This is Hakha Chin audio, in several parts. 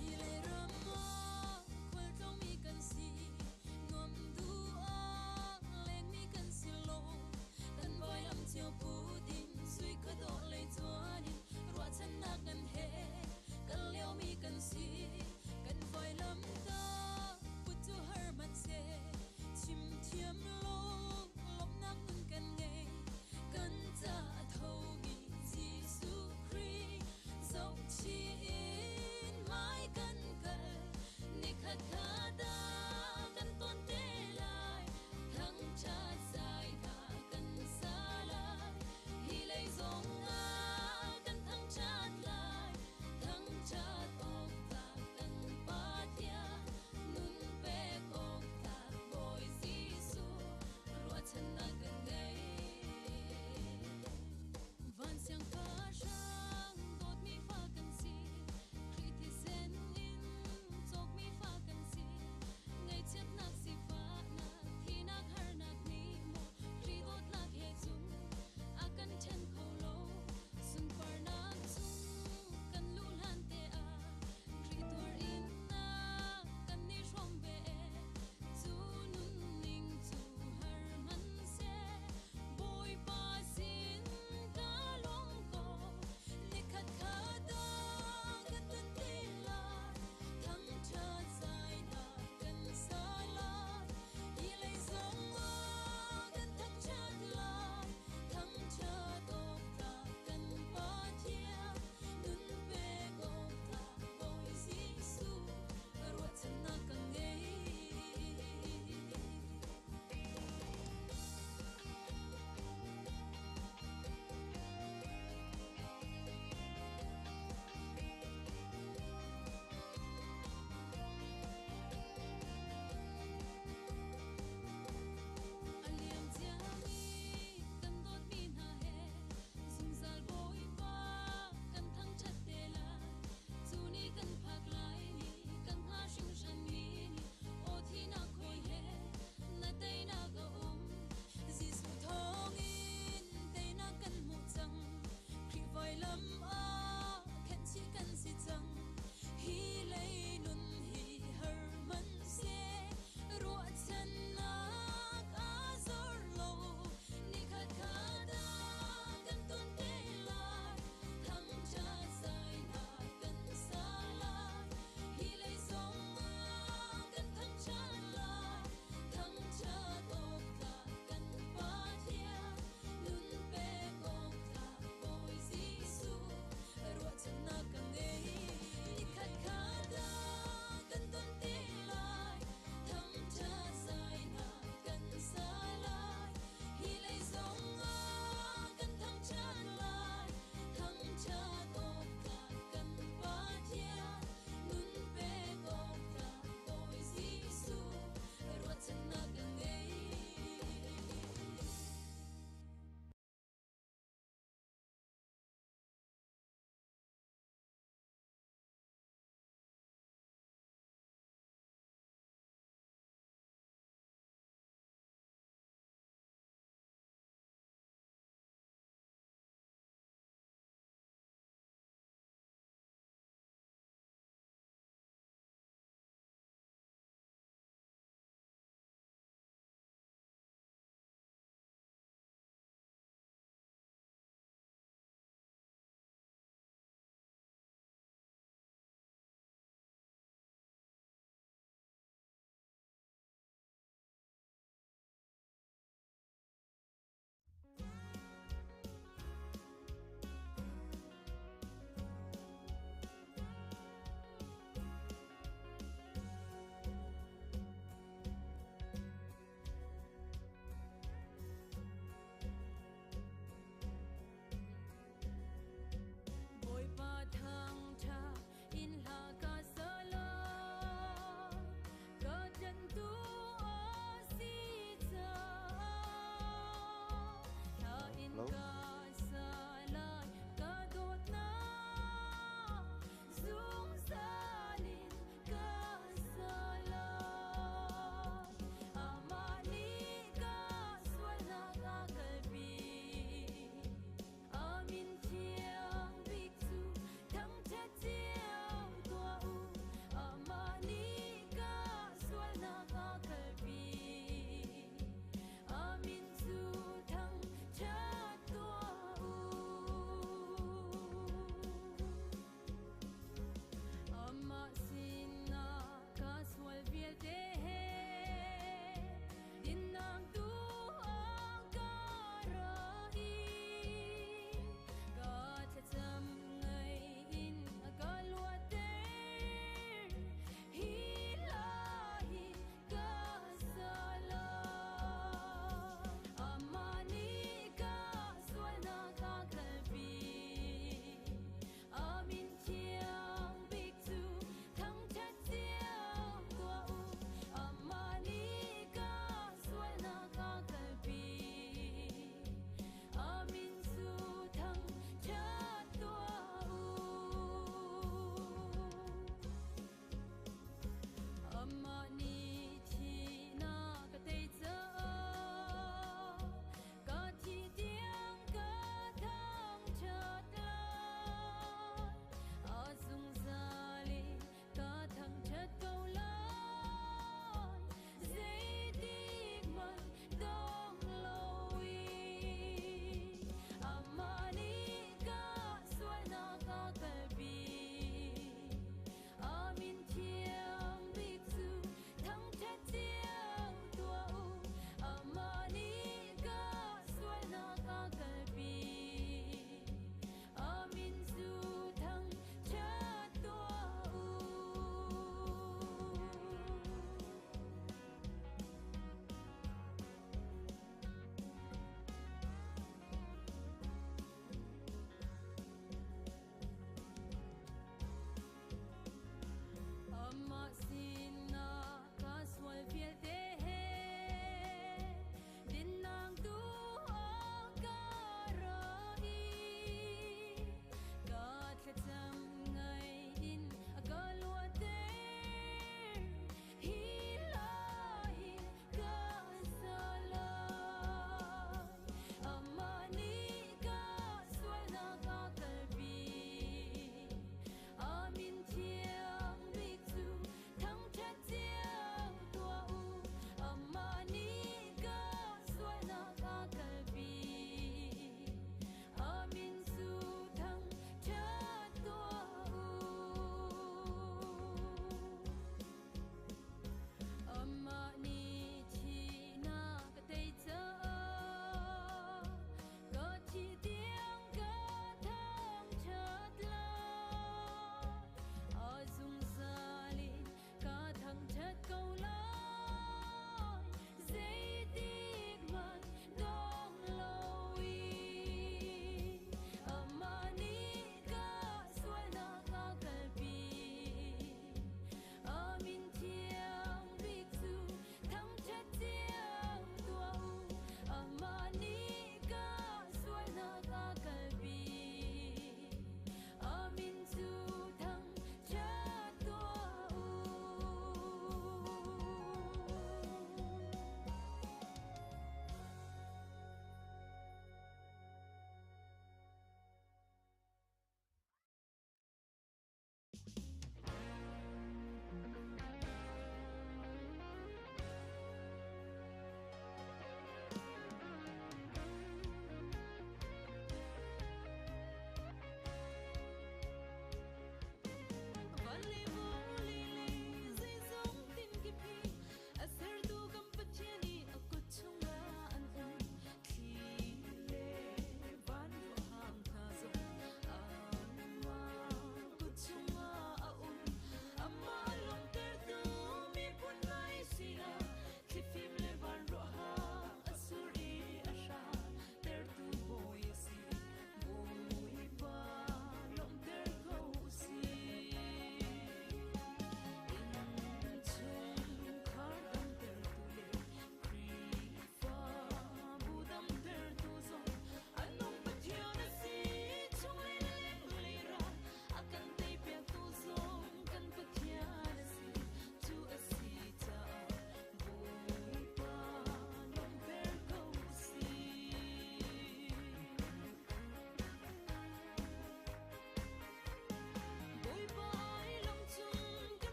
Hi le ram ah khualtlawngmi kan si, nuam duh ah lengmi kan si lo. Kan bawilam cio put in sui khuadawh lei cuan in ruahchannak ngan he kal liomi kan si.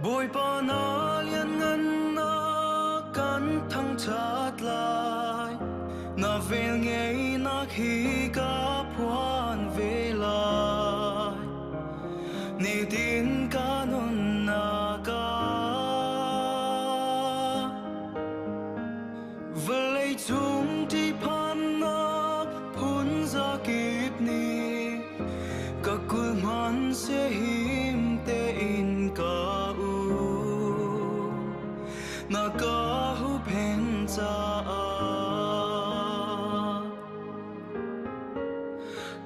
Bawipa na lianngannak kan thangṭhat lai, na velngeihnak hi ka phuan ve lai. Nitin ka nunnak ah vawleicung ṭihphannak phun zakip nih ka kul hmanhseh him tein ka um. Na ka huhphenh caah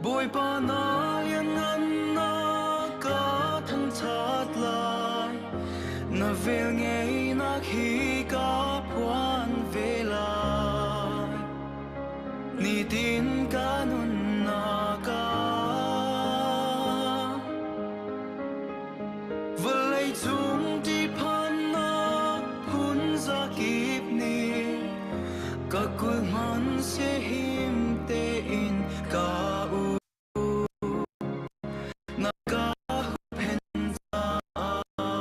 Bawipa na lianngannak ka thangṭhat lai, na velngeihnak hi ka phuan ve lai. Nitin ka nunnak ah vawleicung ṭihphannak phun zakip nih ka kul hmanhseh him tein ka um. Na ka huhphenh caah.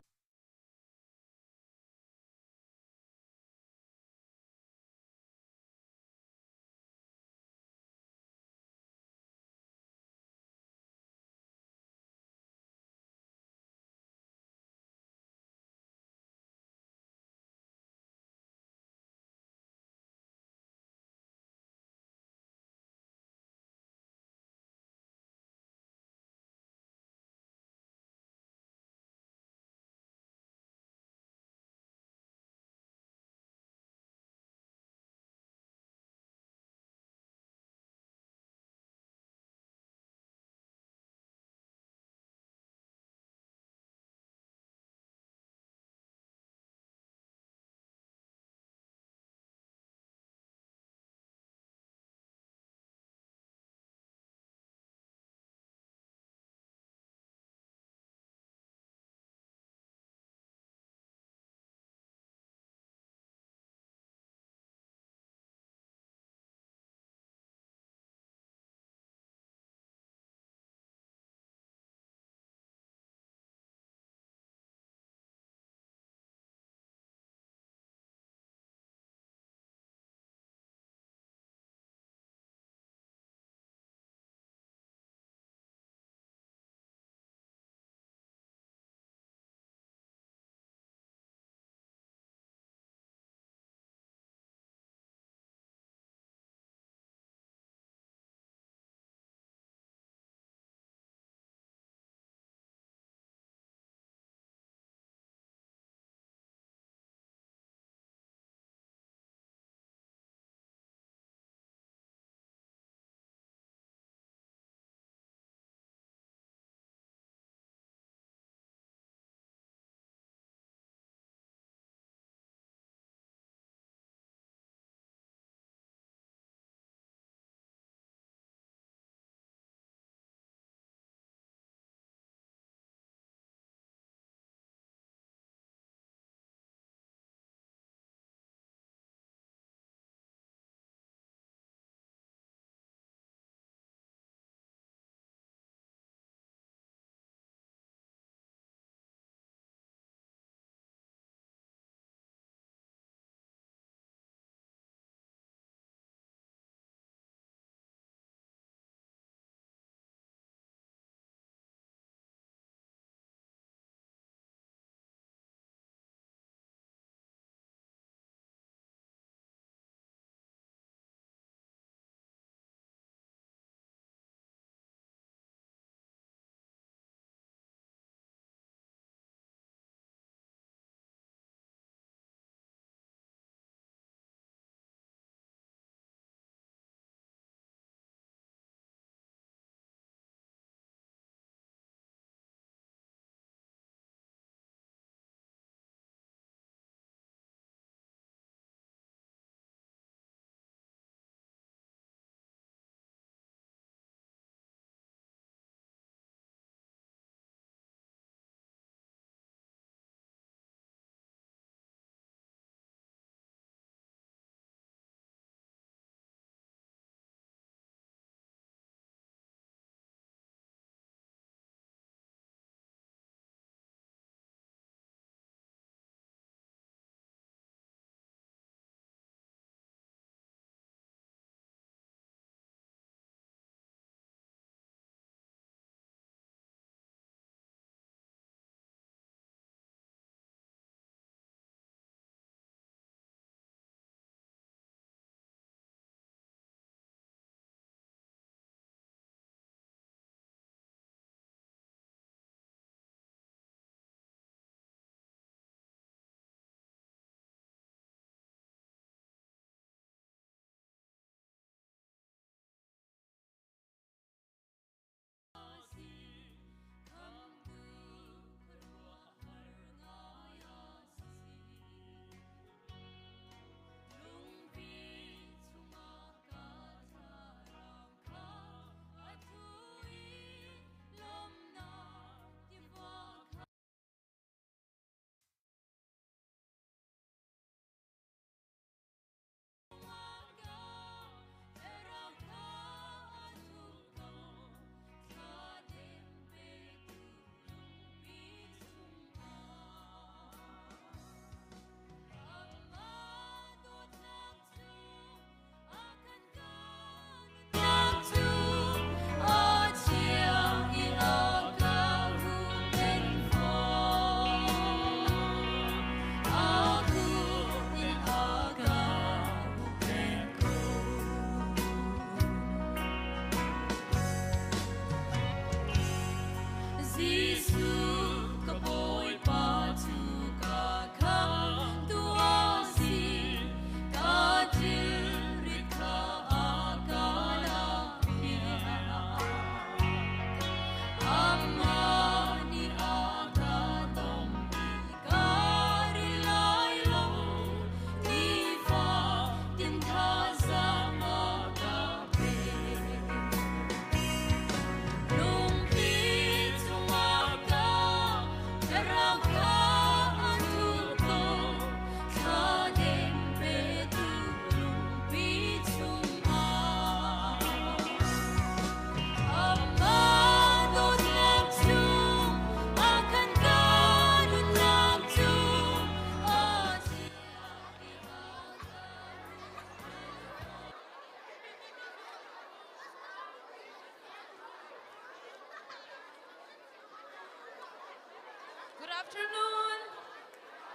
afternoon.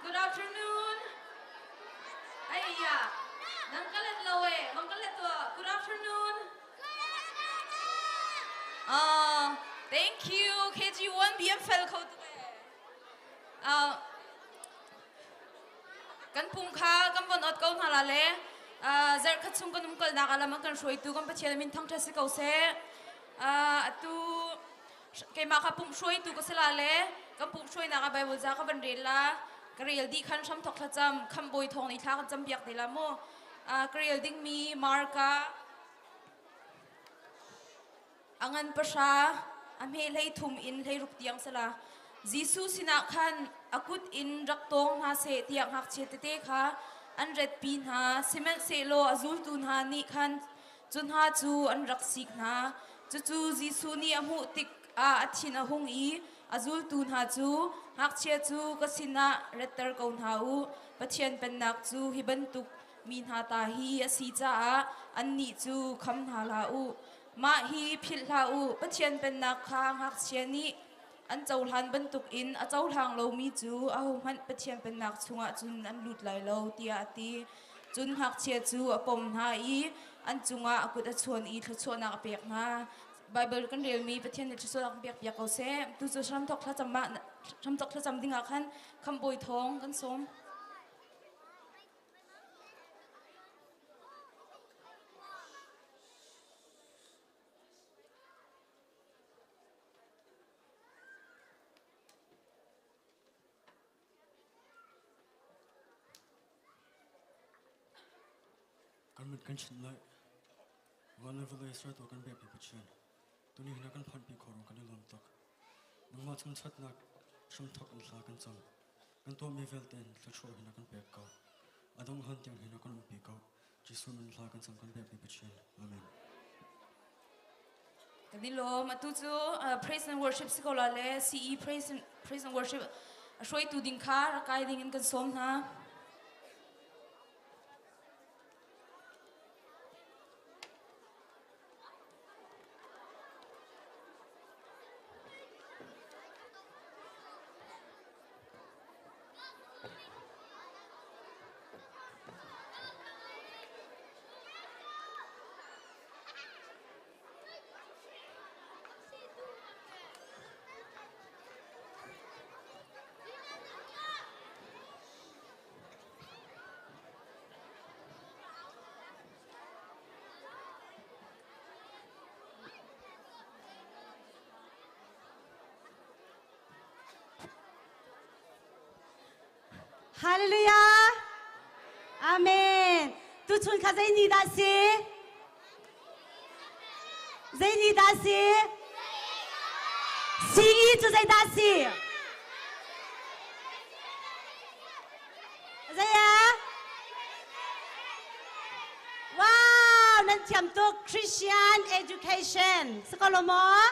Good afternoon. Ayya. Nang kalat lo eh. Mang kalat to. Good afternoon. Thank you. KG1 BM fel kho tu eh. Kan pum kha kan von ot ko hna la le zarhkhat chung kan um kalnak ah lam an kan hruaitu kan Pathian min thangṭhat si ko seh. Atu keimah kha pumh hruaitu ka si la le kan pumh hruainak ah Bible ca ka van rel la ka rel dih khan hramthok thlacam khamhbawi thawng nih thla kan cam piak te la mu. Ka rel dingmi Marka A ngan pahra, a hme 13 in 16 tiang sala. Jesuh sinah khan a kut in rak tawng hna seh tiah ngakchia tete kha an retpi hna. Sihmanhsehlaw a zultu hna nih khan cu hna cu an rak sik hna. Cucu Jesuh nih a hmuh tikah a thin a hung i a zultu hna cu, Ngakchia cu ka sinah retter ko hna u. Pathian Pennak cu hi bantuk mi hna ta hi a si caah annih cu kham hna hlah u. Mah hi philh hlah u, Pathian Pennak kha ngakchia nih an cohlan bantukin a cohlang lomi cu ahohmanh Pathian Pennak chungah cun an lut lai lo, tiah a ti. Cun ngakchia cu a pom hna i an cungah a kut a chuan i thluachuahnak a pek hna. Baibal kan relmi Pathian nih thluachuahnak pek piak ko seh. Tu cu hramthawk thlacam ah hramthawk thlacam dingah khan khamhbawi thawng kan sawm. Kan mit kan chinh lai. Van le vawlei sertu kan biakmi Pathian, tuni hin a kan phanhpi kho rung kan i lawm tuk. Nangmah chungchatnak hramthawk in thla kan cam. Kan tuahmi vialte in thluachuah hin a kan pek ko. A dongh han tiang hin a kan umpi ko. Jesuh min thla kan cam kan pekmi Pathian. Amen. Kan i lawm. Atu cu praise and worship si ko la le CE praise and worship a hruaitu ding kha rak kai ding in kan sawm hna. Hallelujah. Amen. Tuchun kha zei ni dah si? Zei ni dah si? CE cu zei dah si? Zei ah? Wow, nan thiam tuk. Christian education. Sakolo maw?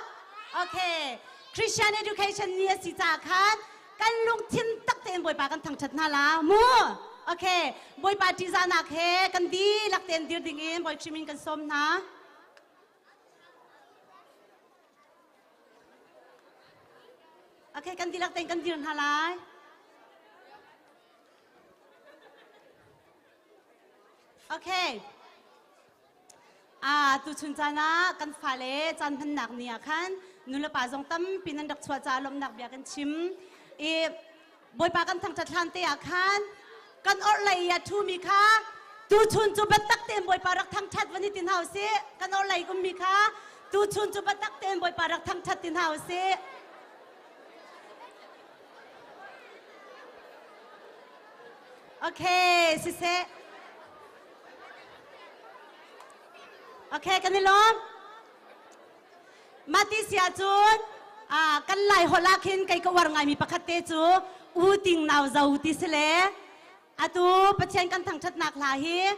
Okay. Christian education ni a si caah khan kan lungthin tak tein Bawipa kan thangṭhat hna la mu. Okay. Bawipa ṭihzahnak he kan dihlak tein dir ding in Bawi Khrih min kan sawm hna. Okay, kan dihlak tein kan dir hna lai. Okay. Ah, tuchun caan ah kan fale caan hmannak ni ah khan nulepa zong tampi nan rak chuah caah lawmhnak bia kan chim. I Bawipa kan thangṭhat hlan te ah khan kan orhlei i a ṭhumi kha tuchun cu biatak tein Bawipa rak thangṭhat van i ti hna usih. Kan orhlei ummi kha tuchun cu biatak tein Bawipa rak thangṭhat ti hna usih. Okay, siseh. Okay, kan i lawm. Mah ti si ahcun kan Lai holh ah khin kei ka uar ngaimi pakhat te cu u ting nau zo ti si le atu Pathian kan thangṭhatnak hla hi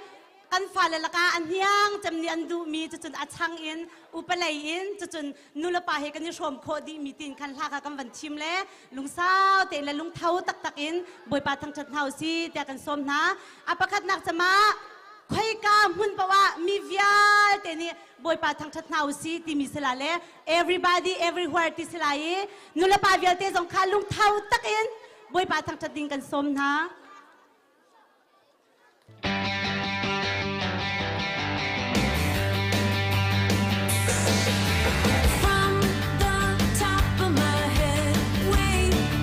kan fale lakah a hniang cem nih an duhmi cucun a chang in upalei in cucun nulepa he kan i hrawm khawh dihmi tin khan hla kha kan van thim le lungsau tein le lungtho taktak in Bawipa thangṭhat hna usih tiah kan sawm hna. A pakhatnak cema khoika hmun paoh ah mi vialte nih Bawipa thangṭhat hna usih timi si la le everybody everywhere ti si lai i nulepa vialte zong kha lungtho takin Bawipa thangṭhat ding kan sawm hna. From the top of my head, way,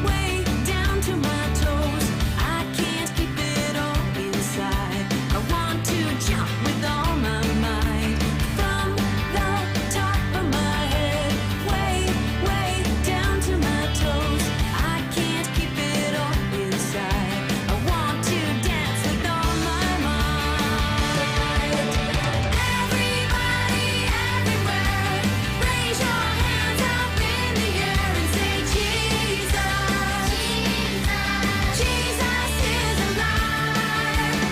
way down to my toes, I can't keep it all inside. I want to jump with all my might. From the top of my head, way, way down to my toes, I can't keep it all inside. I want to dance with all my might. Everybody, everywhere, raise your hands up in the air and say, Jesus, Jesus is alive.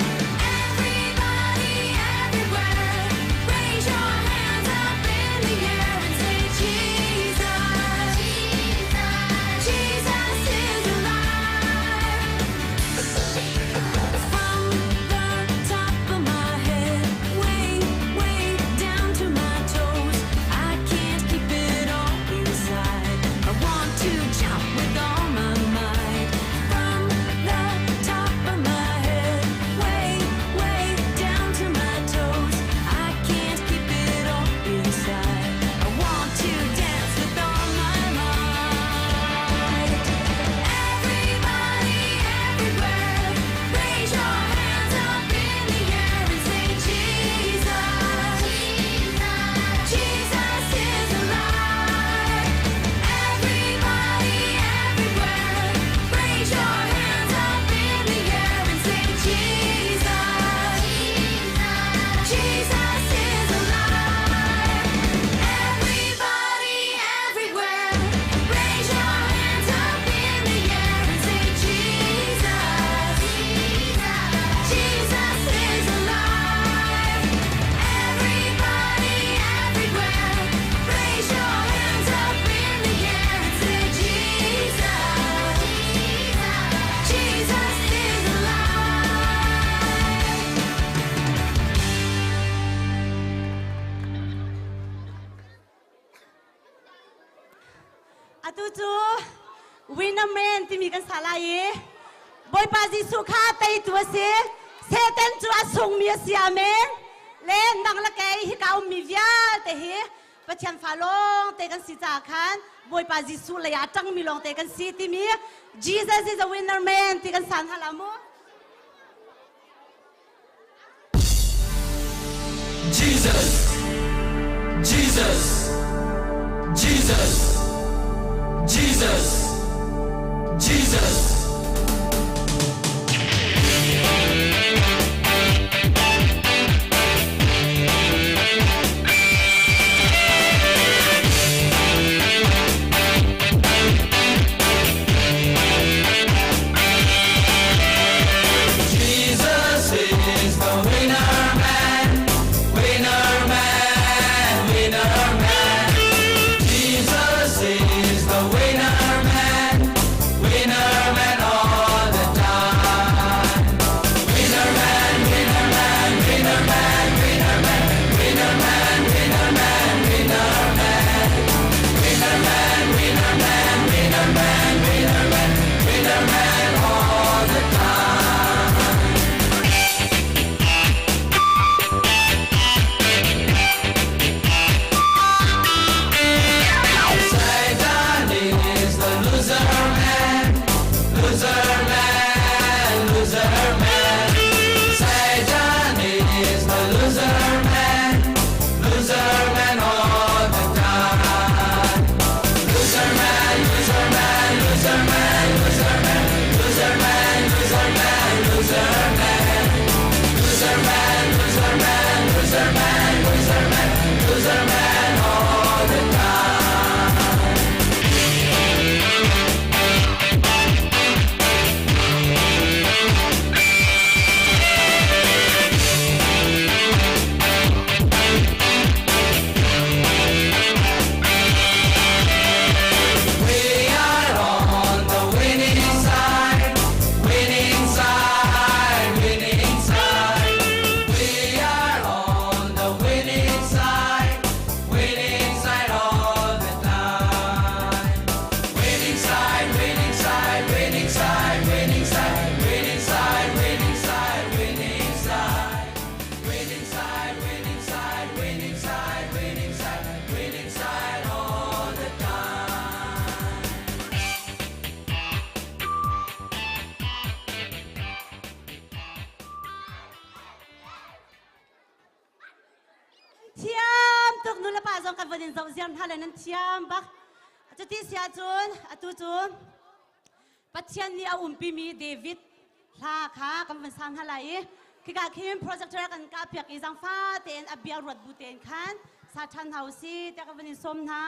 Everybody, everywhere, raise your hands up in the air and say, Jesus, Jesus is alive. From the top of my head, way, way down to my toes, I can't keep it all inside. I want to jump with all my might. From the top of my head, way, way down to my toes, I can't keep it all inside. I want to dance with all my might. Everybody, everywhere, raise your hands up in the air and say, Jesus, Jesus is alive. Everybody, everywhere, raise your hands up in the air and say, Jesus, Jesus is alive. Everybody, everywhere, raise your hands up in the air and say, Jesus, Jesus is alive. Everybody, everywhere, raise your hands up in the air and say, Jesus, Jesus is alive. Atu cu Winner Man timi kan sa lai i Bawipa Jesuh kha teitu a si. Satan cu a sungmi a si. Amen. Le nang le kei hika ummi vialte hi Pathian fa lawng te kan si caah khan Bawipa Jesuh lei ah ṭangmi lawng te kan si timi Jesus is a winner man ti kan san hna la mu. Jesus, Jesus, Jesus, Jesus, Jesus. Jesus is the winner man, winner man, winner man. Jesus is the winner man, winner man. pa zong kan van in zoh ziar hna le nan thiam bak. Cuti si ahcun atu cu Pathian nih a umpimi David hla kha kan van sa hna lai i khika khin projector kan kah piak i zangfa tein a bia ruat bu tein khan sa ṭhan hna u si tiah ka van in sawm hna.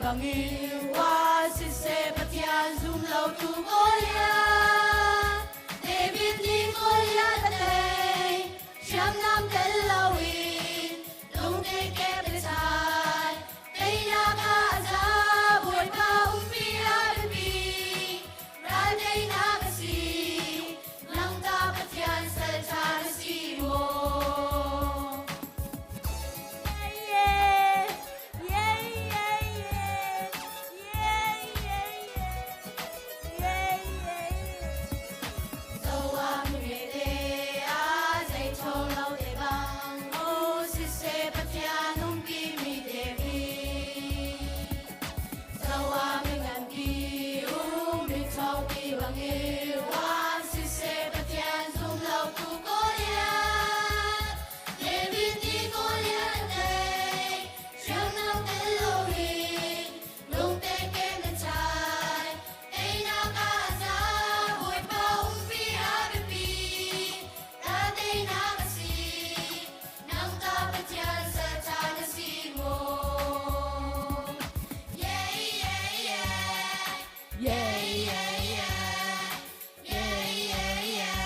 Bangin wa siseh Pathian zum lo tu Goliath David nih Goliath a tei hriamnam tel loin lungte kep le chai teinak ah a za Bawipa umpi a biapi ral teinak a si nang ta Pathian sal ṭha na si maw David nih Goliath a tei, hriamnam tel loin lungte kem na chai. Teinak ah a za, Bawipa umpi a biapi, ral teinak a si. Nang ta Pathian salṭha na si maw? Yeah, yeah, yeah. Yeah, yeah, yeah. Yeah, yeah, yeah.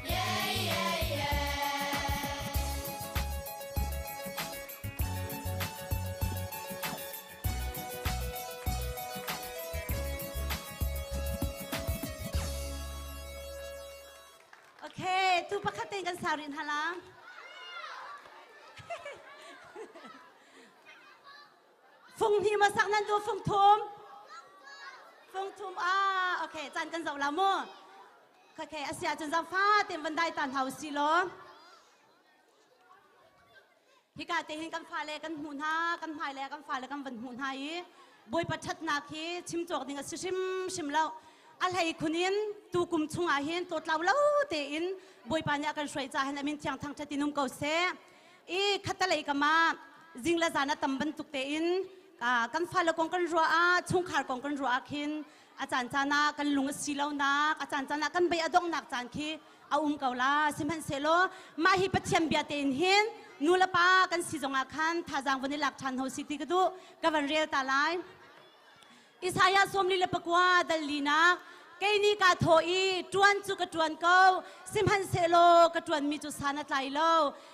Yeah, yeah, yeah. Okay, tu pakhat tein kan sa rih hna la. Fung hnih maw sak nan duh fung thum? Fung thum ah, okay, caan kan zoh la mu. Okay, a si ahcun zaangfa tein van dai ta hna u si law. Hika te hin kan fale kan hmuh hna, kan hmai le kan fale kan van hmuh hna i Bawipa ṭhatnak hi chim cawk ding a si hrimhrim lo. A hlei khun in tu kum chungah hin tlawtlau lo tein Bawipa nih a kan hruai caah hin a min thiang thangṭhat in um ko seh. I khatalei kam ah zing le zan a tam bantuk tein kan fale kong kan ruah ah chungkhar kong kan ruah ah khin a caan caan ah kan lung a si lonak a caan caan ah kan bei a donghnak caan khi a um ko la. Sihmanhsehlaw mah hi Pathian bia tein hin nu le pa kan si zongah khan thazaang von i lak ṭhan ho si ti ka duh. Ka van rel ta lai. Isaiah 44 dal linak kei nih kaa thawh i ṭuan cu ka ṭuan ko, sihmanhsehlaw ka ṭuanmi cu san a tlai lo.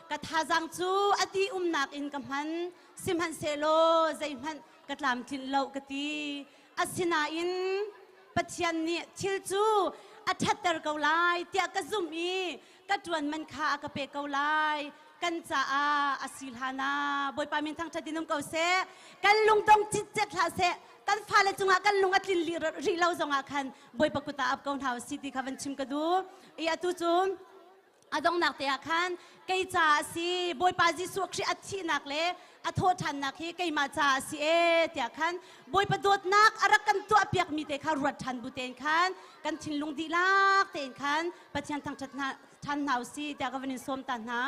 Ka thazaang cu a ti umnak in ka hman, sihmanhsehlaw zeihmanh ka tlamtlinh lo ka ti. Asinain Pathian nih thil cu a ṭhatter ko lai tiah ka zumh i ka ṭuan man kha a ka pek ko lai. Kan caah a si hlan ah Bawipa min thangṭhat in um ko seh. Kan lungdong citcet hlah seh. Kan fale cungah kan lung a tlin rih lo zongah khan Bawipa kut ah ap ko hna usih ti kha van chim ka duh. I atu cu a donghnak te ah khan kei ca a si, Bawipa Jesuh Khrih a thihnak le a thawhṭhannak hi keimah ca a si ee tiah khan Bawipa dawtnak a rak kan tuahpiakmi te kha ruat ṭhan bu tein khan kan thinlung dihlak tein khan Pathian thangṭhat hna ṭhan hna usih tiah ka van in sawm ta hna.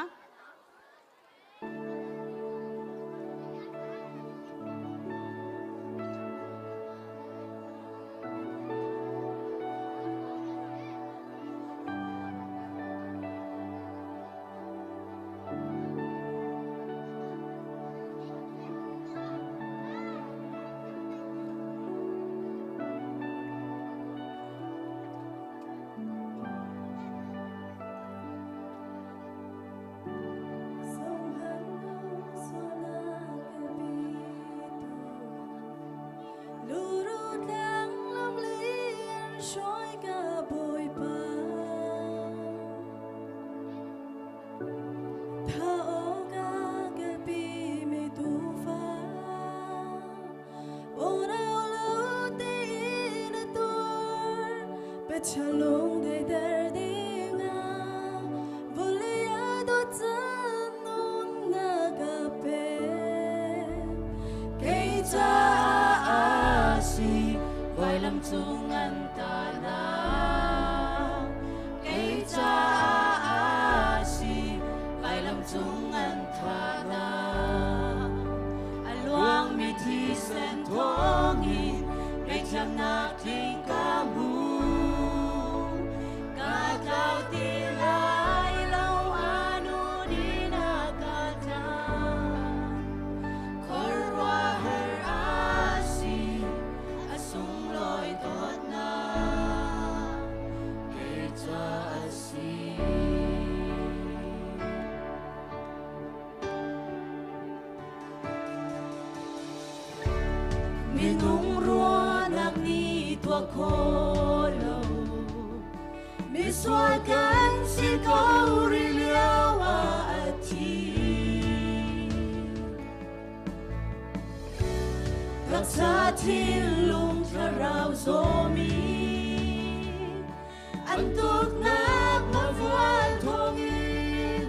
Ngaihchia lung daiter dingah vawlei ah dawtcaan nunnak a pek. Kei caah a si vailam cung an tahnak. Kei caah a si vailam cung an thahnak. A luangmi thisen thawngin ngaihthiamnak tling ka hmu. Ka tlau ti lai lo anu din a ka tlang. Khuaruahhar a si a sunglawi dawtnak kei ca a si. Minung ruahnak nih tuah kho lo misual kan si ko rih lio ah a thi. Taksa thinlung thlarau zawmi an tuknak ngavual thawngin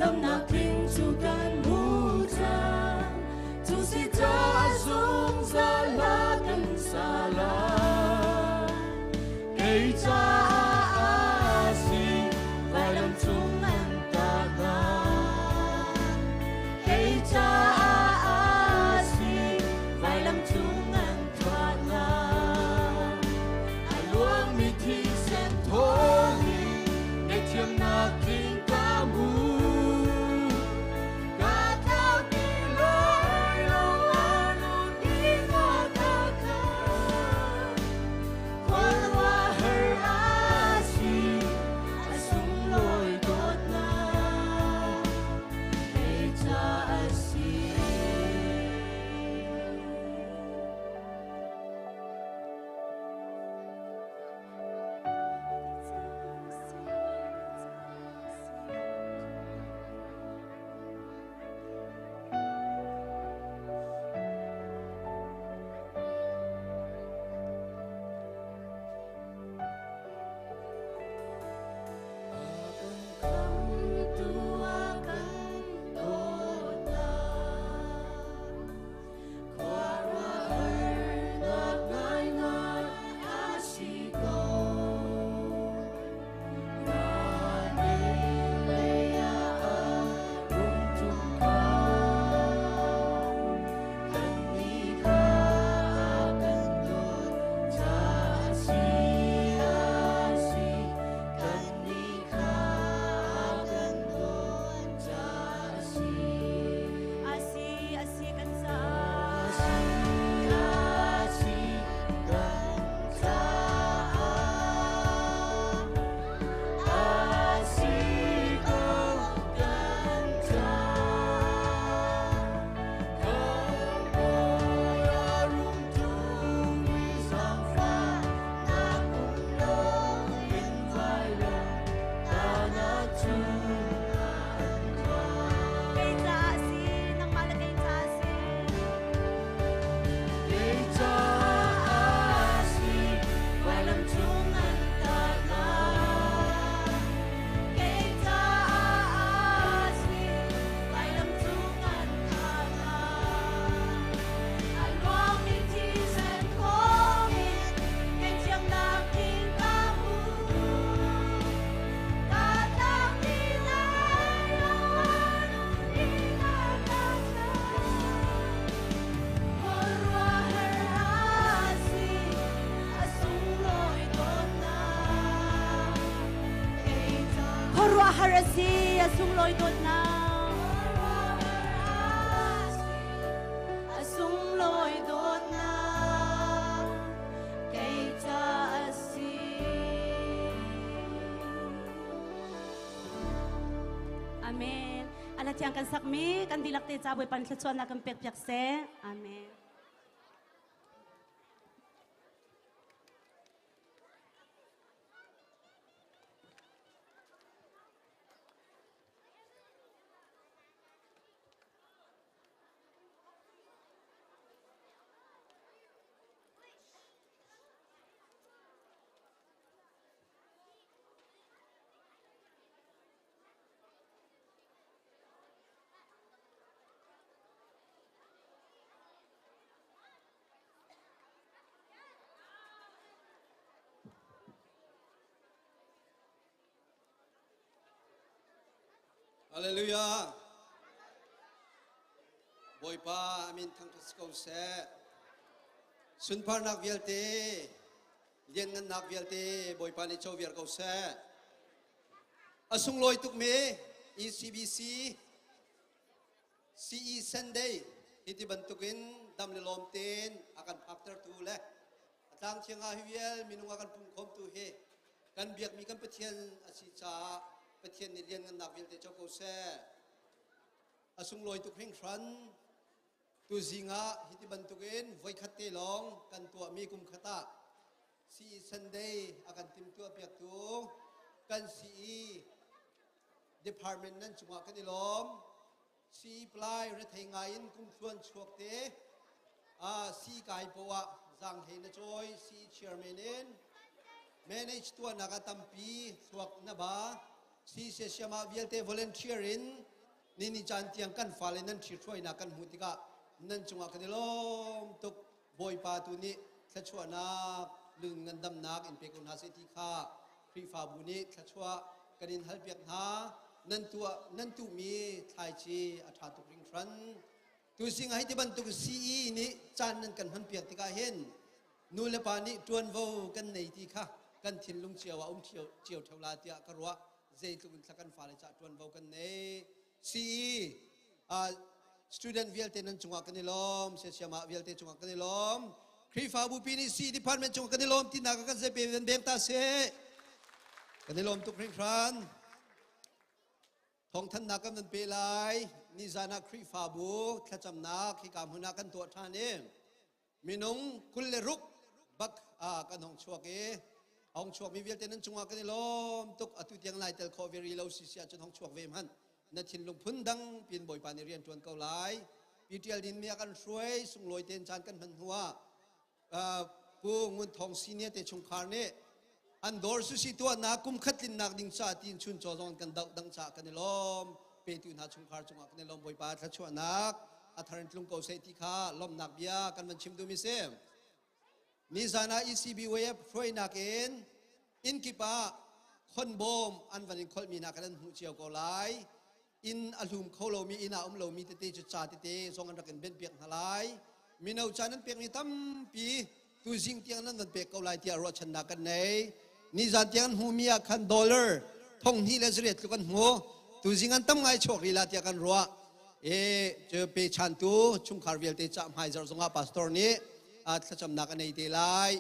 damnak tling cu kan hmu cang. Cu si caah zungzal hla kan sa lai. Kei caah a si vailam cung an tahnak. Kei caah a si vailam cung an thahnak. A luangmi thisen thawngin ngaihthiamnak tling ka hmu. Ka tlau ti lai lo anu ti ka ka tlang. Khuaruahhar a si a sunglawi dawtnak kei ca a si. Khamtu a kan dawtnak khuaruahharnak ngaingai a si ko. Van lei ah a rung ṭum kha kannih kha a kan dawt caah a si, a si. Kannih kha a kan dawt caah a si. A si, a si kan caah. A si, a si kan caah. A si ko kan caah. Khamhbawi a rung ṭum i zaangfahnak um loin vailam tahnak cungah an thah. Kei caah a si, nangmah le kei caah a si. Kei caah a si vailam cung an tahnak. Kei caah a si, vailam cung an thahnak. A luangmi thisen thawngin ngaihthiamnak tling ka hmu. Ka tlau ti lai lo anu ti ka ka tlang. Khuaruahhar a si, a sunglawi dawtnak. Kei caah Khuaruahhar a si, a sunglawi dawtnak. A sunglawi dawtnak. Kei caah a si. Amen. Ala thiang kan sakmi kan dihlak te ca Bawipa nih thluachuahnak kan pek piak seh. Amen. Hallelujah. Bawipa amin thangṭhat si ko seh. Sunparnak vialte, lianngannak vialte Bawipa nih co viar ko seh. A sunglawi tukmi ECBC CE Sunday hi ti bantukin dam le lawm tein a kan phaktertu le a tlang thiang ah hi vial minung a kan pumkhawmtu hi kan biakmi kan Pathian a si caah Pathian nih lianngannak vialte co ko seh. A sunglawi tuk hringhran. Tuzing ah hiti bantukin voikhat te lawng kan tuahmi kum khat ah CE Sunday a kan timtuah piaktu kan CE department nan cungah kan i lawm. CE plai rethei ngai in kum thluan chuak te CE kai poah zaanghlei na cawi CE chairman in manage tuahnak ah tampi thluak na ba CE siasiam ah vialte volunteer in ni ni caan tiang kan fale nan ṭhithruainak kan hmuh tikah nan cungah kan i lawm tuk. Bawipa tu nih thluachuahnak lung ngandamnak in pe ko hna seh ti kha Khrihfabu nih thluachuah kan in halpiak hna. Nan tuah nan tuhmi thlaici a ṭha tuk hringhran. Tuzing ah hi ti bantuk CE nih caan nan kan hmanpiak tikah hin nu le pa nih ṭuanvo kan nei ti kha kan thinlung cio ah um cio ṭheo la tiah ka ruah. Zeitluk in thla kan fale cah ṭuanvo kan nei. CE student vialte nan cungah kan i lawm, siasiamah vialte cungah kan i lawm. Khrihfabu pi nih CE department cungah kan i lawm tinak kan zei pe van beng ta seh. Kan i lawm tuk hringhran. Thawngthanhnak kan van pe lai. Nizan ah Khrihfabu thlacamnak hika hmun ah kan tuah ṭhan i minung 26 bak ah kan hong chuak i a hong chuakmi vialte nan cungah kan i lawm tuk. Atu tiang lai tel khawh ve rih lo si si ahcun hong chuak ve hmanh. Na thinlung phun dang pin Bawipa nih rian ṭuan ko lai. PTL din mi a kan hruai sunglawi tein caan kan hman hnuah Pu Ngun Thawng Senior te chungkhar nih an dawr sushi tuahnak kum khat tlinnak ding ca tiin chun chaw zong kan doh dang caah kan i lawm. Petu hna chungkhar cungah kan i lawm. Bawipa thluachuahnak a thar in tlung ko seh ti kha lawmhnak bia kan van chim duhmi si. Nizan ah ECBYF hruainak in inn kip ah khonbawm an van in kholhmi hna kan an hmuh cio ko lai. Inn a hlum kho lomi inn ah um lomi tete cu ca tete zong an rak in benhpiak hna lai. Mino ca nan pekmi tampi tuzing tiang nan van pek ko lai tiah ruahchannak kan nei. Nizan tiang an hmumi ah khan dollar thong hnih le zariat tluk an hmu. Tuzing an tam ngai chuak rih la tiah kan ruah. E cu pe chantu chungkhar vialte ca hmaizarh zongah pastor nih thlacamnak a nei te lai.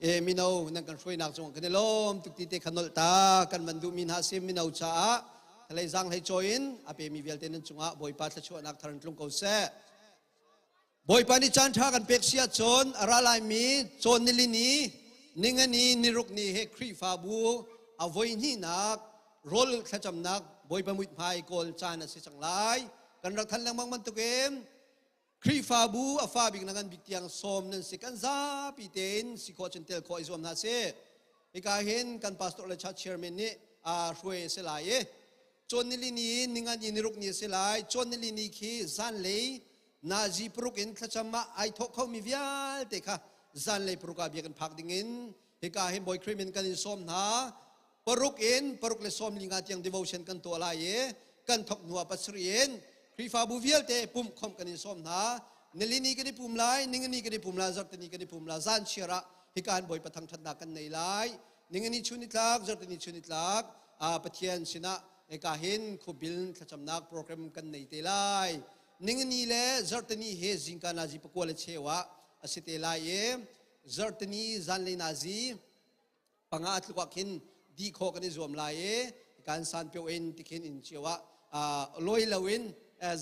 E mino nan kan hruainak cungah kan i lawm tuk ti te kha nolh ta kan van duhmi hna si. Mino caah thalei zang hlei cawi in a pemi vialte nan cungah Bawipa thluachuahnak thar in tlung ko seh. Bawipa nih caan ṭha kan pek si ahcun a ra laimi cawn nilini ningani niruk ni he Khrihfabu a voi hnihnak rawl thlacamnak Bawipa muithmai kawl caan a si cang lai. Kan rak than lengmang bantukin Khrihfabu a fa bik na ngan bik tiang sawm nan si. Kan zapi tein si khawh cun tel khawh i zuam hna sih. Hika hin kan pastor le church chairman nih a hruai a si lai i cawn nili ni ningan ni niruk ni a si lai. Cawn nili ni khi zanlei nazi paruk in thlacam ah ai thawh khomi vialte kha zanlei paruk ah biakinn phak ding in hika hin Bawi Khrih min kan in sawm hna. Paruk in paruk le sawm li nga tiang devotion kan tuah lai i kan thok hnu ah pasarih in Khrihfabu vialte pumh khomh kan in sawm hna. Nilini kan i pum lai, ningani kan i pum lai, zarhtini kan i pum lai. Zan chiar ah hika hin Bawipa thangṭhatnak kan nei lai. Ningani chun i tlak, zarhtini chun i tlak Pathian sinah hika hin khubil thlacamnak program kan nei te lai. Ningani le zarhtini he zingka nazi pakua le cheu ah a si te lai i zarhtini zanlei nazi panga tluk ah khin dih khawh kan i zuam lai i kan san pio in tikhin in cio ah loi lo in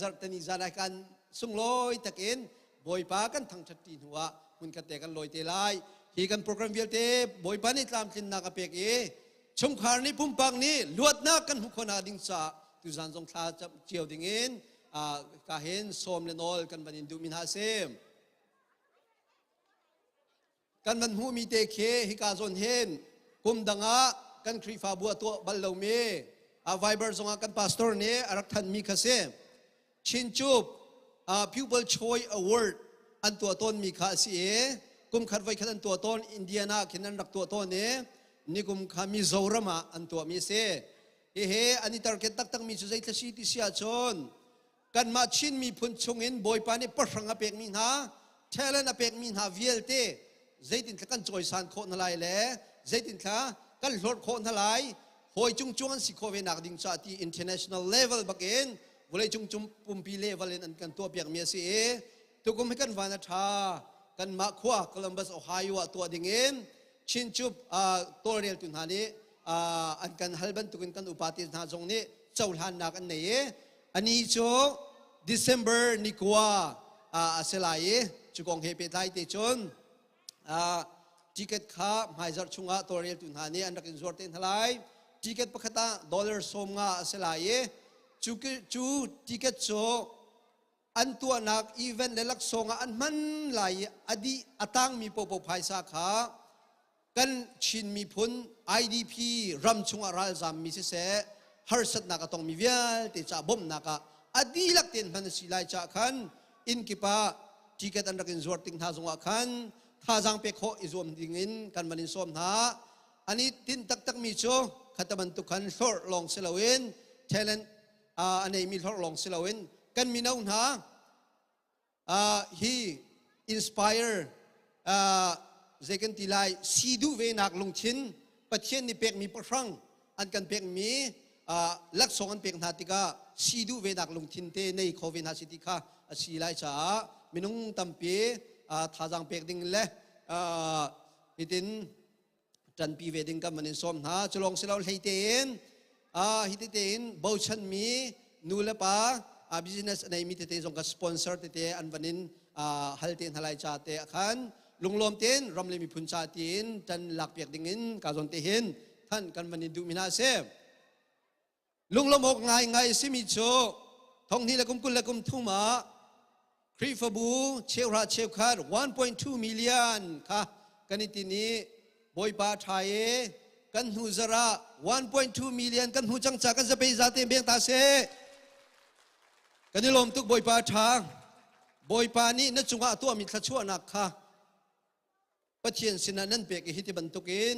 zarhtani zan ah kan sunglawi takin Bawipa kan thangṭhat ṭi hnu ah hmunkhat te kan lawi te lai. Hi kan program vialte Bawipa nih tlamtlinnak a pek i chungkhar nih pumpak nih luatnak kan hmuh khawhnak ding caah tuzan zong thla cio ding in ka hin sawm le nawl kan van in duhmi hna a si. Kan van hmuhmi te khi hika zawn hin kum dang ah kan Khrihfabu a tuah bal lomi a Viber zongah kan pastor nih a rak thanmi kha si. Chinchup Pupil Choice Award an tuah tawnmi kha a si i kum khat voi khat an tuah tawn. Indiana khin an rak tuah tawn i nikum kha Mizoram ah an tuahmi a si. Hihi an i target taktakmi cu zei thla si ti si ahcun kanmah Chin miphun chungin Bawipa nih pahrang a pekmi hna, talent a pekmi hna vialte zeitin thla kan cawisan khawh hna lai le zeitin thla kan hlorh khawh hna lai, hawi cungcuang an si khawh ve nak ding caah ti international level bakin vawleicung cung pumpi level in an kan tuahpiakmi a si i tukum hi kan van a ṭha. Kanmah khua Columbus, Ohio ah tuah dingin Chinchup tawlreltu hna nih an kan hal bantukin kan upa te hna zong nih cohlannak an nei i ani cu December ni kua a si lai i cu kong he pehtlai te cun ticket kha hmaizarh chungah tawlreltu hna nih an rak in zuar te hna lai. Ticket pakhat ah dollar 50 a si lai i cu cu ticket cu an tuahnak event le laksawng ah an hman lai i a dih a tangmi popo phaisa kha kan Chin miphun IDP ram chungah ralzammi siseh harsatnak a tongmi vialte ca bawmhnak ah a dihlak tein hman a si lai caah khan inn kip ah ticket an rak in zuar ting hna zongah khan thazaang pek khawh i zuam ding in kan van in sawm hna. Ani tinh taktakmi cu khata bantuk khan hlorh lawng si loin talent a neimi hlorh lawng si loin kan mino hna hi inspire zei kan ti lai si duh ve nak lungthin Pathian nih pekmi pahrang an kan pekmi laksawng an pek hna tikah si duh ve nak lungthin te nei kho ve hna si ti kha a si lai caah minung tampi thazaang pek ding le hitin ṭanpi ve ding kan van in sawm hna. Culawng si lo hlei tein hi tein bochanmi nu le pa business a neimi tete zong ka sponsor tete an van in hal te hna lai ca te khan lunglawm tein ram le miphun ca tiin ṭan lak piak ding in ka zawn te hin than kan van in duh mi hna si. Lunglawm awk ngaingai a simi cu thonghnih le kum 23 ah Khrihfabu cheuhra cheukhat 1.2 million kha kan i tin i Bawipa ṭha i kan hnu zarh ah 1.2 million kan hmu cang ca kan zapei za te beng ta seh. Kan i lawm tuk. Bawipa ṭha. Bawipa nih na cungah a tuahmi thluachuahnak kha Pathian sinah nan pek i hiti bantukin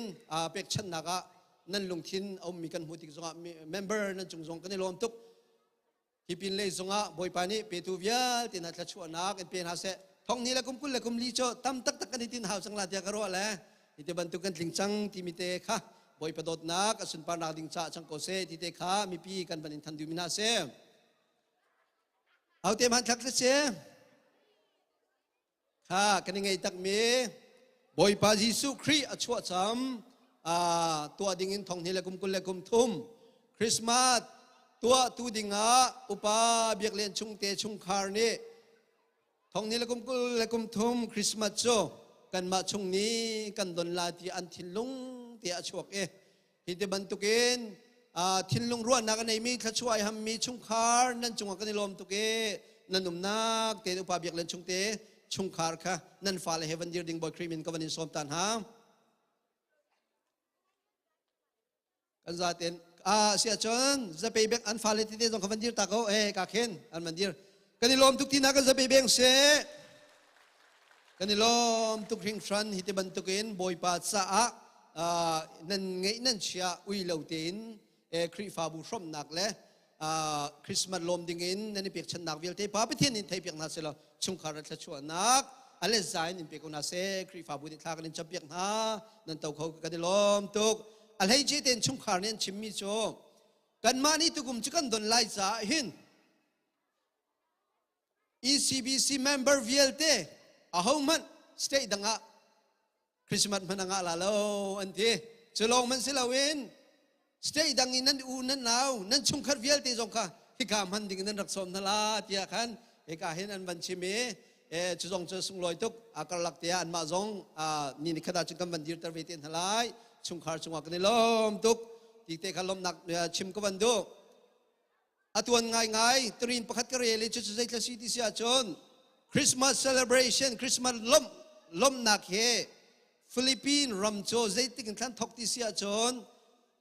pekchanhnak ah nan lungthin a ummi kan hmuh tik zongah member nan cung zong kan i lawm tuk. Hi pin lei zongah Bawipa nih petu vialte hna thluachuahnak in pe hna seh. Thong ni le kum 24 cu tam taktak kan i tin hau cang la tiah ka ruah le hiti bantuk kan tling cang timi te kha Bawipa dawtnak a sunparnak ding caah cang ko seh ti te kha mipi kan van in than duhmi hna si. Hote hmanthlak si? Kha kan i ngei takmi Bawipa Jesuh Khrih a chuah cam tuah ding in thong hnih le kum 23 Christmas tuah tu dingah upa biaklian chungte chungkhar nih thong hnih le kum 23 Christmas cu kanmah chung nih kan don la ti an thinlung te a chuak i hi ti bantukin thinlung ruahnak a neimi thluachuah ai hammi chungkhar nan cungah kan i lawm tuk i nan umnak te upa biak len chung te chungkhar kha nan fale he van dir ding Bawi Khrih min ka van in sawm ta hna. Kan zaten a sia cun zapei bek an fale tete zong kha van dir ta ko eh ka khen an van dir. Kan i lawm tuk ti na kan zapei beng se. Kan i lawm tuk hringhran. Hi ti bantukin Bawipa caah nan ngeih nan chia ui lo tein Khrihfabu hrawmnak le Christmas lawm dingin nan i pekchannak vialte Pa Pathian in theipiak hna selaw chungkhar le thluachuahnak a le za in in pe ko hna seh. Khrihfabu nih thla kan in campiak hna. Nan to kho kan i lawm tuk. A hleice tein chungkhar nih an chimmi cu kanmah nih tukum cu kan don lai caah hin ECBC member vialte ahohmanh state dang ah Christmas hman a ngah la lo an ti. Cu lawng hmanh si loin state dang in nan u nan nau nan chungkhat vialte zong kha hika hman ding in nan rak sawm hna la tiah khan hika hin an van chim i cu zong cu sunglawi tuk a karlak te ah anmah zong ni ni khat ah cun kan van dirter ve te hna lai. Chungkhar cungah kan i lawm tuk ti te kha lawmhnak chim ka van duh. A tuan ngaingai turin pakhat ka rel i cucu zeithla si ti si ahcun Christmas celebration, Christmas lawmh lawmhnak hi Philippine ram cu zeitik in thlan thok ti si ahcun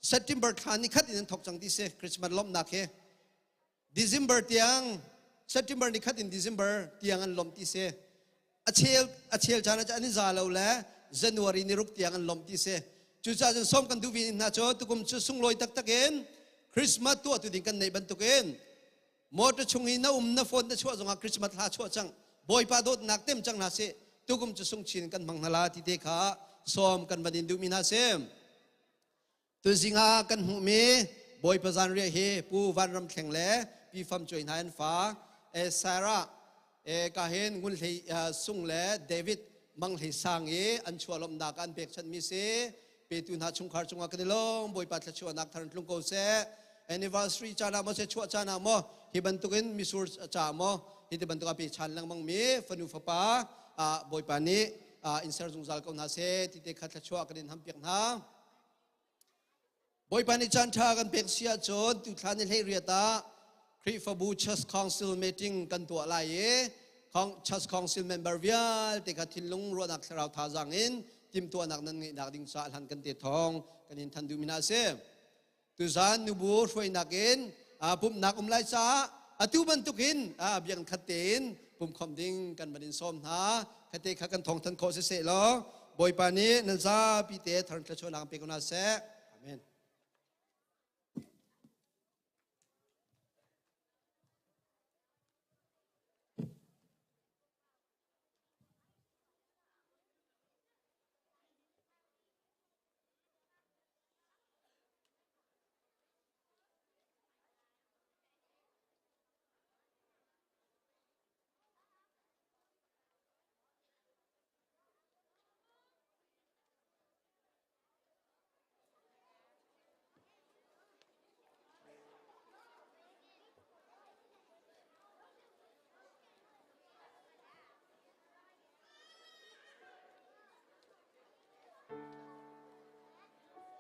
September thla ni khat in an thok cang ti si. Christmas lawmhnak hi December tiang, September ni khat in December tiang an lawmh ti si. A chel a chel caan ah an i za lo le January ni ruk tiang an lawmh ti si. Cucaah cun sawm kan duh vi hna cu tukum cu sunglawi taktak in. Christmas tuah tu ding kan nei bantukin motor chung i na um na phone na chuah zongah Christmas hla chuah cang Bawipa dawtnak tem cang hna sih tukum cu sung chin kan hmang hna la ti te kha sawm kan van in duhmi hna si. Tuzing ah kan hmuhmi Bawipa zanriah hi Pu Van Ram Thleng le Pi Fam Cuai hna an fa e Sarah e ka hin Ngun Hlei Sung le David Mang Hlei Sang i an chuah lawmhnak an pekchanhmi si petu hna chungkhar cungah kan i lawm Bawipa thluachuahnak thar in tlung ko seh anniversary caan ah maw se chuah caan ah maw hi bantukin misur ca maw hi ti bantuk a pe chan lengmang mi fanu fapa Bawipa nih in ser zungzal ko hna seh ti te kha thluachuah kan in hampiak hna Bawipa nih caan ṭha kan pek si ahcun tuthla ni hlei riat ah Khrihfabu Church Council meeting kan tuah lai i Church Council member vialte kha thinlung ruahnak thlarau thazaang in timhtuahnak nan ngeihnak ding caah hlan kan te thawng kan in than duhmi hna a si. Tuzaan nubu hruainak in pumhnak um lai caah atu bantukin biakinn khat tein pumkhawmh ding kan van in sawm hna. Khate kha kan thawng than khawh siseh law Bawipa nih nan zapi te thar thluachuahnak pe ko hna seh. Amen.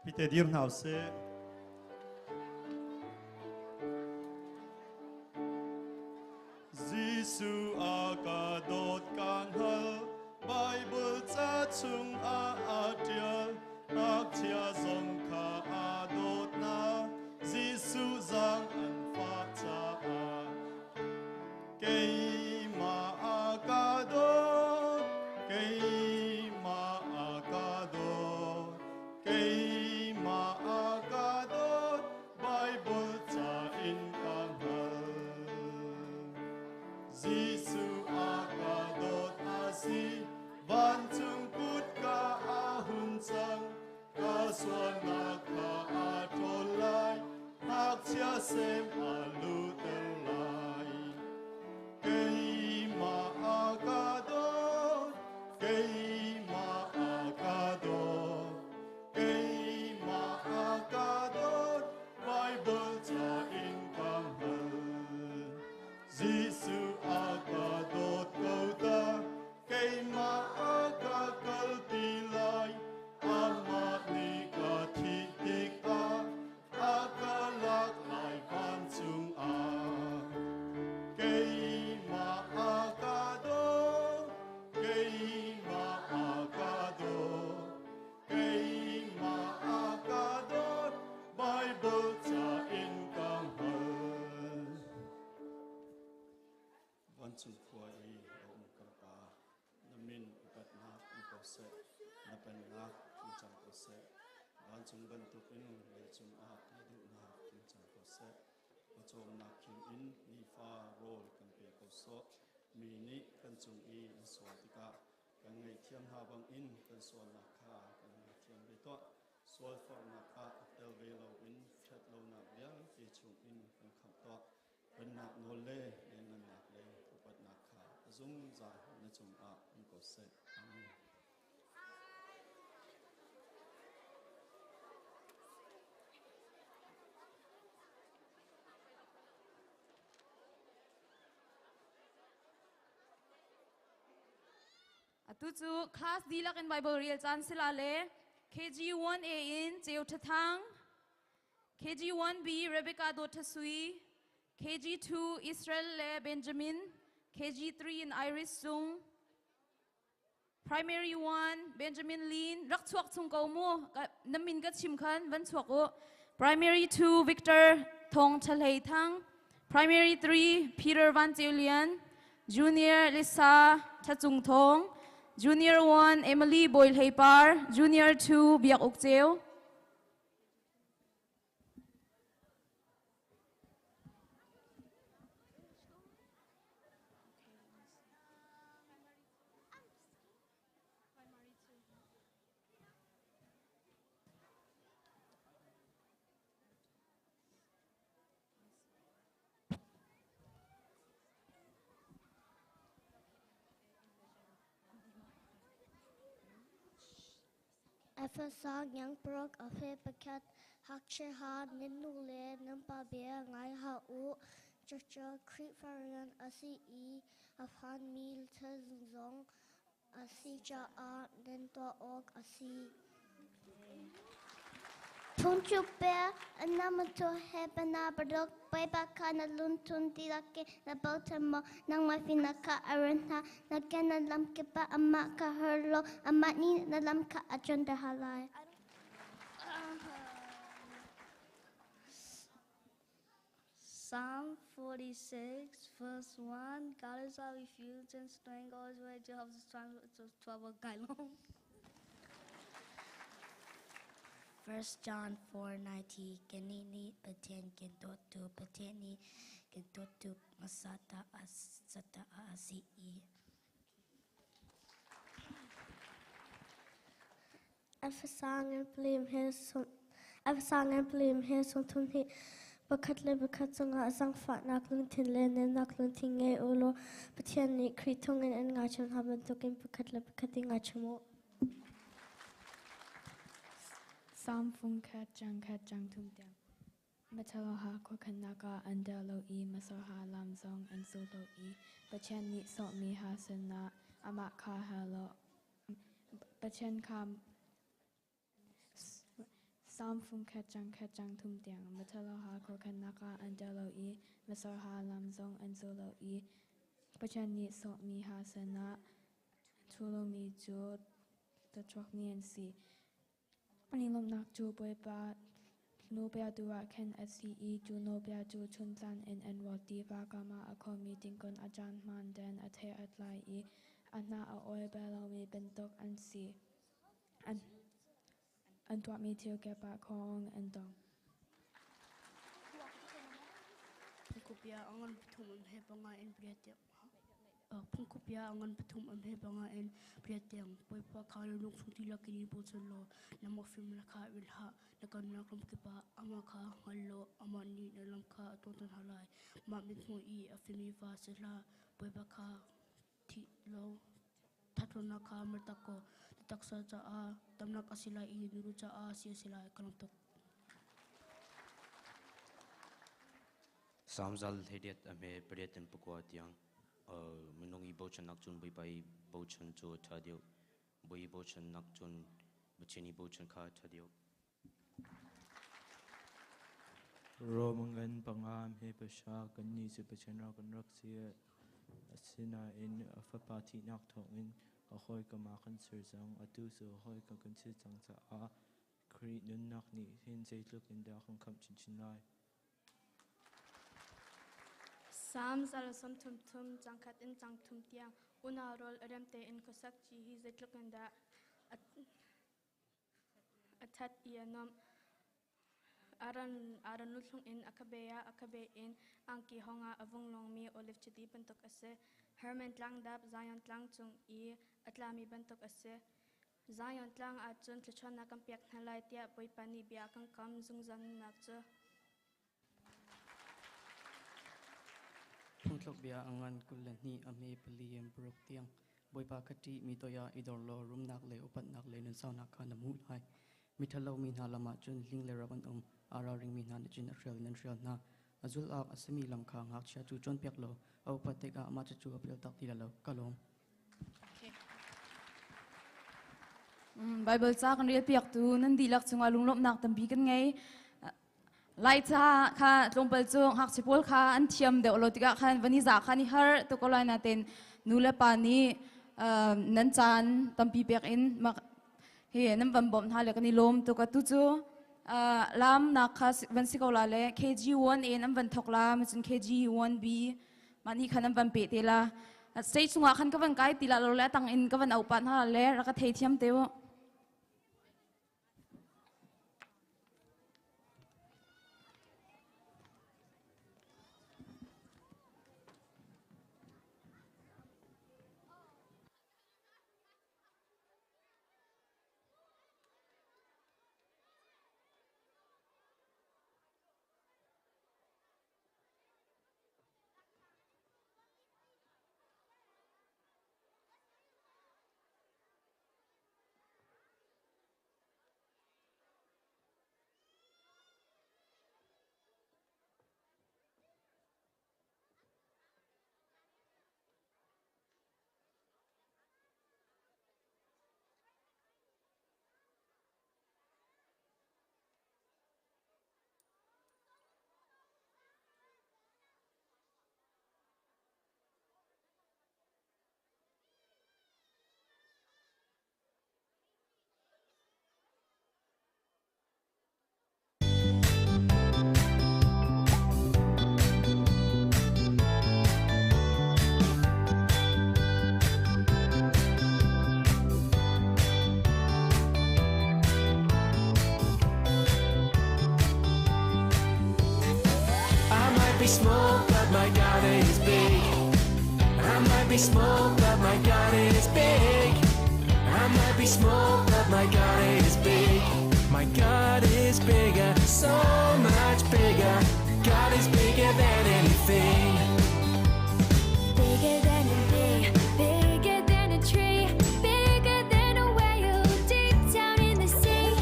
Pite dir hna usih. Jesuh a ka dawt ka hngal Bible ca chung ah aa ṭial ngakchia zong kha aa dawt hna Jesuh zaang an fah caah Keimah a ka dawt, keimah a ka dawt, keimah a ka dawt, Bible ca in ka hngal. Jesuh a ka dawt a si, vancung kutka a hun cang, ka sualnak kha a ṭawl lai, ngakchia sem a luhter lai. Keimah a ka dawt, keimah a ka dawt, keimah a ka dawt, Bible ca in ka hngal. Jesuh a ka dawt ko ta, keimah a ka kalpi lai amah nih ka thih tikah a ka lak lai vancung ah keimah a ka dawt keimah a ka dawt keimah a ka dawt Bible ca in ka hngal Vancung khua i a um kan Pa, na min upatnak um ko seh, na pennak tlung cang ko seh. Vancung bantukin leicung ah na duhnak tlung cang ko seh. Pawcawmnak khim in nifa rawl kan pe ko sawh. Mi nih kan cung i an sual tikah kan ngaihthiam hna bangin kan sualnak kha kan ngaithiam ve tuah. Sualforhnak ah tel ve loin ṭhat lonak vialte chungin kan khamh tuah. Pennak nawl le lianngannak le upatnak kha a zungzal na cungah um ko seh. Amen. Atu cu class dihlak in Bible rel caan sila le KG1A in Ceu Thathang, KG1B Rebecca Dawthasui, KG2 Israel le Benjamin, KG3 in Iris Sung, Primary 1 Benjamin Lin rak chuak chung ko mu na min ka chim khan van chuak u Primary 2 Victor Thong Thalhei Thang Primary 3 Peter Van Ceu Lian Junior Lisa Thachung Thong Junior 1 Emily Boy Hlei Par Junior 2 Biak Uk Ceu. Efesa ngiang paruk a fe pakhat Hakche ha nan nu le nan pa bia ngai hlah u. Cucu Khrihfa rian a si i a phanmi thil zong a si caah nan tuah awk a si. Phungchuk pe na he pana paruk Bawipa kha na lungchung dihlak in na bochan maw? Nangmah fimnak kha a run hna. Na ke na lam kip ah amah kha her law amah nih na lam kha a ṭuanter hna lai. Psalm 46, verse 1 God is our refuge and strength, always ready to help us trouble guidelines. 1 John 4:19 Kannih nih Pathian kan dawttu Pathian nih kan dawttu hmasa ta a si i Efesang he sawmthum hnih pakhat le pakhat cungah zaangfahnak lungthin le nemnak lungthin ngei u law Pathian nih Khrih thawngin an ngaithiam hna bantukin pakhat le pakhat i ngaithiam u. Salm fungkhat cangkhat cangthum tiang. Mathaloha khuakhannak ah an der lo i Masorha lam zong an zul lo i Pathian nih sawhmi ha sinah amah kha hal law Pathian kha Salm fungkhat cangkhat cangthum tiang Mathaloha khuakhannak ah an der lo i Masorha lam zong an zul lo i Pathian nih sawhmi ha sinah Ṭhulomi cu cachuakmi an si. An i lawmhnak cu Bawipa nawlbia tu ah khan a si i cu nawlbia cu chunzan in an ruat. Tiva kam ah a khomi dingkon a caan hmaan tein a thei a tlai i a hnah a oil bal lomi bantuk an si. An tuahmi thil kip ah khuaawng an tong. Phungkupia a ngan pathum an he panga in pria tiang Phungkupia a ngan pathum an he panga in pria tiang Bawipa kha na lungchung dihlak in i bochan law na mawfim la kha ril hlah. Na kalnak lam kip ah amah kha hngal law amah nih na lam kha a tuanter hna lai. Mah mithmuh i a fimi va si hlah. Bawipa kha thih law thatlonak kha mertak ko. Na taksa caah damnak a si lai i na lu caah si a si lai. Ka lawm tuk. Samzal hleidiat a hme pariat in pakua tiang minung i bochannak cun Bawipa i bochan cu a ṭha deuh. Bawi i bochannak cun Pathian i bochan kha a ṭha deuh. Rom ngan panga hme pasha kannih cu Pathian rak kan rak si. Asinain a fapa thihnak thawngin a hawikom ah kan ser cang. Atu cu hawikom kan si cang caah Khrih nunnak nih hin zeitluk in dah kan khamh chinchin lai. Salm 133 cangkhat in cangthum tiang unau rawl rem tein khuasak ci hi zeitluk in dah a ṭhat i a nuamh. Aaron luthlung in a khabe ah a khabe in angki hawng ah a vung lawngmi oliv chiti bantuk a si. Hermon tlangdap Zion tlang cung i a tlami bantuk a si. Zion tlang ah cun thluachuahnak kan pek hna lai tiah Bawipa nih bia a kan kam zungzal nunnak cu. Phungthluk bia a ngan 22 a hme pali in paruk tiang Bawipa kha ṭih mi toi ah i dor law rumnak le upatnak le nunsaunak kha na hmuh lai. Miṭhalo mi hna lam ah cun hling le rap an um, aa ralringmi hna nih cun a hrial in an hrial hna. A zulh awk a simi lam kha ngakchia cu cawnpiak law a upat tikah amah cucu a pialtak ti lai lo. Ka lawm. Bible ca kan rel piak tu nan dihlak cungah lunglawmhnak tampi kan ngei. Laica kha tlawmpal cu ngakchia pawl kha an thiam deuh lo tikah khan van i za kha ni har tu ko lai nain nu le pa nih nan caan tampi pek in hi nan van bawmh hna le kan i lawm tuk atu cu lam nak kha van si ko la le KG1 in an van thok la cun KG1B mah ni khan an van pe te la stage chungah khan ka van kai ti la lo le tang in ka van au pa hna le rak ka thei thiam te u be small, but my God is big. I might be small, but my God is big. I might be small, but my God is big. My God is bigger, so much bigger. God is bigger than anything. Bigger than a bee, bigger than a tree, bigger than a whale deep down in the sea,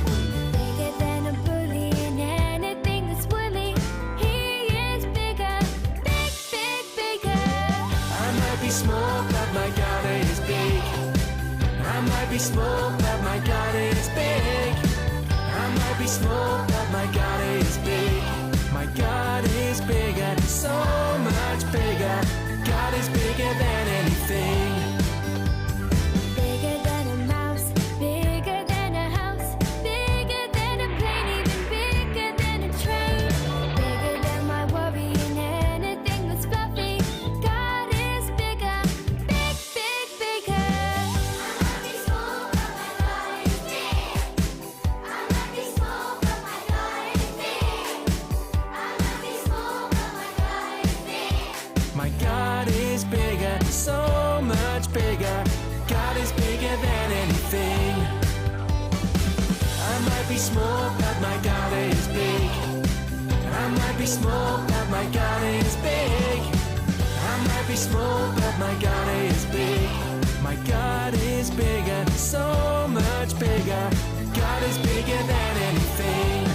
bigger than a bully and anything that's woolly. He is bigger, big, big, bigger. I might be small, but my God is big. I might be small, but my God is big. I might be small, but my God is big. My God is bigger, so much bigger. God is bigger than anything. Bigger than a mouse, bigger than a house, bigger than a plane, even bigger than a train. Bigger than my worry and anything that's fluffy. God is bigger, big, big, bigger. I might be small, but my God is big. I might be small, but my God is big. I might be small, but my God is big. My God is bigger, so much bigger. God is bigger than anything. I might be small, but my God is big. I might be small, but my God is big. I might be small, but my God is big. My God is bigger, so much bigger. God is bigger than anything.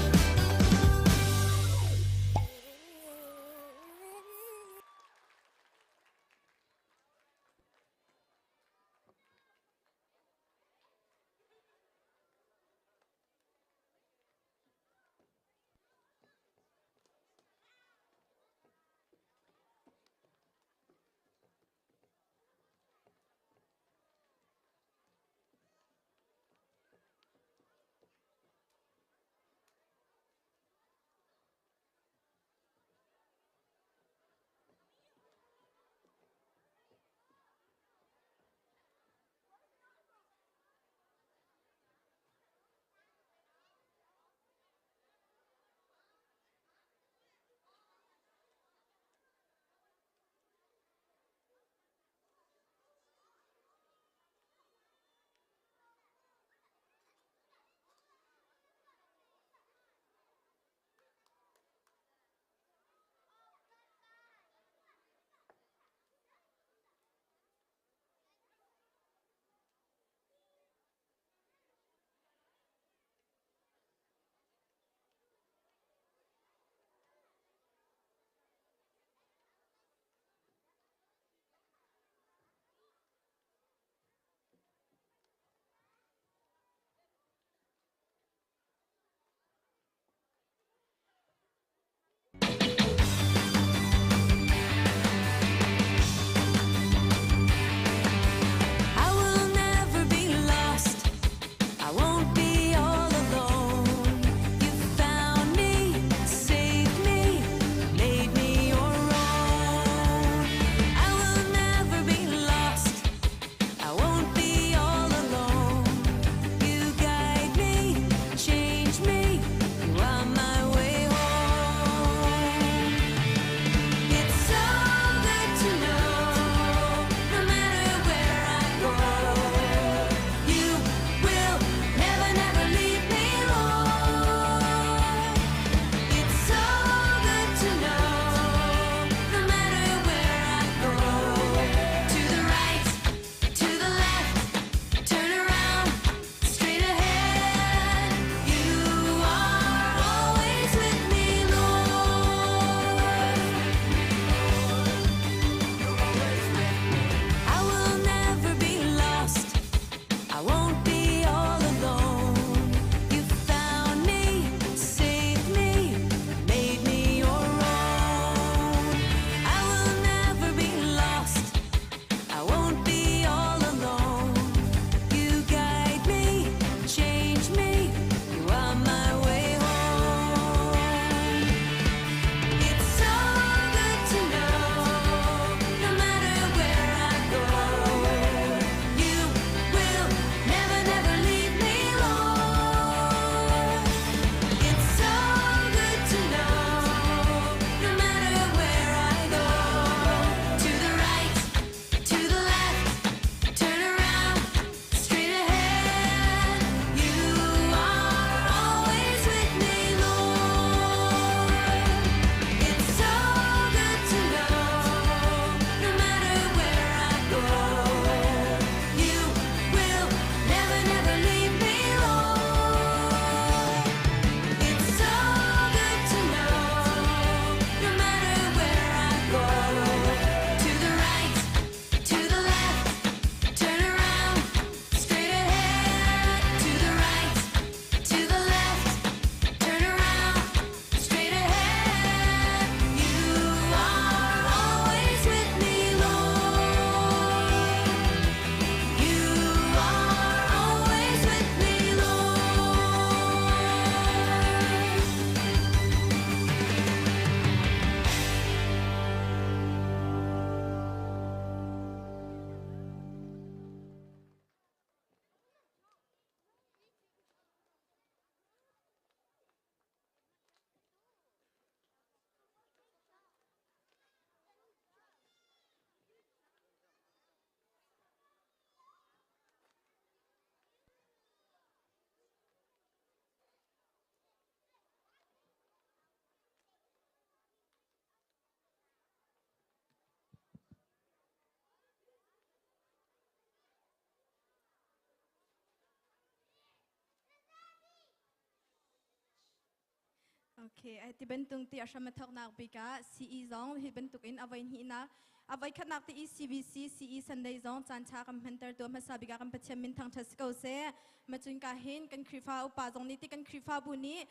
Okay, ai ti bantung ti a hram a thawknak bik ah CE zong hi bantuk in a voi hnihnak a voi khatnak ti ECBC CE Sunday zong caan tha kan hmanter tu hmasa bik ah kan Pathian min thangthat si ko seh. Macun ka hin kan Khrihfa upa zong nih ti kan Khrihfabu nih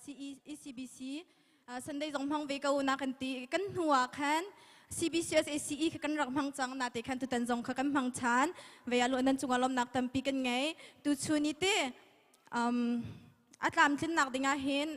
CE ECBC Sunday zong hmang ve ko na kan ti kan hnu ah khan CBCS ACE kha kan rak hmang cang na te khan tutan zong kha kan hmang than ve alu nan cungah lawmnak tampi kan ngei tu chu ni te a tlamtlinnak ding ah hin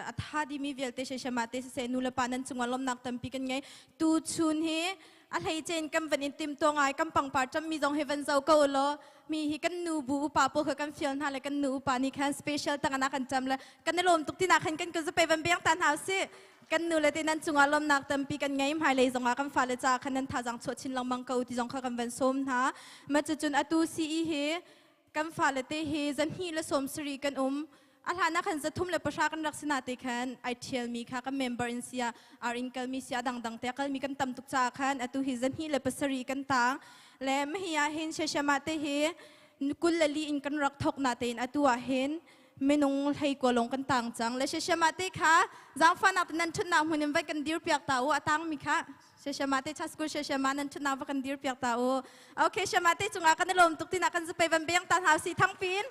a tha dimi vialte sheshama te siseh nu le pa nan cungah lawmnak tampi kan ngei tu chun hi a hleicen kan van in tim to ngai kan pangpar ṭammi zong hi van zo ko law mi hi kan nu bu upa pawl kha kan fial hna le kan nu upa nih khan special tangana kan cham le kan i lawm tuk tina khan kan ka zape van beng ta hna usih kan nu le te nan cungah lawmnak tampi kan ngei hmailei zongah kan fale ca khan nan thazang chuah chin lengmang ko ti zong kha kan van sawm hna ma cucun atu CE hi kan fale te hi zanhnih le sawm sari kan um a hlan ah khan zathum le pahra kan rak sina te khan ai thial mi kha kan member in sia ar in kal mi sia dangdang te kal mi kan tam tuk ca khan atu hi zanhnih le pasari kan tang le mahi ah hin sheshama te hi kul le li in kan rak thok na te in atu ah hin minung hlei ko long kan tang cang le sheshama te kha zangfa nak nan thutnak hmun in vai kan dir piak ta u atang mi kha sheshama te cha school sheshama nan thutnak va kan dir piak ta u okay shema te chungah kan i lawm tuk tina kan zapei van beng ta hau si thang pin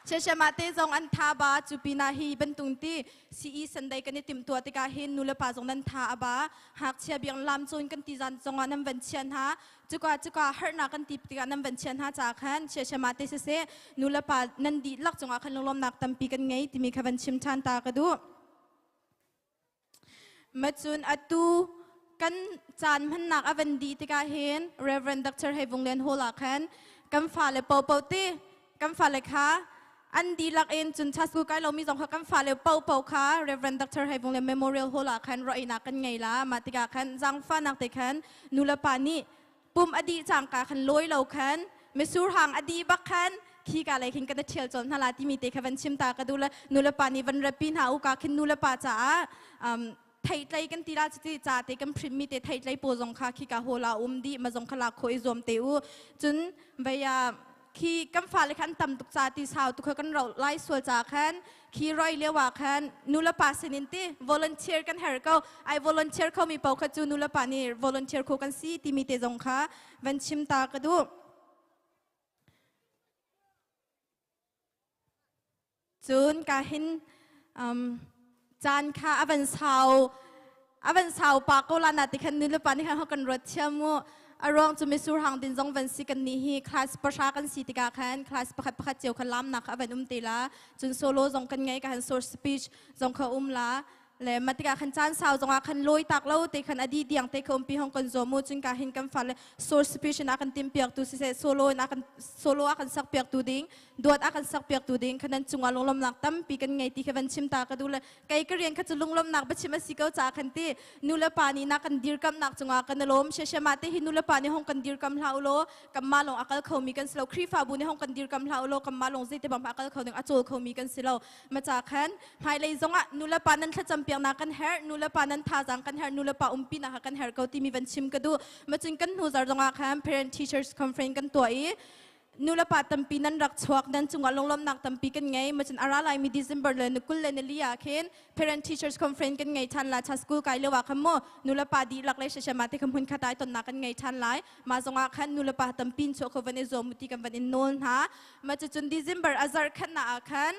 Sheshama te zong an tha ba cu pinah hi bantung ti CE Sunday kan i tim tua tikah hin nu le pa zong nan tha aba ngakchia biang lam cun kan ti zan zongah nan van chian ha cuka cuka harnak kan ti tikah nan van chian ha ca khan sheshama te siseh nu le pa nan dihlak cungah khan lunglawmnak tampi kan ngei timi kha van chim ṭhan ta ka duh. Macun atu kan caan hmannak a van dih tikah hin Reverend Dr. Hei Vung Lian Hall ah khan kan fale popo te kan fale kha an dihlak in cun cha school kai lomi zong kha kan fale popo kha Reverend Dr. Hei Vung Lian Memorial Hall ah khan ruahnak kan ngei la mah tikah khan zaangfahnak te khan nulepa nih pum a dih cangka khan lawi lo khan misur hang a dih bak khan khi ka lei khin kan thial chon hna la timi te kha van chim ta ka du le nulepa nih van rapi hna u ka khin nulepa caah theitlei kan ti la cuti ca te kan print mi te theitlei pawl zong kha khi ka hall ah um dih ma zong kha lak khawh i zuam te u cun veia khi kan fale khan tam tuk ca ti sau tu kha kan ro lai sual ca khan khi roi lio ah khan nulepa sinin ti volunteer kan her ko ai volunteer kho mi paoh kha cu nulepa nih volunteer kho kan si timi te zong kha van chim ta ka duh cun ka hin caan kha a van sau a van sau pa ko la na ti khan nulepa nih khan kan ruat thiam mu a ruang cu misur hang din zong van si kan nih hi class pahra kan si tikah khan class pakhat pakhat cio khan lamnak kha a van um te la cun solo zong kan ngei ka han source speech zong kha um la le ma tikah khan caan sau zongah khan lawi tak lo te khan adi diang te kha umpi hong kan zuam mu cun ka hin kan fale source speech in a kan tim piak tu siseh solo in a kan solo a kan sak piak tu ding duat a kan sak piak tu ding khan nan cungah lunglawmnak tampi kan ngei ti kha van chim ta ka du le kei ka rian kha cu lunglawmnak biachim a si ko ca khan ti nu le pa nih na kan dirkamnak cungah kan lawm sheshama te hi nu le pa nih hong kan dirkam hlah ulaw kanmah lawng akal khomi kan si lo Khrihfabu nih hong kan dirkam hlah ulaw kanmah lawng zeite bang akal kho ding a cawl khomi kan si lo maca khan hmailei zongah nu le pa nan thlacam piaknak kan herh nu le pa nan thazaang kan herh nu le pa umpi nak kan herh ko timi van chim ka duh macun kan hnu zar zongah khan parent teachers conference kan tuah i nulepa tampi nan rak chuak nan cungah lunglawmnak tampi kan ngei macun ara lai mi December le nukul le nili ah khin parent teachers conference kan ngei than la cha school kai lewa khan mo nulepa dihlak le shashama te kham hun khatai tonnak kan ngei than lai ma zongah khan nulepa tampi chuak ko van i zuam ti kan van in nawl hna ma cun December azar khan na ah khan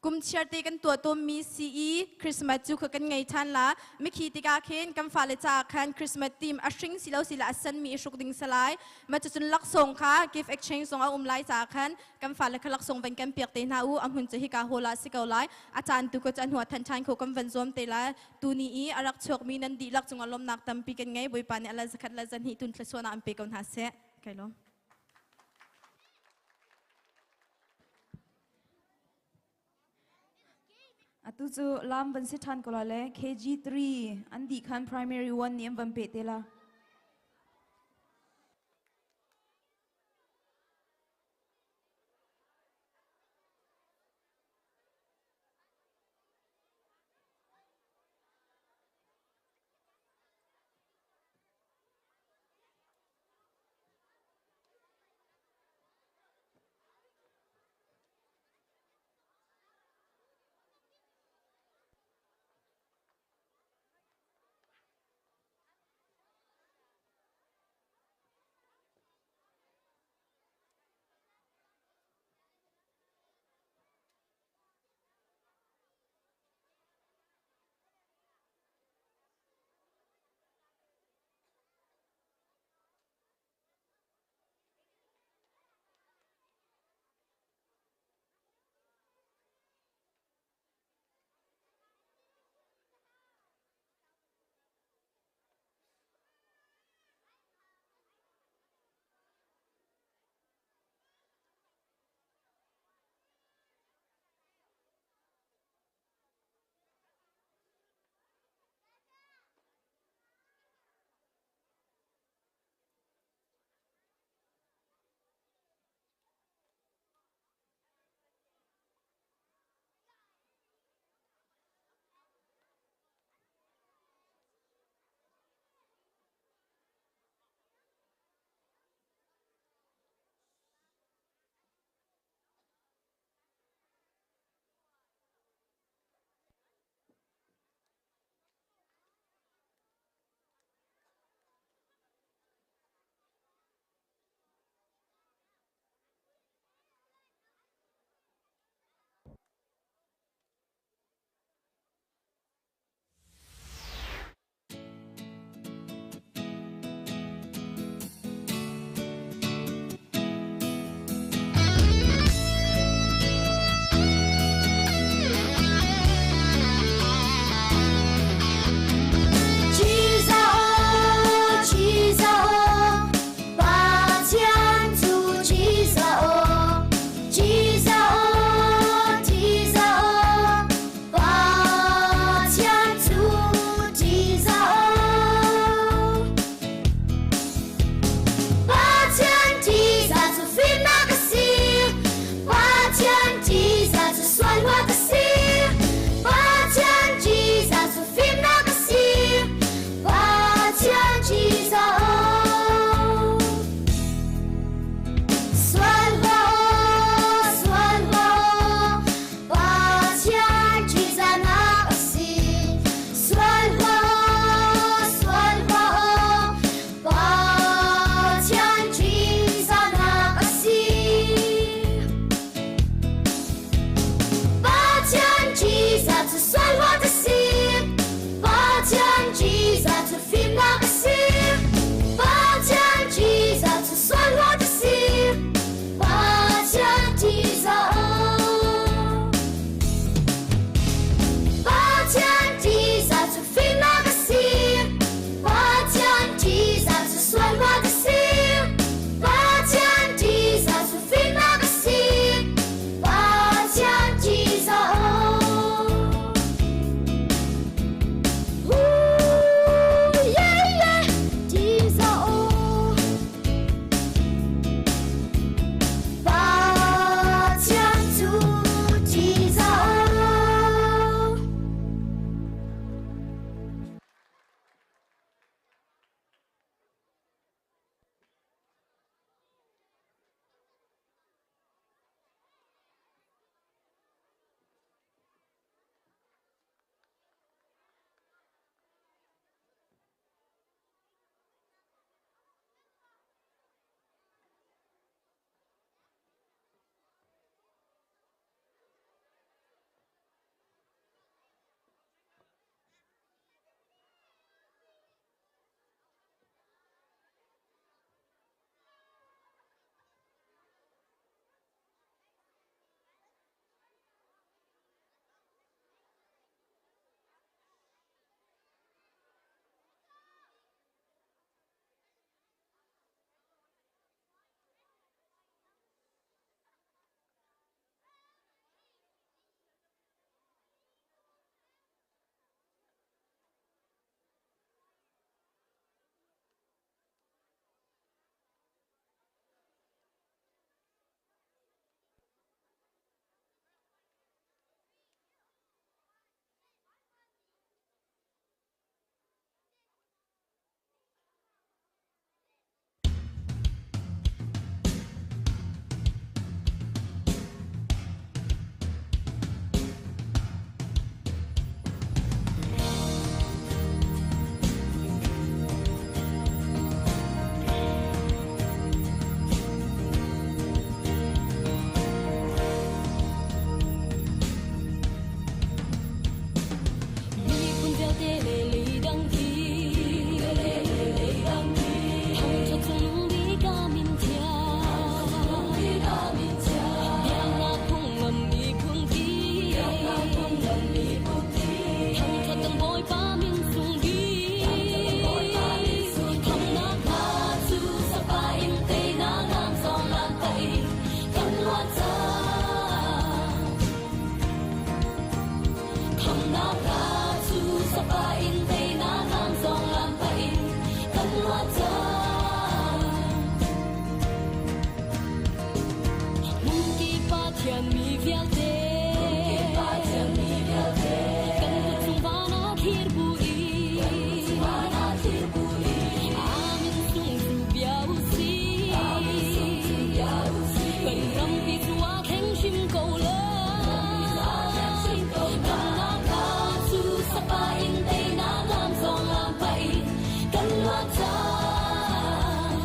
Kum chiarte kan tuah tawnmi CE Christmas cu kha kan ngei ṭhan la. Mikhi tikah khin kan fale caah khan Christmas team a hring si lo si la a senmi i hruk ding si lai. Ma cucun laksawng kha gift exchange zong a um lai caah khan kan fale kha laksawng van kan piak te hna u. A hmun cu hika hall ah si ko lai. A caan tu ko cu a hnuah than ṭhan kho kan van zuam te lai. Tuni i a rak chuakmi nan dihlak cungah lawmnak tampi kan ngei. Bawipa nih a la zakhat la zahnih tun thluachuahnak an pe ko hna seh. Kai lawm. Atu cu lam van si ṭhan ko la le KG3 an dih khan primary 1 nih an van peh te la. Khamnak hla cu sapa in teinak lam zong lam pah in kan luat cang. Hmunkip Pathian mi vialte, kan kut cung van ah thlir bu i, Amin sung cu bia u sih. Kan rampi cu aa thleng hrim ko lai. Damnak hla cu sapa in teinak lam zong lam pah in kan luat cang.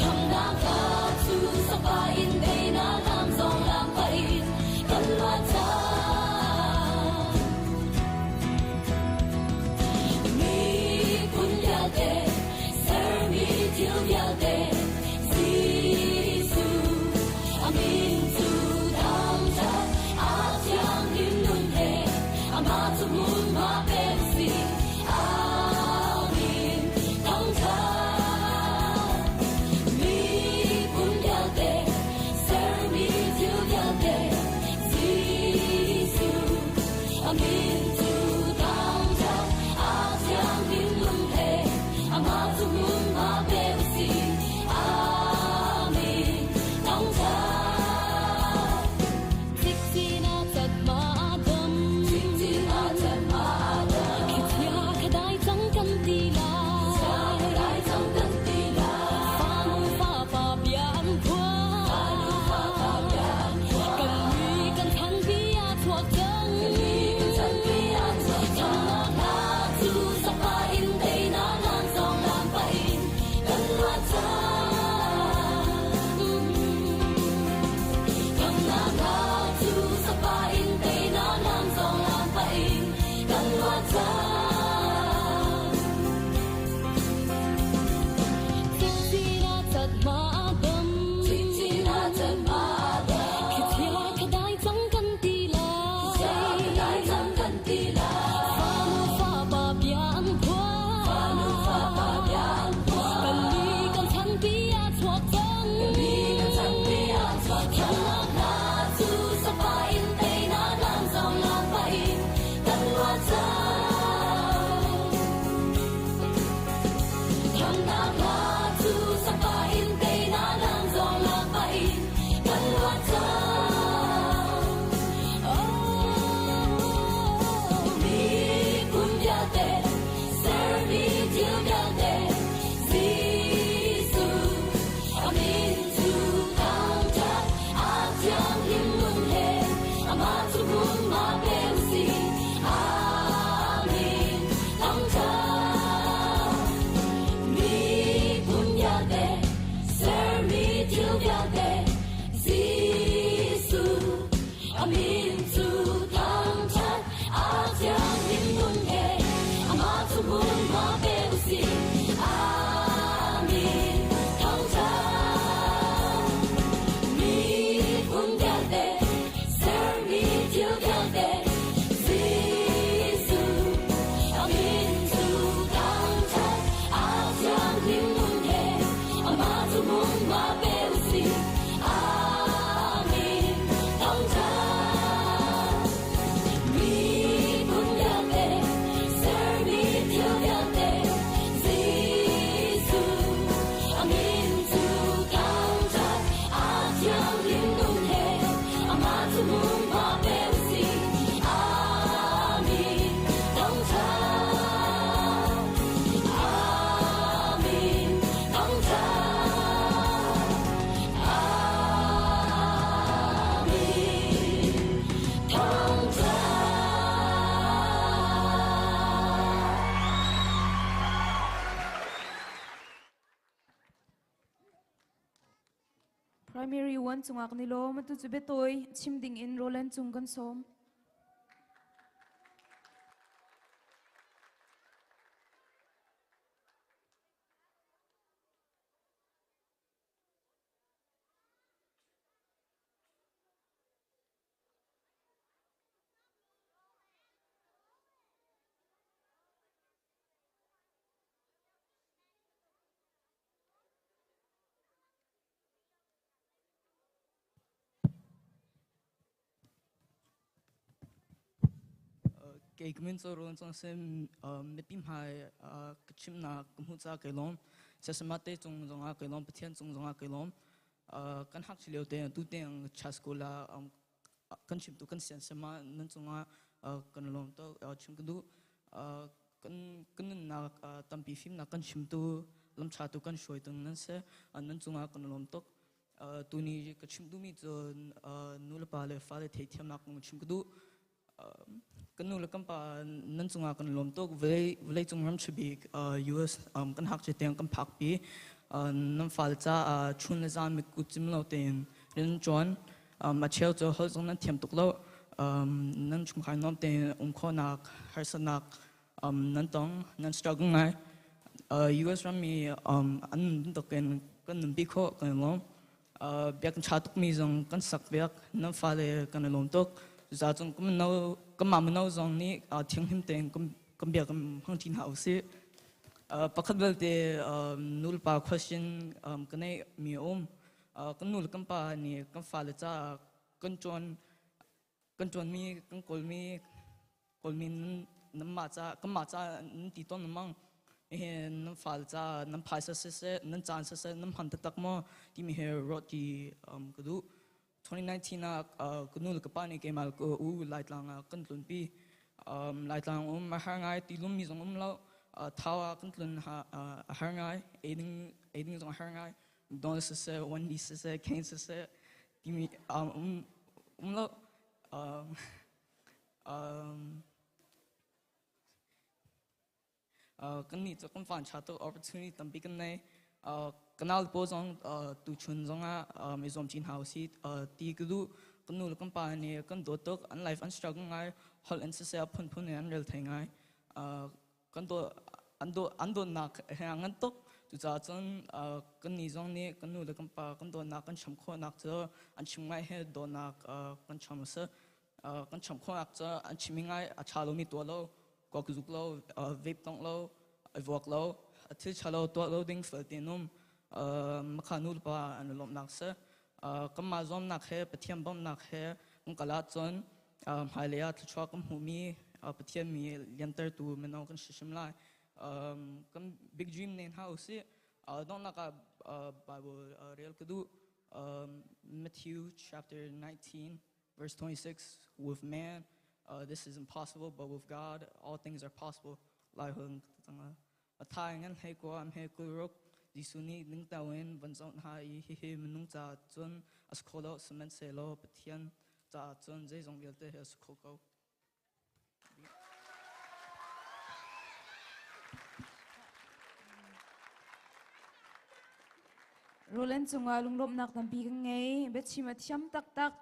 Khamnak hla cu sapa in teinak lam zong lam pah in kan luat cang. Miphun vialte, sermi thil vialte, Jesuh, a min cu thangṭhat, a thianghlim nun he, amah cu hmunhma pek si. Amen. Thangṭhat. Miphun vialte, sermi thil vialte, Jesuh, a min cu thangṭhat, a thianghlim nun he, amah cu hmunhma pek si. Amen. Thangṭhat. Cikcin a cat ma dam. Cikcin a cat ma dam. Khi thia kha dai cang kan ti lai. Kha dai cang kan ti lai. Fanu fapa bia an phuan. Fanu fapa bia an phuan. Kan mi kan than bia chuak cang. Kan mi kan than bia chuak cang. Khamnak hla cu sapa in teinak lam zong lam pa in kan luat cang. Khamnak hla cu sapa in teinak lam zong lam pa in kan luat cang. Cikcin a cat ma dam. Cikcin a cat ma dam. Khi thia kha dai cang kan ti lai. Khi thia kha dai cang kan ti lai. Fanu fapa bia an phuan. Fanu fapa bia an phuan. Kan mi kan chan pi a chuak cang. Kan mi kan chan pi a chuak cang. Khamnak hla cu sapa in teinak lam zong lam pa in kan luat cang. Khamnak hla cu sapa in teinak lam zong lam pa in kan luat cang. Oh, miphun vialte, sermi thil vialte, Jesuh, a min cu thangṭhat, a thianghlim nun he, amah cu hmunhma pe u sih. Amen. Thangṭhat. Miphun vialte, sermi thil vialte, Jesuh, a min cu thangṭhat, a thianghlim nun he, amah cu hmunhma pe u sih. Amen. Thangṭhat. Miphun vialte, sermi thil vialte, Jesuh, a min cu thangṭhat, a thianghlim nun he, amah cu hmunhma pe u sih. Amen. Thangṭhat. Miphun vialte, sermi thil vialte, Jesuh, a min cu thangṭhat, a thianghlim nun he, amah cu hmunhma pe u sih. Amen. Thangṭhat. Amen. Thangṭhat. Amen. Thangṭhat. Primary 1 cungak ni law matu cu biatawi chim ding in Roland cung kan sawm. Kei ka min cu Roland Cung si mipi hmai ka chimnak ka hmuh caah kai lawm. Siasama te cung zongah kai lawm, Pathian cung zongah kai lawm. Kan hak lio te tu tiang cha school ah kan chimtu kan sian sama nan cungah kan lawm tuk chim ka duh. Kan kan nunnak tampi fimnak kan chimtu lamṭha tu kan hruaitu nan si. Nan cungah kan lawm tuk. Tuni ka chim duhmi cu nu le pa le fale theihthiamnak kong chim ka duh. Kan nu le kan pa nan cungah kan lawm tuk. Vawlei cung ram bik US kan hak tiang kan phakpi. Nan fale caah chun le zan mitkut cim lo tein rian ṭuan. A cheu cu holh zong nan thiam tuk lo. Nan chungkhar nuam tein um khawhnak harsatnak nan tong, nan struggle ngai. US rammi an nun bantuk in kan nunpi khawh kan i lawm. Biakinn ṭha tukmi zong kan sak piak, nan fale kan i lawm tuk. Cucaah cun kanmah mino zong nih thianghlim tein kan bia kan hmang ṭi hna usih. Pakhat belte nulepa question ka neihmi a um. Kan nu le kan pa nih kan fale caah kan ṭuan kan ṭuanmi kan kawlmi kawlmi nanmah ca kanmah ca nan ti tawn mang nan fale ca nan phaisa siseh nan caan siseh nan hman taktak maw timi he ruah ti ka duh. 2019 ah ka nu le ka pa nih keimah ka u Laitlang ah kan tlunpi. Laitlang um a har ngai, ti lummi zong um lo. Thau ah kan tlun a har ngai, ei ding zong a har ngai. McDonald's siseh, Wendy's siseh, Cane's siseh timi um um lo. Kan nih cu kan van ṭha tuk, opportunity tampi kan nei. Ka nau pawl zong tuchun zongah i zuam chin hna usih ti ka duh. Kan nu le kan pa nih kan dawt tuk, an life an struggle ngai, holh in siseh a phunphun in an rel thei ngai. Kan dawt an dawtnak he a ngan tuk. Cucaah cun kan nih zong nih kan nu le kan pa kan dawtnak kan cham khawhnak cu an chim ngai he dawtnak kan cham a si. Kan cham khawhnak cu an chim ngai a ṭha lomi tuah lo, kuak zuk lo, vape tongh lo, vuak lo, thil ṭha lo tuah lo ding fel tein um, makha nu le pa an i lawmhnak si. Kanmah zuamnak he Pathian bawmhnak he kan kal ahcun hmailei ah thluachuah kan hmuhmi Pathian mi liantertu mino kan si hrim lai. Kan big dream ne hna usih. Donghnak ah Bible rel ka duh. Matthew chapter 19 verse 26, with man this is impossible, but with God all things are possible. Lai holh a thai ngan hei ko am he kulruk Jesuh nih ningtau in van zoh hna i hihi minung caah cun a si kho lo, sihmanhsehlaw Pathian caah cun zeizong vialte hi a si kho ko. Roland cungah lunglawmhnak tampi kan ngei. Biachim a thiam taktak.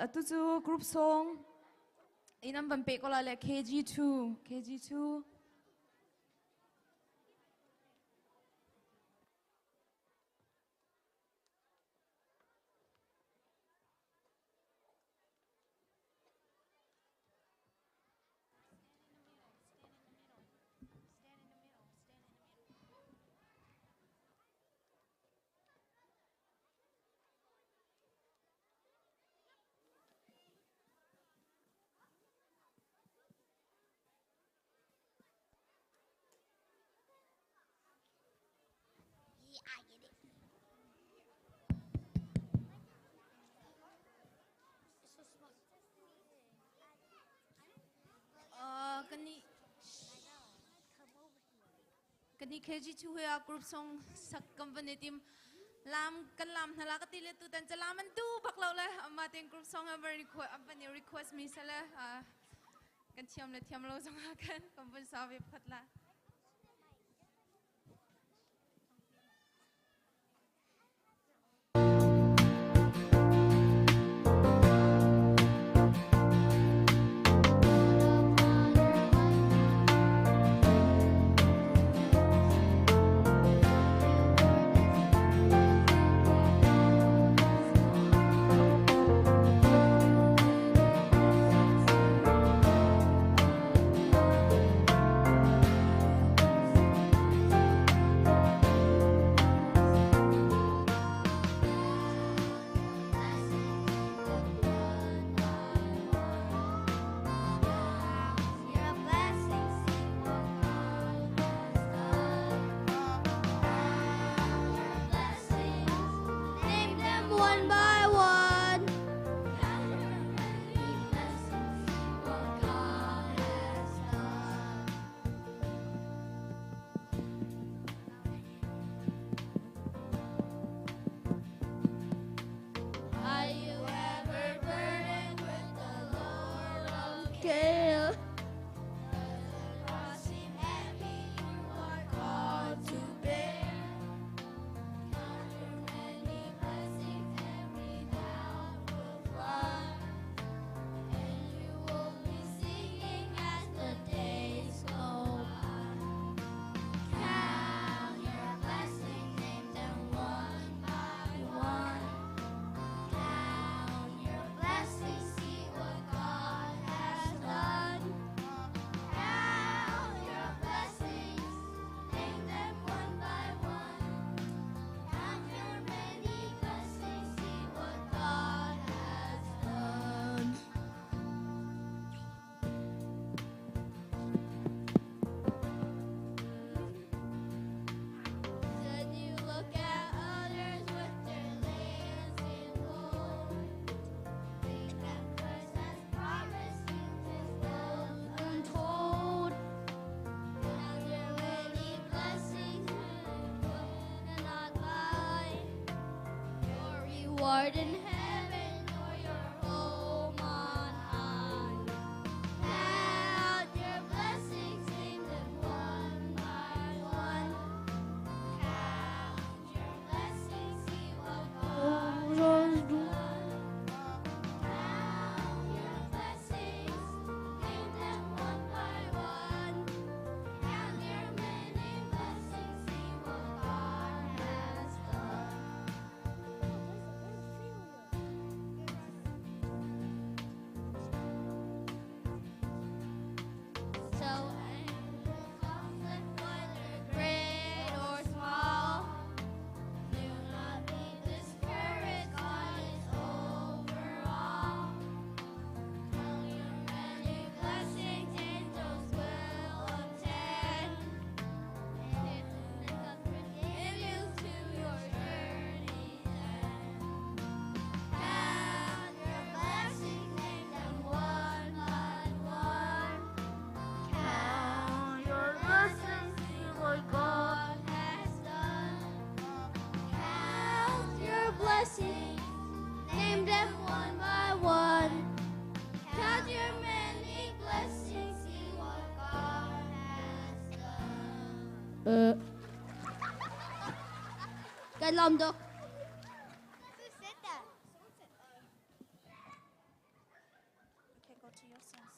Atu cu group song in an van pe ko la le KG2 KG2. Yeah, I get it. Kan nih KG2 he a group song sak company team lam kan lam hna la ka ti le tu tan cha lam an tu bak lo le amma ten group song an request an request mi sale kan thiam le thiam lo zong ah kan kan vun sa ve phat la. reward in heaven or your home on high. Count your blessings, name them one by one. Count your blessings, see what God has done. Count your blessings, name them one by one. Count your many blessings, see what God has done. So conflict, whether great or small, do not be discouraged. God is over all. Count your many blessings, angels will attend. And continue to your journey's end. Count your blessings, name them one by one. Count your blessings, see what God has done. Count your blessings, name them one by one. Count your many blessings, see what God has done. Kan lawm tuk. Who said that? You can go to your songs.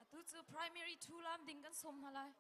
Atu cu primary 2 lam ding kan som hna lai.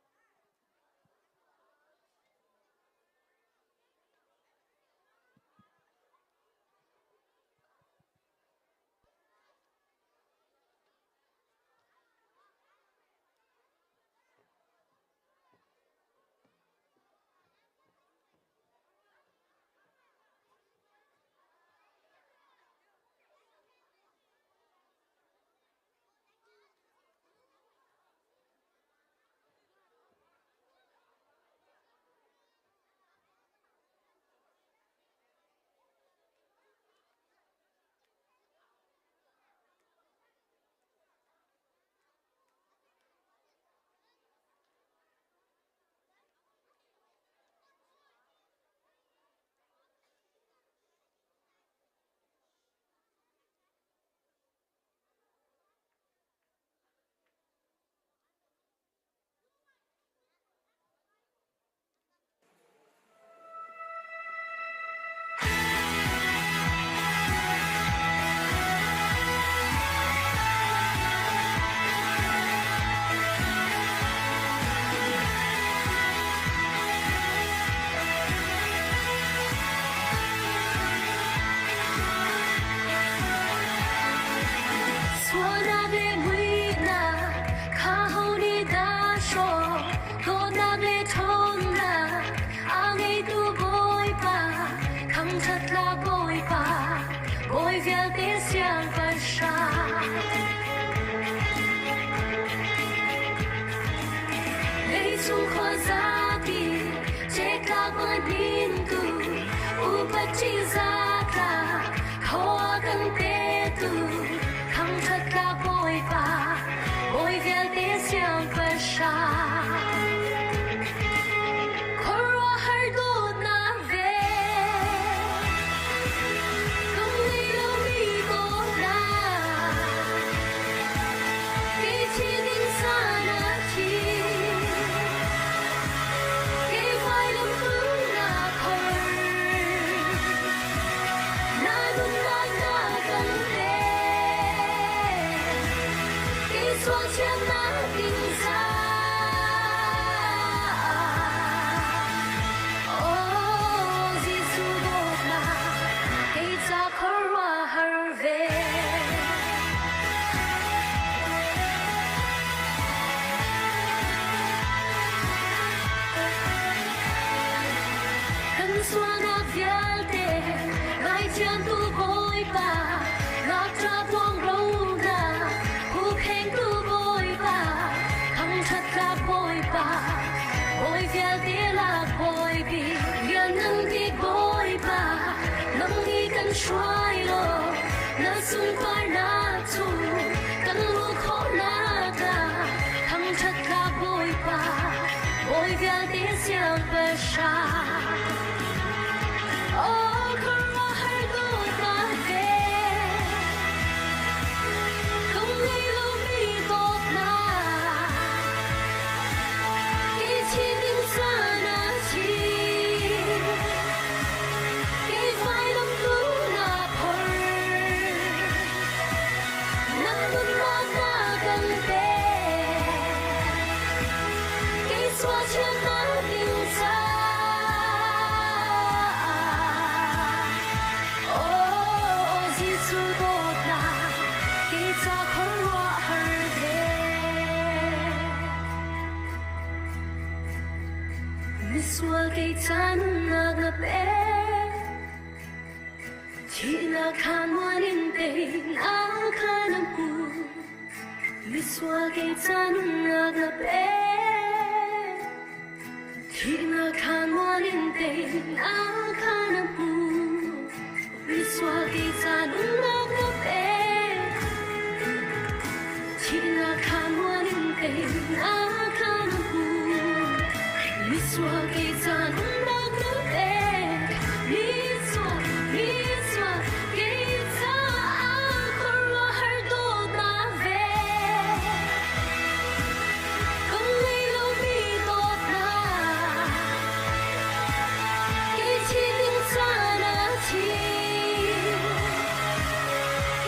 Bawi pa, bawi vialte lak bawi bi, lian nung bik bawi. hruai law na sunparnak cu kan luh khawhnak ah thangṭhat tlak Bawipa, Bawi vialte siangpahrang. Oh, khuaruahhar dawtnak ve, kum ngei lomi dawtnak, kei thi ding caan ah thi, kei vailam tu na phor, na nunnak na kan pek, kei sualchiatnak ding caah. Oh, Jesuh dawtnak, kei ca khuaruahhar ve. Misual kei ca nunnak na pek, thihnak kha mual in teinak kha na hmuh. Misual kei ca nunnak na pek, thihnak kha mual in teinak kha na hmuh. Misual kei ca nunnak na pek, thihnak kha mual in teinak kha na hmuh. Misual kei ca nunnak na pek, misual, misual kei caah khuaruahhar dawtnak ve. Kan ngei lomi dawtnak, kei thi ding caan ah thi,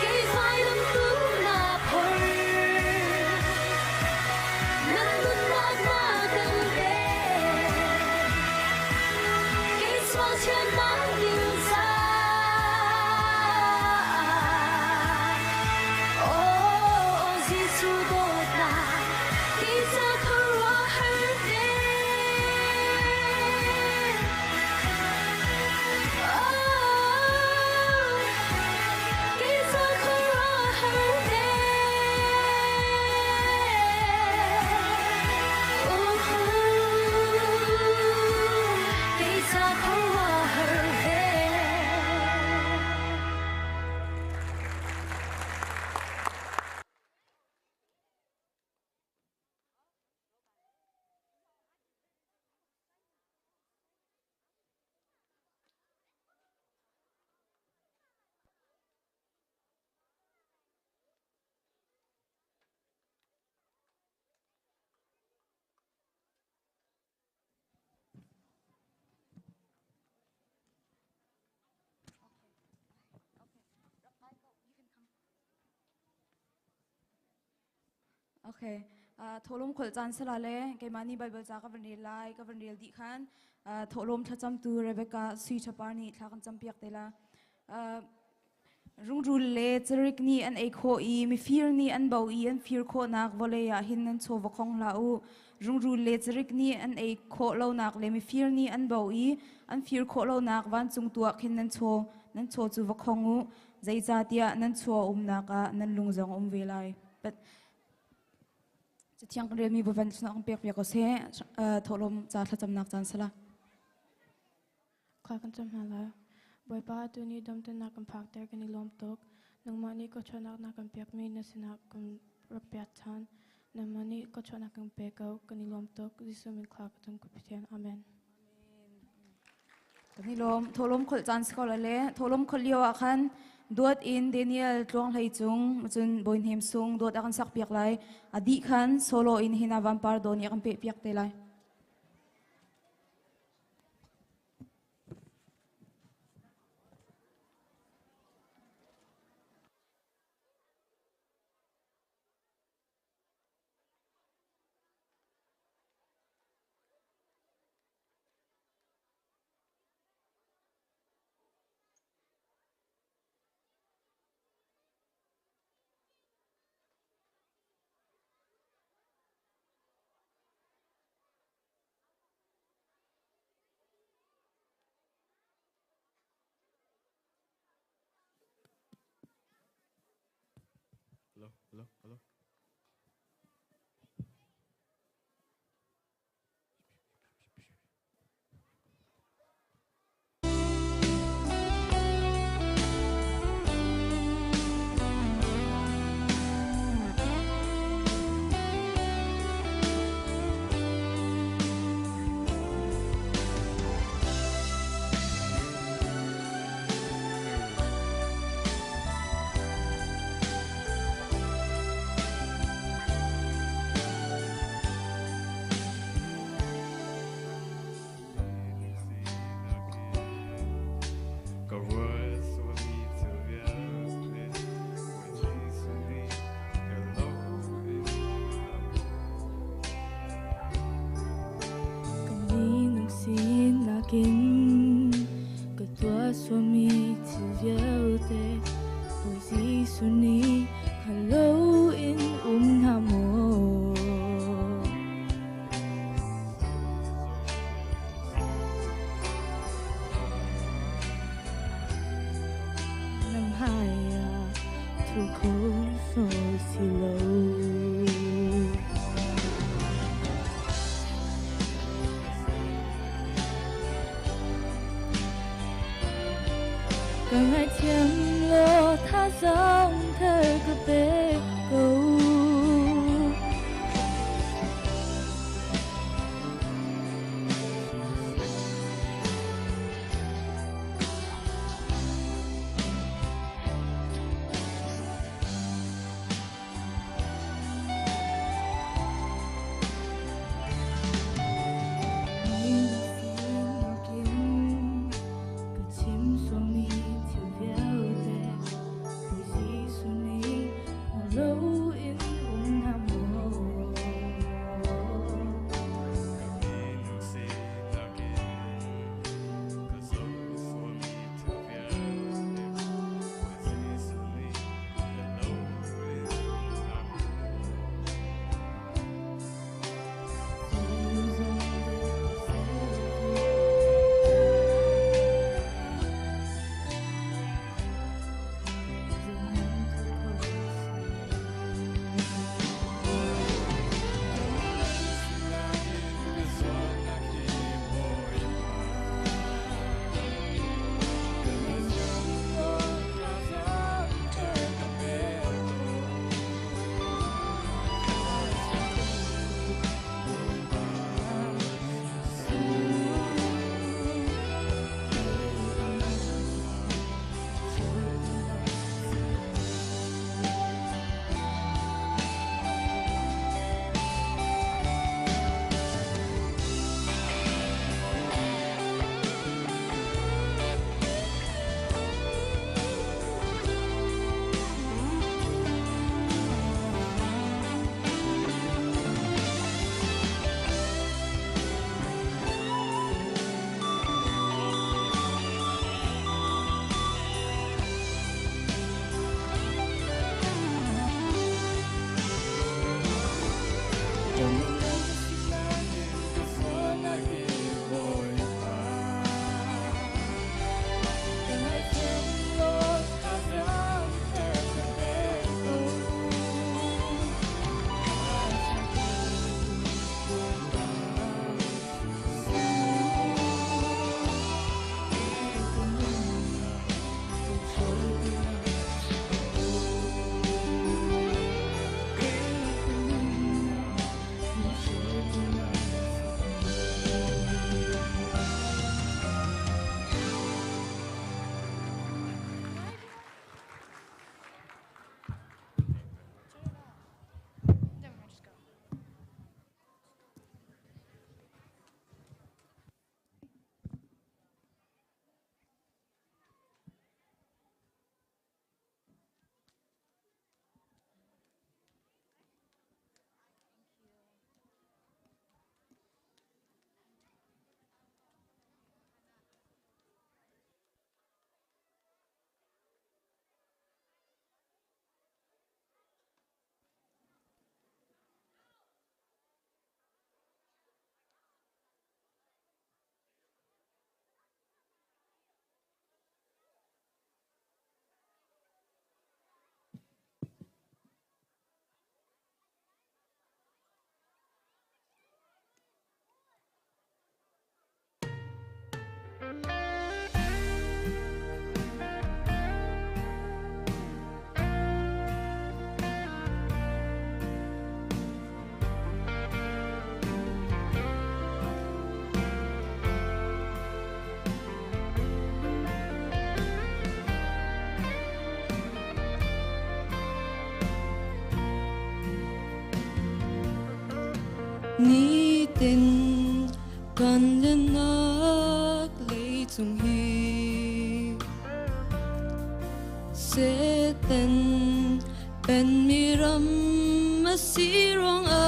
kei vailam tu na phor, na nunnak na kan pek, kei sual thiannak ding caah. Oh, Jesuh dawtnak, kei ca khuaruahhar ve. Oh, kei ca khuaruahhar ve. Oh, kei ca khuaruahhar ve. Okay. Tholom khol caan sala le keimah nih Bible ca ka van rel lai ka van rel dih khan tholom thlacam tu Rebecca Sui Chapar nih thla kan campiak te la. Rungrul le carik nih an ei khawh i mifir nih an bo i an fir khawhnak vawlei ah hin nan chaw va khong hlah u. Rungrul le carik nih an ei khawh lonak le mifir nih an bo i an fir khawh lonak vancung tu ah khin nan chaw nan chaw cu va khong u. Zeicahtiah nan chaw umnak ah nan lung zong a um ve lai. Cathiang kan relmi Bavan sinah kan pek piak ko seh. Thawhlawm ca thlacamnak caan sala. Khua kan cam hna lai. Bawipa atu ni damtenak kan phakter kan i lawm tuk. Nangmah nih kawchuahnak na kan pekmi na sinah kan rak piak ṭhan. Nangmah nih kawchuahnak kan pe ko. Kan i lawm tuk. Jesuh min khua ka cam ka Pathian. Amen. Kan i lawm. Thawhlawm kholh caan si ko lai le thawhlawm kholh lio ah khan duat in Daniel Tluang Hlei Cung cun Bawi Hnem Sung duat a kan sak piak lai. A dih khan solo in hina vampar daw nih a kan peh piak te lai. Hello, hello, hello. Nakin ka tuah suami thil vialte Bawi Jesuh nih hngal loin um hna maw? Na hmaiah thu kho si lo. Ka ngaithiam law thazaang thar ka pe ko. Nitin kan lennak leicung hi Satan penmi ram a si ruangah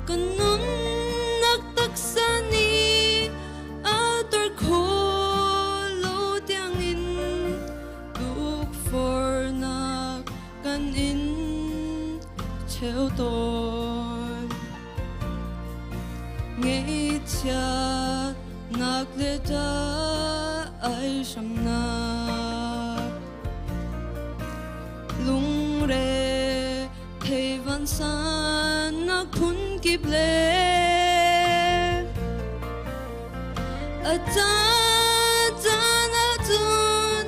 kan nunnak hramnak lungre thei vansannak phun kip le a caan caan ahcun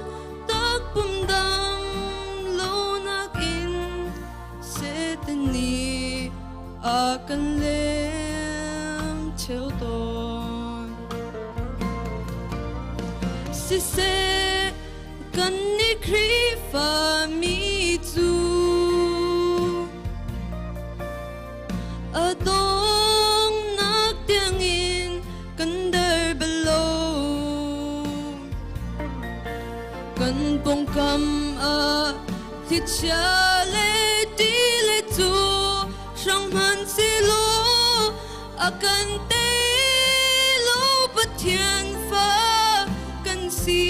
takpum dam lonak in Satan nih a kan lem ṭheo tawn. Siseh kan nih Khrihfa mi cu a donghnak tiangin kan der bal lo. Kan pawngkam ah thlichia le ti le cu hrang hmanhsehlaw a kan tei lo Pathian fa kan si.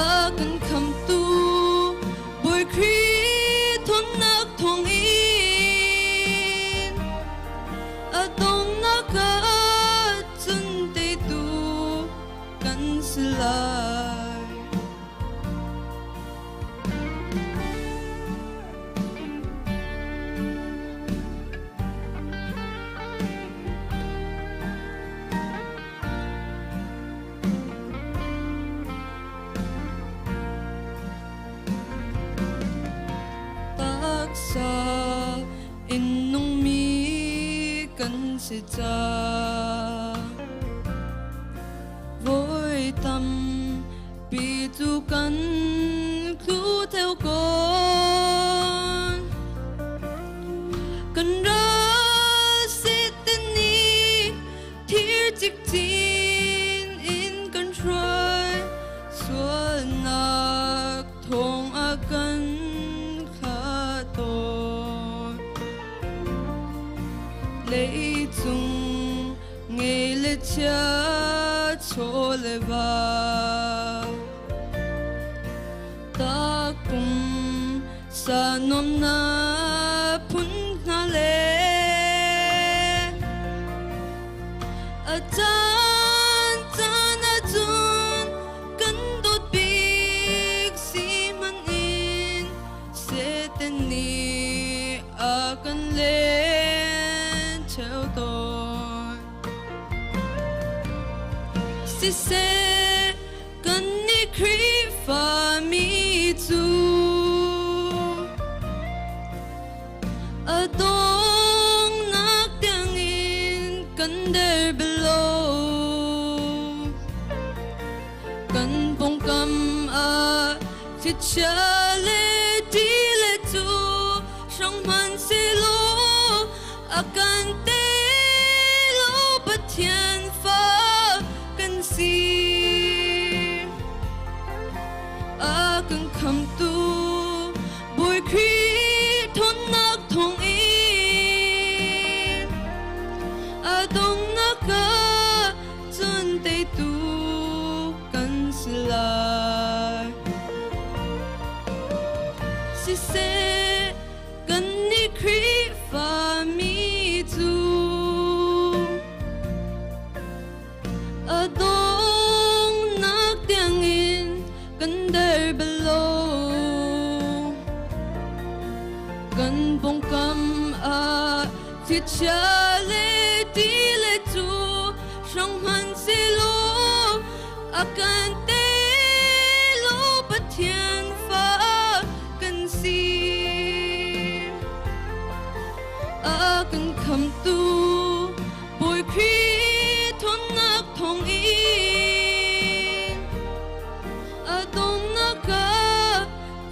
A kan khamtu Bawi Khrih thawnnak thawngin a donghnak ah cun teitu kan si lai. Taksa in nungmi kan si ca voi tampi cu kan tlu theo kon. Kan ral Satan nih thir cikcin in kan hruai sualnak thong a kan thlah tawn. Leicung ngei le chia chaw le va takpum sa nuamnak phun hna le a caan caan ahcun kan dawt bik si hmanh in Satan nih a kan len ṭheo tawn. Siseh kan nih Khrihfa mi cu a donghnak tiangin kan der bal lo. Kan pawngkam ah thlichia le ti le cu hrang hmanhsehlaw a kan tei lo Pathian fa kan si. A kan khamtu Bawi Khrih ṭhawnnak thawngin a donghnak ah cun teitu kan si lai. Siseh kannih Khrihfa mi cu a donghnak tiangin kan der bal lo. Kan pawngkam ah thlichia le ti le cu hrang hmanhsehlaw a kan tei lo Pathian fa kan si. A kan khamtu Bawi Khrih ṭhawnnak thawngin a donghnak ah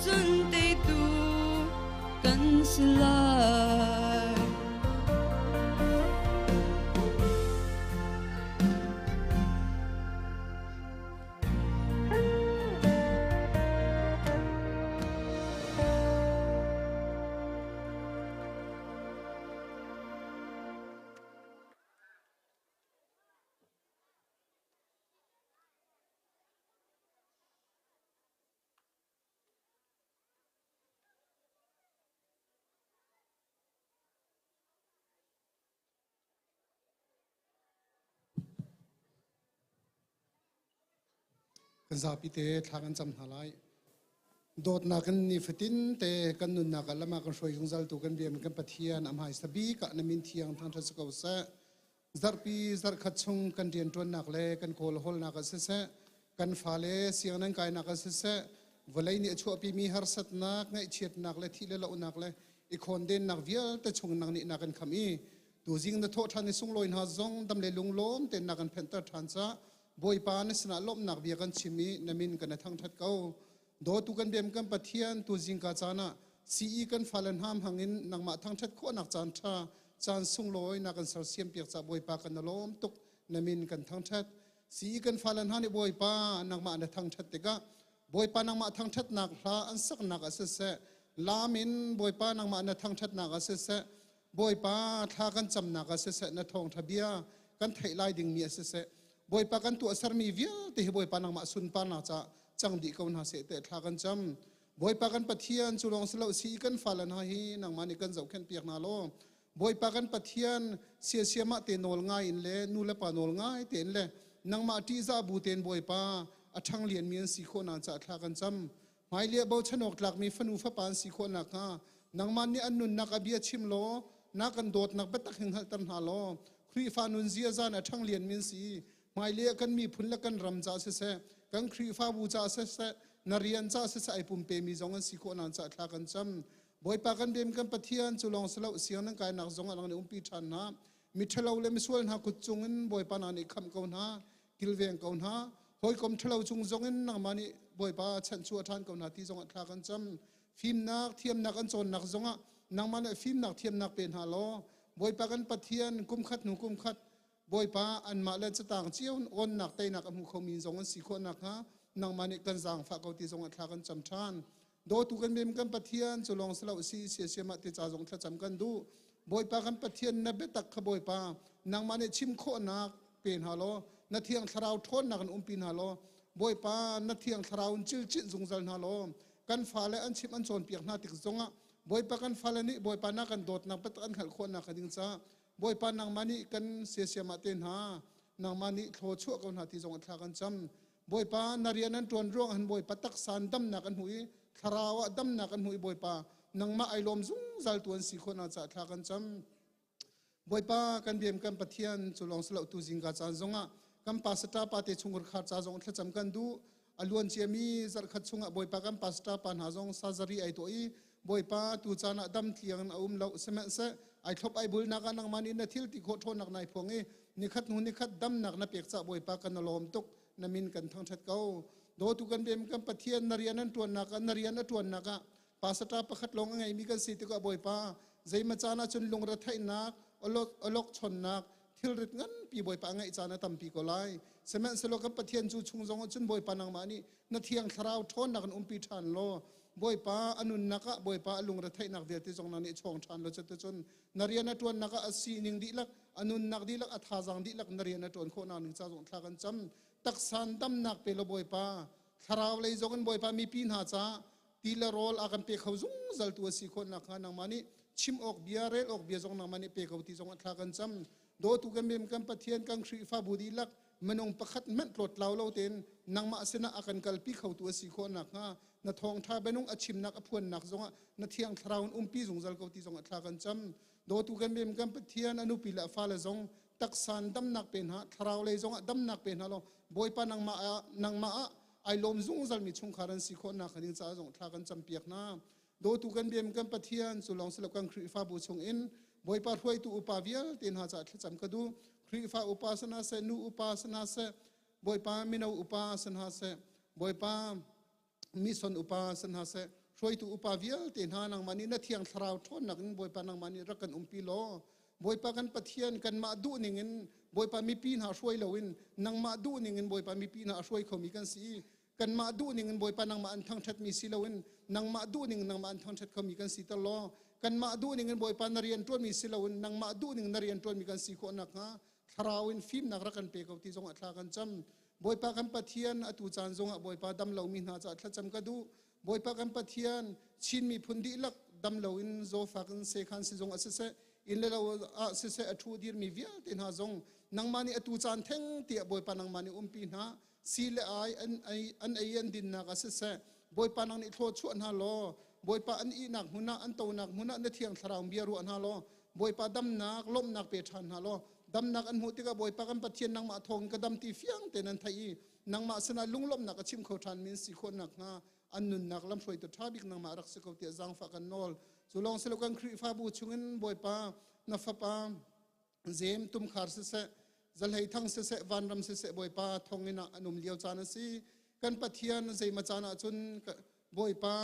cun teitu kan si lai. Kan zapi te thla kan cam hna lai. Dawtnak in nifatin te kan nunnak ah lam ah kan hruai zungzal tu kan biakmi kan Pathian a hmaisa bik ah na min thiang thangṭhat si ko seh. Zarhpi zarhkhat chung kan rianṭuannak le kan kawlhawlnak ah siseh, kan fale sianginn an kainak ah siseh, vawlei nih a chuahpimi harsatnak, ngaihchiatnak le thih le lohnak le i khawndennak vialte chung nang nih na kan kham i tuzing na thawh ṭhan i sunglawi hna zong dam le lunglawm tein na kan phenhter ṭhan caah Bawipa na sinah lawmhnak bia kan chim i na min kan thangṭhat ko. Dawtu kan biam kan Pathian tuzing ka caan ah CE kan fale hna hmangin nangmah thangṭhat khawhnak caan ṭha caan sunglawi na kan sersiam piak ca Bawipa kan na lawm tuk na min kan thangṭhat. CE kan fale hna nih Bawipa nangmah na thangṭhat tikah Bawipa nangmah thangṭhatnak hla an saknak ah siseh laam in Bawipa nangmah na thangṭhatnak ah siseh Bawipa thla kan camnak ah siseh na thawngṭha bia kan theih lai dingmi ah siseh Bawipa kan tuahsermi vialte hi Bawipa nangmah sunparnak caah cang dih ko hna seh teh thla kan cam. Bawipa kan Pathian cu lawng si lo si kan fale hna hi nangmah nih kan zohkhenh piak hna law Bawipa kan Pathian siasiamah te nawl ngai in le nu le pa nawl ngai tein le nangmah ṭihzah bu tein Bawipa a ṭhang lianmi an si khawh na caah thla kan cam. Hmailei bochan awk tlakmi fanu fapa an si khawh nakhnga nangmah nih an nunnak a bia chim law na kan dawtnak biatak hin hngalhter hna law Khrihfa nun ziaza na ṭhanglian min si hmailei ah kan miphun le kan ram ca siseh kan Khrihfabu ca siseh na rian ca siseh ai pumpemi zong an si khawh nan ca thla kan cam Bawipa kan bem kan Pathian cu lawng si lo siang nan kainak zong ah lang nih umpi ṭhan hna miṭhalo le misual hna kut cungin Bawipa na nih khamh ko hna kilveng ko hna hawikom ṭhalo cung zongin nangmah nih Bawipa chanhchuah ṭhan ko hna ti zongah thla kan cam fimnak thiamnak an cawnnak zongah nangmah nih fimnak thiamnak pe hna law Bawipa kan Pathian kumkhat hnu kumkhat Bawipa anmah le catang cio awnnak teinak a hmu khomi zong an si khawh nakhnga nangmah nih kan zaangfah ko ti zongah thla kan cam ṭhan dawtu kan mem kan Pathian cu lawng si lo si siasiam ah ti ca zong thlacam kan duh Bawipa kan Pathian na biatak kha Bawipa nangmah nih chim khawhnak pe hna law na thiang thlarau ṭhawnnak in umpi hna law Bawipa na thiang thlarau in cilcinh zungzal hna law kan fale an chimh an cawnpiak hna tik zongah Bawipa kan fale nih Bawipa na kan dawtnak biatak an hngalh khawhnak ding caah Bawipa nangmah nih kan siasiam ah te hna nangmah nih thlaw chuah ko hna ti zong thla kan cam Bawipa na rian an ṭuan ruang han Bawipa taksa in damnak an hmu i thlarau ah damnak an hmu i Bawipa nangmah ai lawm zungzal tu an si khawh na caah thla kan cam Bawipa kan biam kan Pathian cu lawng si lo tu zingka caan zongah kan pastor pa te chungkhar khar ca zong thlacam kan duh a luan ciami zarhkhat chungah Bawipa kan pastor pa hna zong surgery ai tuah i Bawipa tu caan ah dam tliang in a um lo sihmanhseh ai thlop ai bulnak ah nangmah nih na thil ti khawh ṭhawnnak nai phuang i nikhat hnu nikhat damnak na pek cah Bawipa kan lawm tuk na min kan thangṭhat ko dawtu kan bem kan Pathian na rian an ṭuannak ah na rian a ṭuannak ah pastor pakhat lawng a ngeimi kan si tikah Bawipa zeimaw caan ah cun lungretheihnak olok chonnak thilrit nganpi Bawipa a ngeih caan a tampi ko lai sihmanhsehlaw kan Pathian cu chung zong ah cun Bawipa nangmah nih na thiang thlarau ṭhawnnak in umpi ṭhan law Bawipa a nunnak ah Bawipa a lungretheihnak vialte zong na nih chawng ṭhan law cuticun na rian a ṭuannak ah a sining dihlak a nunnak dihlak a thazaang dihlak na rian a ṭuan khawhnak ning ca zong thla kan cam taksan damnak pe law Bawipa thlarau lei zong in Bawipa mipi hna caah ti le rawl a kan pe kho zungzal tu a si khawh nakhnga nangmah nih chim awk bia rel awk bia zong nangmah nih pe ko ti zong thla kan cam dawtu kan mem kan Pathian kan Khrihfabu dihlak minung pakhat hmanh tlawt tlau lo tein nangmah sinah a kan kalpi khotu a si khawh nakhnga na thawngṭha bianung a chimnak a phuannak zongah na thiang thlarau in umpi zungzal ko ti zongah thla kan cam dawtu kan mem kan Pathian a nupi le a fale zong taksan damnak pe hna thlarau lei zongah damnak pe hna law Bawipa nangmah ah nangmah ah ai lawm zungzalmi chungkhar an si khawh nak ding caah zong thla kan campiak hna dawtu kan biam kan Pathian cu lawng si lo kan Khrihfabu chung in Bawipa hruaitu upa vialte hna caah thlacam ka duh Khrihfa upa sana seh nu upa sana seh Bawipa mino upa sana seh Bawipa mission upa sana seh hruaitu upa vialte hna nangmah nih na thiang thlarau ṭhawnnak in Bawipa nangmah nih rak kan umpi law Bawipa kan Pathian kanmah duh ning in Bawipa mipi hna hruai loin nangmah duh ning in Bawipa mipi hna a hruai khomi kan si i kanmah duh ning in Bawipa nangmah an thangṭhatmi si loin nangmah duh ning nangmah an thangṭhat khomi kan si ter law kanmah duh ning in Bawipa na rian ṭuanmi si loin nangmah duh ning na rian ṭuanmi kan si khawh nakhnga thlarau in fimnak rak kan pe ko ti zongah thla kan cam Bawipa kan Pathian atu caan zongah Bawipa dam lomi hna caah thlacam ka duh Bawipa kan Pathian Chin miphun dihlak dam loin zawfak in sekhan sizung ah siseh inn le lo ah siseh a ṭhu dirmi vialte hna zong nangmah nih atu caan theng tiah Bawipa nangmah nih umpi hna. Si le ai an ei an ei an dinnak ah siseh Bawipa nang nih thlaw chuah hna law Bawipa an ihnak hmun ah an tonak hmun ah na thiang thlarau bia ruah hna law Bawipa damnak lawmhnak pe ṭhan hna law damnak an hmuh tikah Bawipa kan Pathian nangmah thawng ka dam ti fiang tein an theih i nangmah sinah lunglawmhnak a chim kho ṭhan min si khawh nakhnga an nunnak lamhruaitu ṭha bik nangmah rak si ko tiah zaangfah kan nawl. Cu lawng si lo kan Khrihfabu chungin Bawipa na fapa Zem tumkhar siseh Zahlei thang siseh vanram siseh Bawipa thonginn ah an um lio caan a si. Kan Pathian zeima caan ah cun Bawipa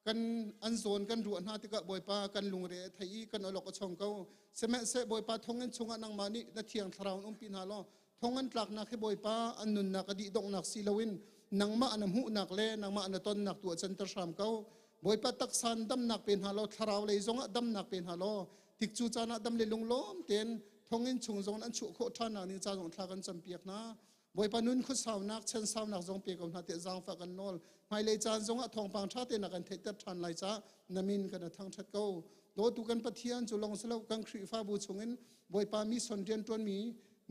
kan an zawn kan ruah hna tikah Bawipa kan lungre a thei i kan awlok a chong ko. Sihmanhseh Bawipa thonginn chungah nangmah nih na thiang thlarau in umpi hna law thong an tlaknak hi Bawipa an nunnak a dih donghnak si loin nangmah na hmuhnak le nangmah na tonnak tu ah canter hram ko. Bawipa taksa in damnak pe hna law thlarau lei zongah damnak pe hna law tikcu caan ah dam le lunglawm tein thonginn chung zong an chuah khawh ṭhan nak ding ca zong thla kan campiak hna. Bawipa nun khuasaunak chansaunak zong pe ko hna tiah zaangfah kan nawl. Hmailei caan zongah thawngpang ṭha tein a kan theihter ṭhan lai caah na min kan thangṭhat ko. Dawtu kan Pathian cu lawng si lo kan Khrihfabu chungin Bawipa mi son rian ṭuanmi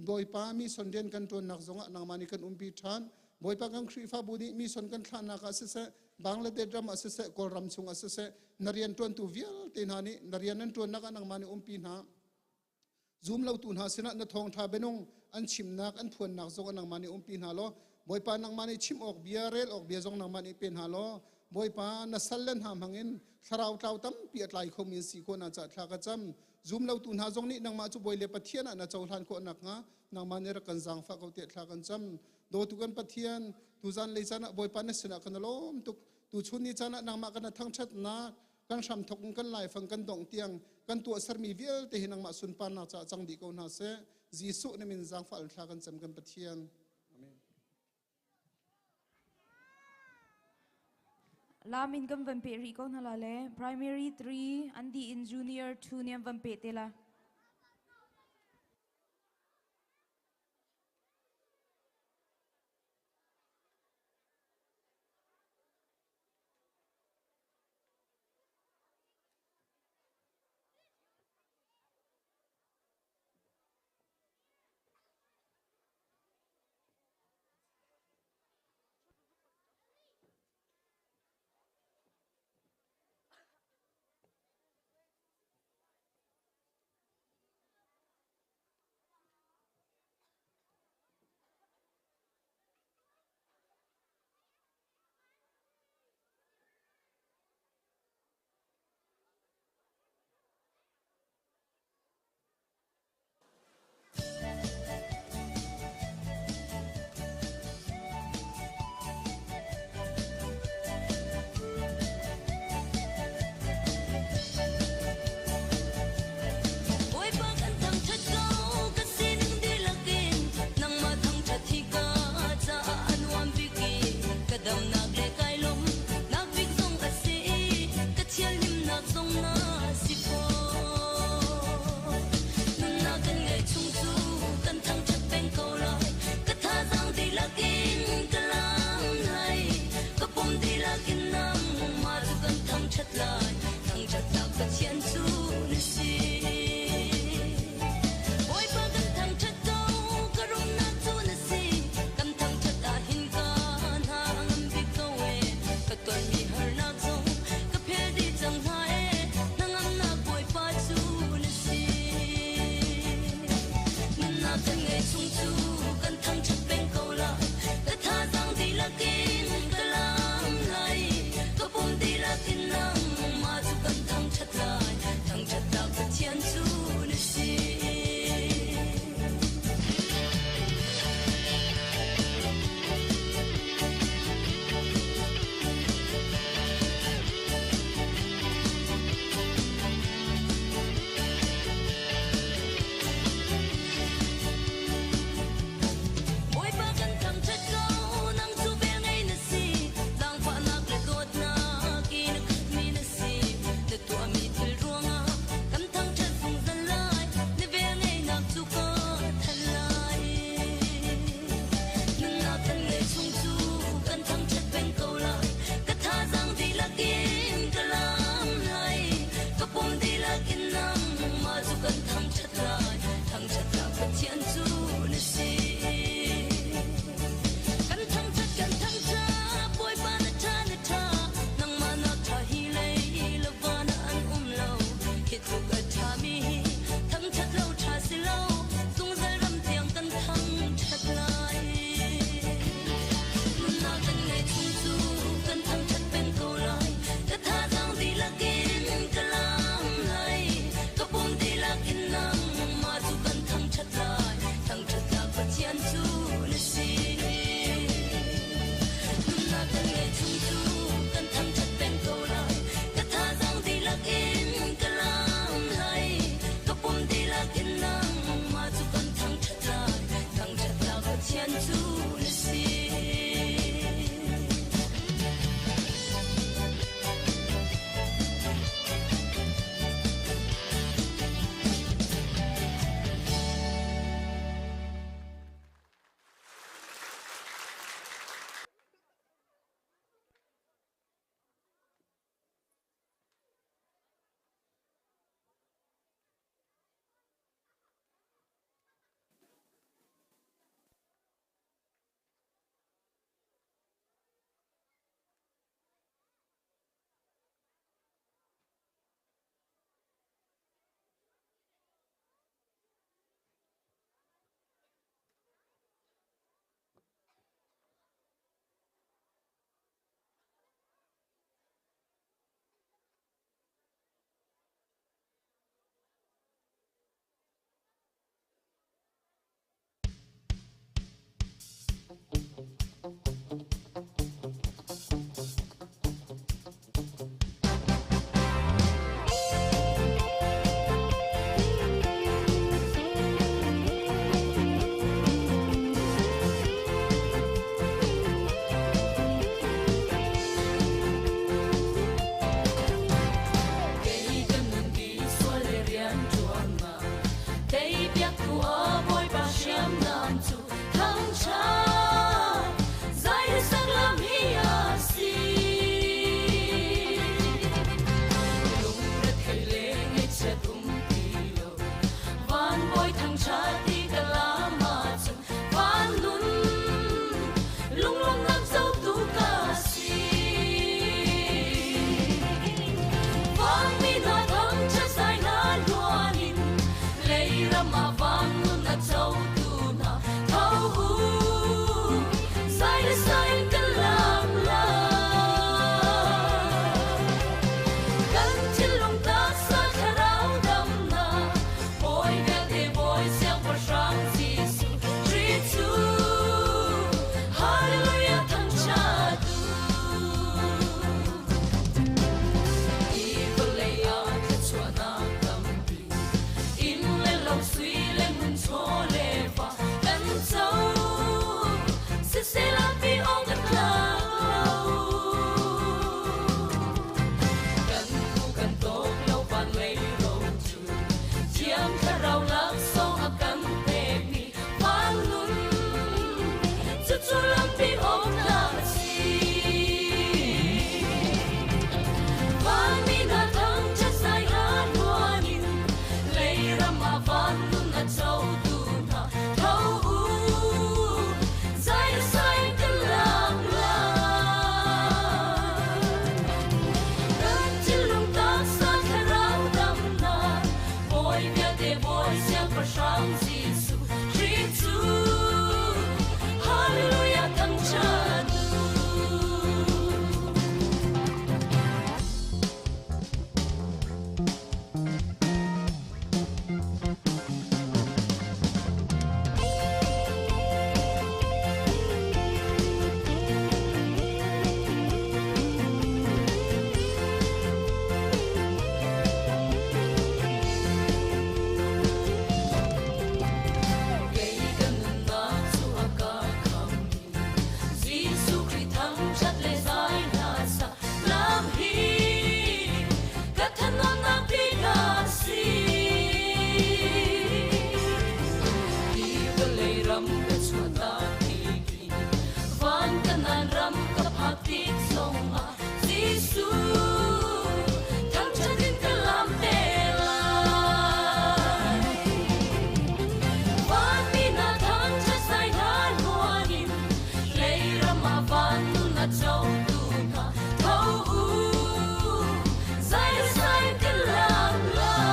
Bawipa mi son rian kan ṭuannak zongah nangmah nih kan umpi ṭhan. Bawipa kan Khrihfabu nih mi son kan thlahnak ah siseh Bangladesh ram ah siseh Kawlram chung ah siseh na rian ṭuantu vialte hna nih na rian nan ṭuannak ah nangmah nih umpi hna. Zumlotu hna sinah na thawngṭha bianung an chimnak an phuannak zong nangmah nih umpi hna law Bawipa nangmah nih chim awk bia rel awk bia zong nangmah nih pe hna law Bawipa na sal le hna hmangin thlarau tlau tampi a tlai khomi an si khawh na caah thla ka cam. Zumlotu hna zong nih nangmah cu Bawi le Pathian ah na cohlan khawh nakhnga nangmah nih rak kan zaangfah ko tiah thla kan cam. Dawtu kan Pathian, tuzan lei caan ah Bawipa na sinah kan lawm tuk. Tuchun ni caan ah nangmah kan thangṭhatnak kan hramthok in kan laifang kan dongh tiang kan tuahsermi vialte hi nangmah sunparnak caah cang dih ko hna seh. Jesuh na min zaangfah thla kan cam kan Pathian. Amen. Lam in kan van pe rih ko hna la le primary 3 an di in junior 2 niam van pe te la. Bawipa kan thangṭhat ko, kan sining dihlak in nangmah thangṭhat hi ka caah a nuam bik i ka damnak le kai lawmhnak bik zong a si i ka thianhlimnak zong na si fawn. Nunnak kan ngeih chung cu kan thangṭhat peng ko lai, ka thazaang dihlak in ka lam lai, ka pum dihlak in nangmah cu kan thangṭhat lai, thangṭhatnak Pathian cu na si. Bawipa kan thangṭhat ko, ka rumnak cu na si, kan thangṭhat ah hin ka hna a ngam bik. ah van nun a cotu hna tho u zai le sai kan lam lai.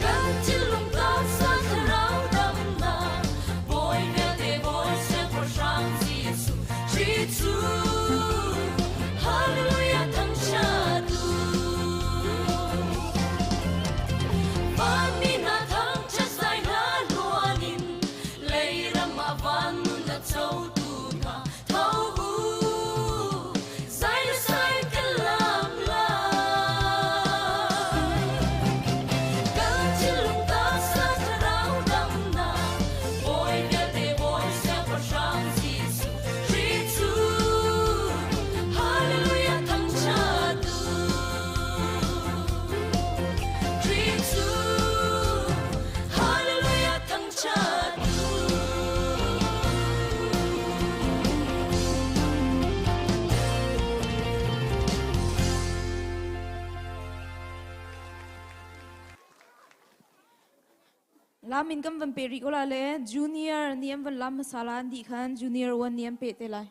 Kan thinlung taksa thlarau damnak Bawi vialte Bawi siangpahrang Jesuh Khrih cu Hallelujah thangṭhat u. Vanmi hna thangṭhat zai hla hluan in lei ram ah van nun a cotu hna tho u zai le sai kan lam lai. Kan thinlung taksa thlarau damnak Bawi vialte Bawi siangpahrang Jesuh Khrih cu Hallelujah thangṭhat u. Khrih cu Hallelujah thangṭhat u. Lam in kan van pe rih ko la le junior ni an van lam hmasa la an dih khan junior one ni an pe te lai.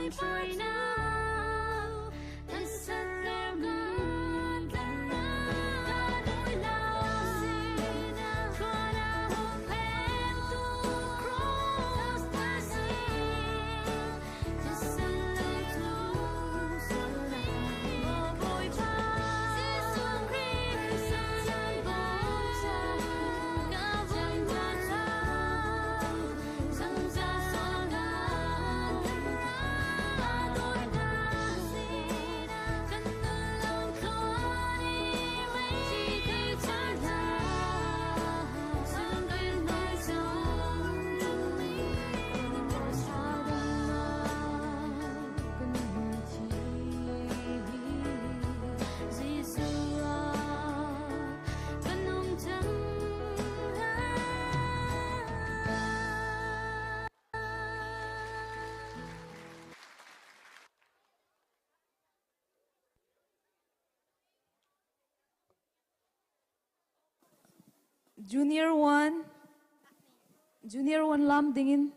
Lamhruainak kan serter kan ka dawi lai. Thluana hupphengtu Cross na si. Thisen lo cu maw Bawipa Jesuh Khrih chan bawmchan ka Bawipa zungzal sualnak ka dawi lai. Kan nun lamthluan i mei char hna cun kan hmai Jesuh kan nung cang. Junior 1, Junior 1 lam dingin.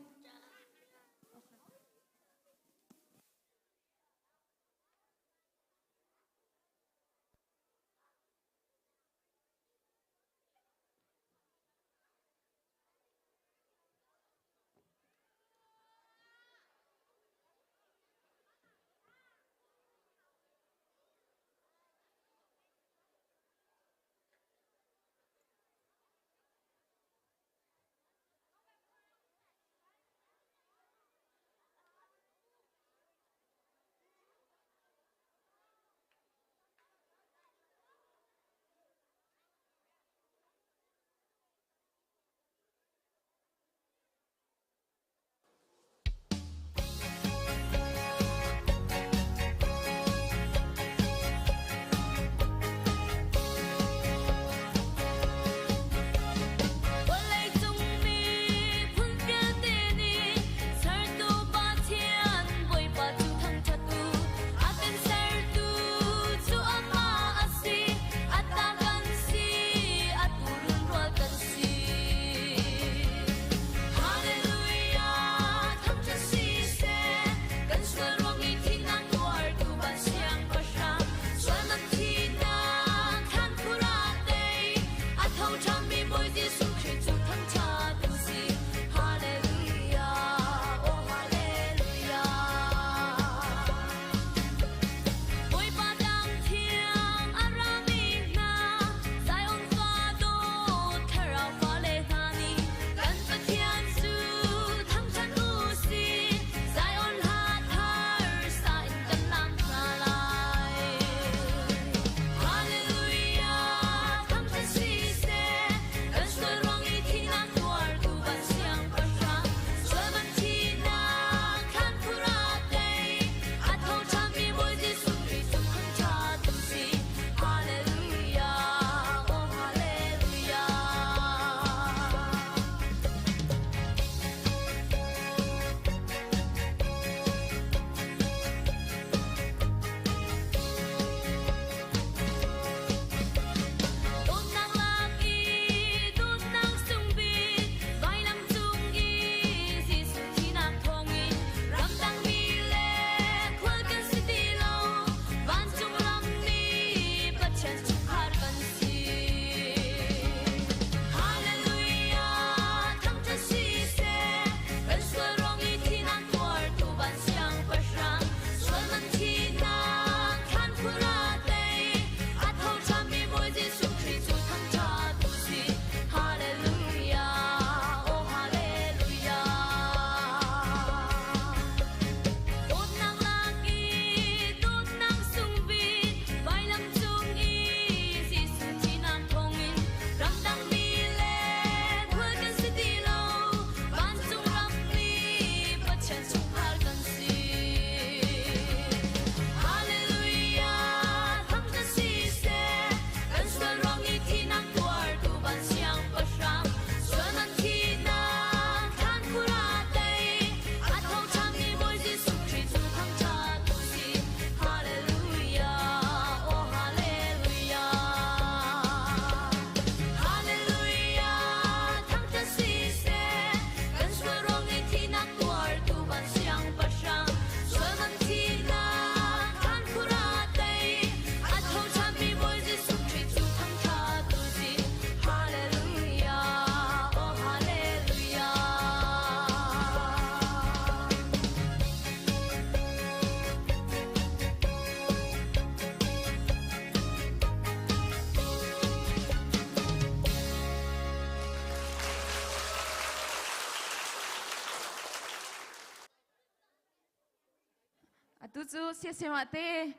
Atu cu siasema te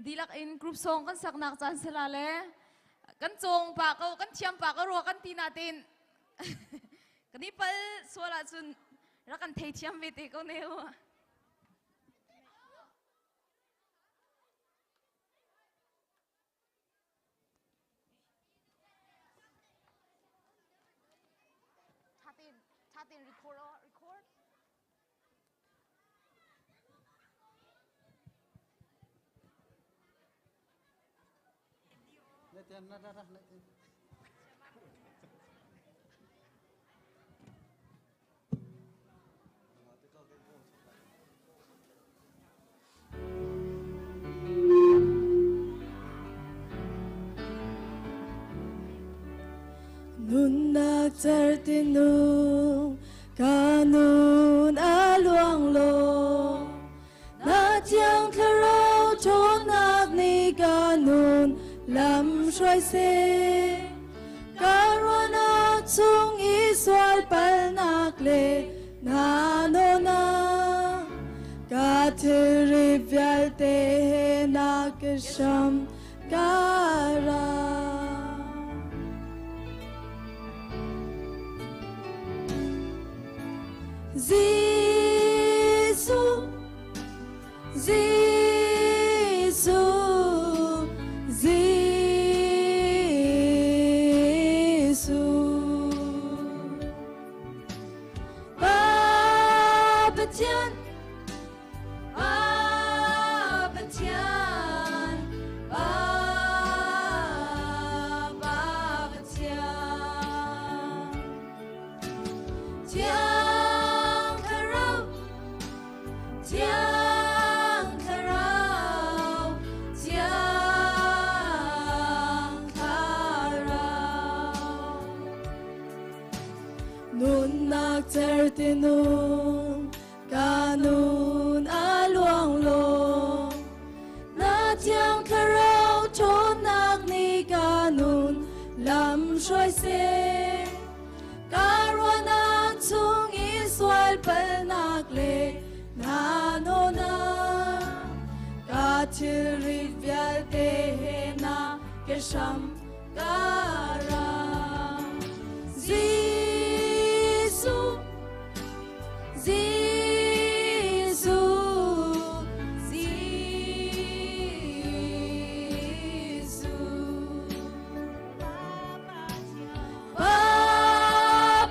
dilak in group song kan saknak caan sela le kan cawng pa ko kan thiam pa ko rua kan ti na tein kan i pal sual ahcun rak kan thei thiam ve te ko ne u. Thatin record record. Nunnak certinung ka nun a luang lo Na thiang thlarau ṭhawnnak nih ka nun lam hruai seh. Ka ruahnak chung i sual palnak le na nawnak ka thilri vialte he na ka hram ka ra. Jesuh, Jesuh, Jesuh. Pa Pathian, Pa Pathian, Pa Pa Pathian. Thiang Thlarau, Thiang Thlarau, Thiang Thlarau. Nunnak certinung ka nun a luang lo. Na thiang thlarau ṭhawnnak nih ka nun lam hruai seh. Ka ruahnak chung i sual palnak le na nawnak ka thilri vialte he na ke hram ka ra. Jesuh, Jesuh, Jesuh. Pa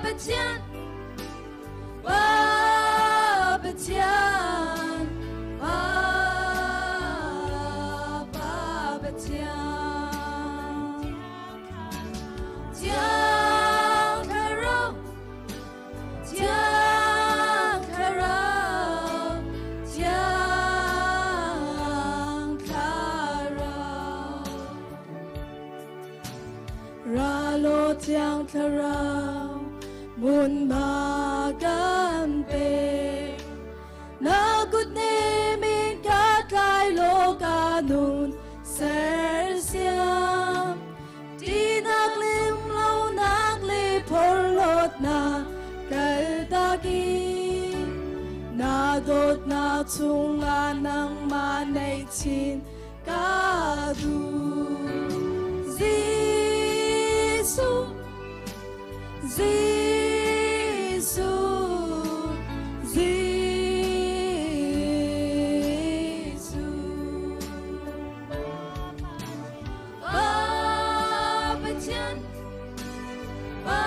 Pathian, Pa Pathian, Pa Pa Pathian. Thiang Thlarau, Thiang Thlarau, Thiang Thlarau. Ra law Thiang Thlarau, hmunhma kan pek. Na kut nem in ka tlai law ka nun sersiam. Tinak lim lonak le porhlawtnak kaltak i na dawtnak chungah nangmah neih chin ka duh. Jesuh, Jesuh, Jesuh. Pa Pathian, Pa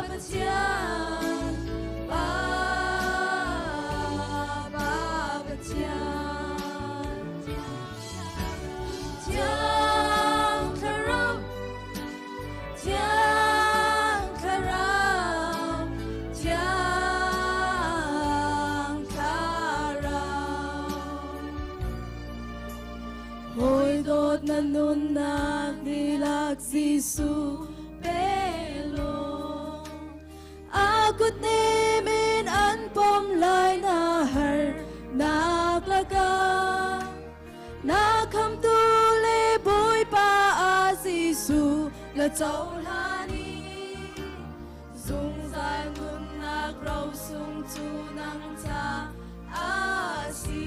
Pathian, Pa Pa Pathian. Thiang Thlarau, Thiang Thlarau, Thiang Thlarau. Hawi dawt na nunnak dihlak Jesuh pe law. A kut nem in an pom lai na harnak lakah. Na khamtu le Bawipa a Jesuh la cohlan i zungzal nunnak rosung cu nang ca a si.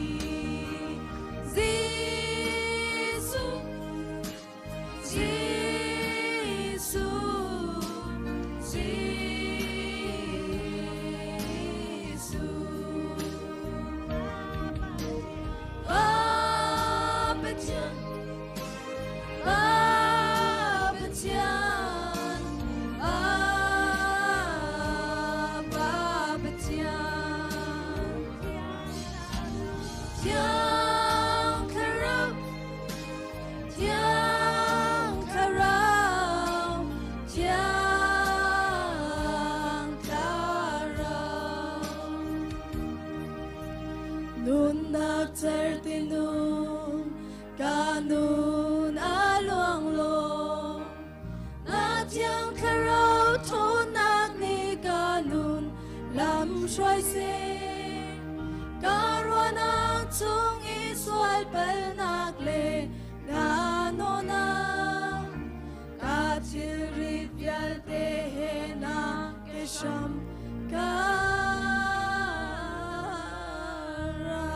Nunnak certinung ka nun a luang lo. Na thiang thlarau ṭhawnnak nih ka nun lam hruai seh. Ka ruahnak chung i sual palnak le ka nawnak. Ka thilrit vialte he na ke hram ka ra.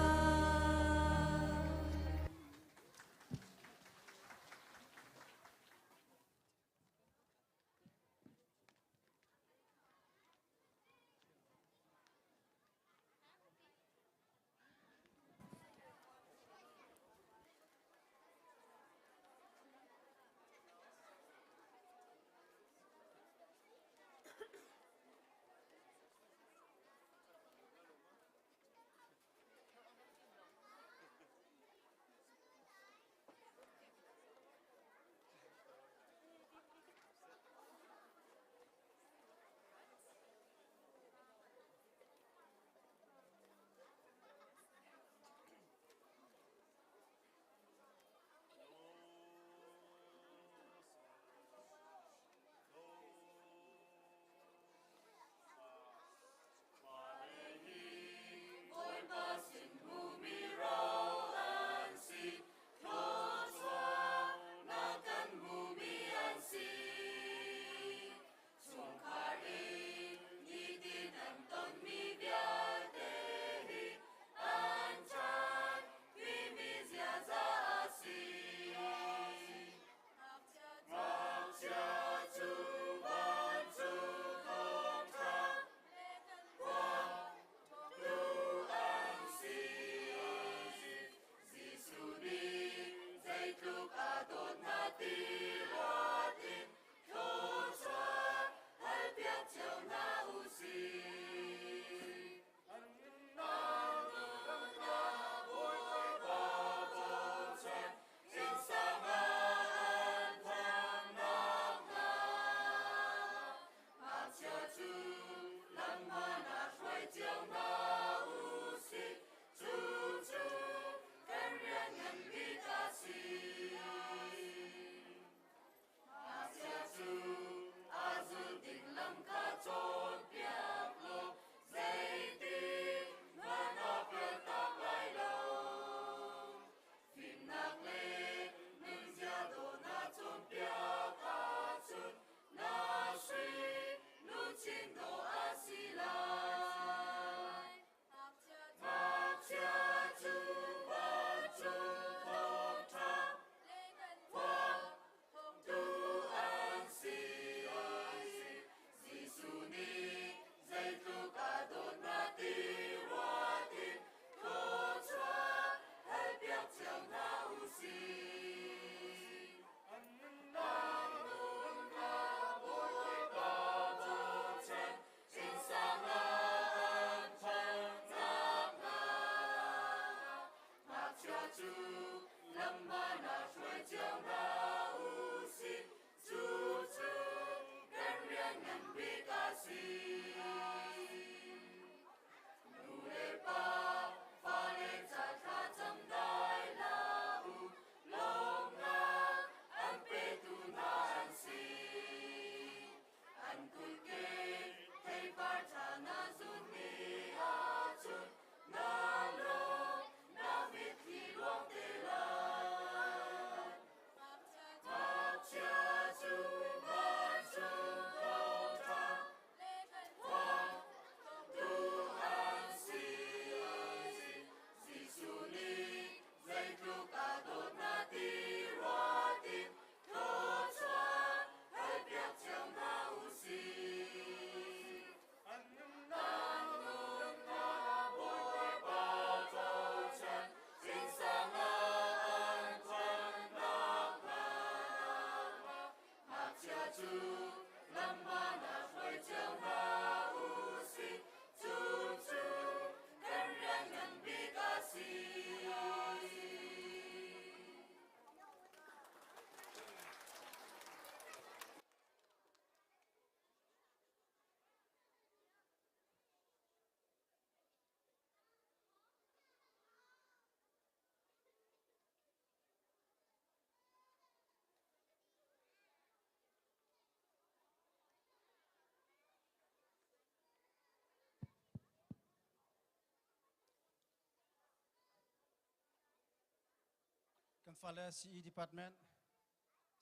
Kan fale CE department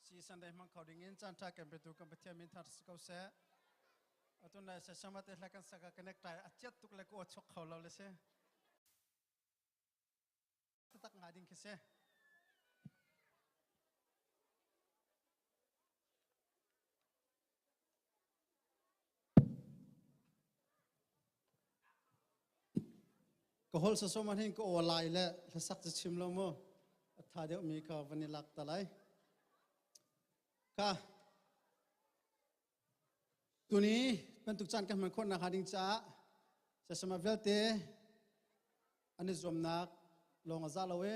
CE Sunday hmang kho ding in caan ṭha kan petu kan Pathian min thar si ko seh. Atu nai se sama te hla kan saka connect tai a chiat tuk le ko chok kho lo le si. Tak nga ding khi si. Ka hol sasom an hin ka aw lai le hlasak cu chim lo mu. A tha deuh mi kha van i lak ta lai. Ka tuni bantuk caan kan hman khawh nak hnga ding caah sasama vialte an i zuamnak lawng a za lo i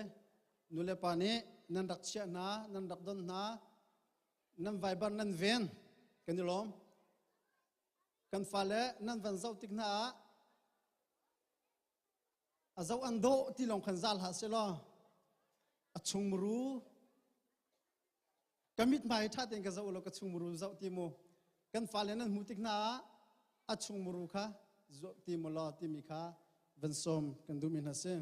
nu le pa nih nan rak chiah hna, nan rak don hna, nan vaibar nan ven kan i lawm. Kan fale nan van zoh tik hna ah a zoh an dawh ti lawng khan zal hlah seh law a chungmuru ka mithmai ṭha tein ka zoh law ka chungmuru zoh ti mu kan fale nan hmuh tik hna ah a chungmuru kha zoh ti mu law timi kha van sawm kan duhmi hna si.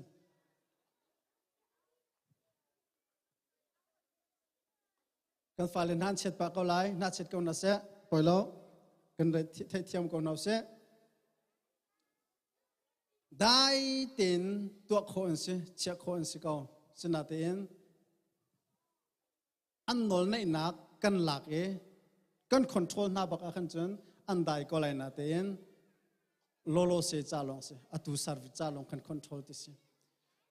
Kan fale hna an chiat pah ko lai, hna chiat ko hna seh, poi lo, kan theihthiam ko hna seh. Dai tein tuah khawh an si, chiah khawh an si ko. Sinatein an nawl neihnak kan lak i kan control hna bak ah khan cun an dai ko lai na tein lolo se ca lawng si atu service ca lawng kan control ti si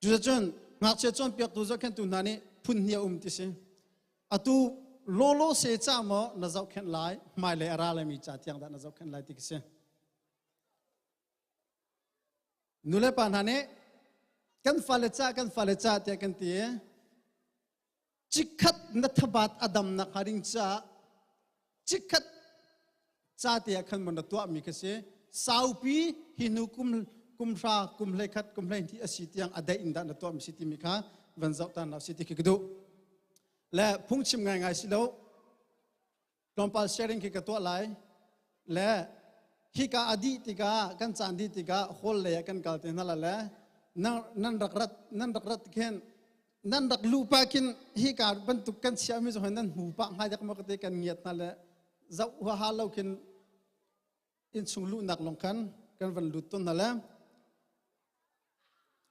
Cuticun ngakchia cawnpiaktu zohkhenhtu hna nih phun hnih a um ti si. Atu lawlaw se ca maw na zohkhenh lai, hmailei a ra laimi ca tiang dah na zohkhenh lai ti khi si. Nulepa hna nih kan fale ca kan fale ca tiah kan ti i cikhat na thabat a dam nak hnga ding caah cikhat ca te ah khan mon na tuahmi kha si saupi hi hnu kum kum hra kum hlei khat kum hlei hnih a si tiang a daih in dah na tuahmi si timi kha van zoh tan si ti khi ka duh le phungchim ngaingai si lo tlawmpal sharing khi ka tuah lai le hika a dih tikah kan caan dih tikah hall lei ah kan kal te hna la le nan rak rat nan rak rat khin nan rak luh pa khin hika bantuk kan chiahmi zong nan hmu pah hngai dak maw ka te kan ngiat hna le zoh huaha lo khin innchung luhnak lawng khan kan van lut ton hna le